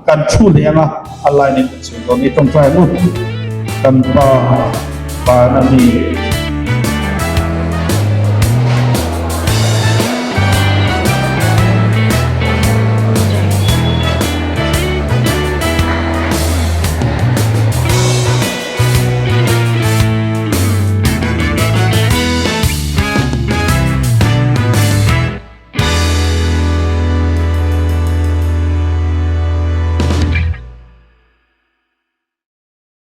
kan thu leh anga a line in kan sawi dawn ni. Tawngtai ang u. Kan Pa, Van a mi.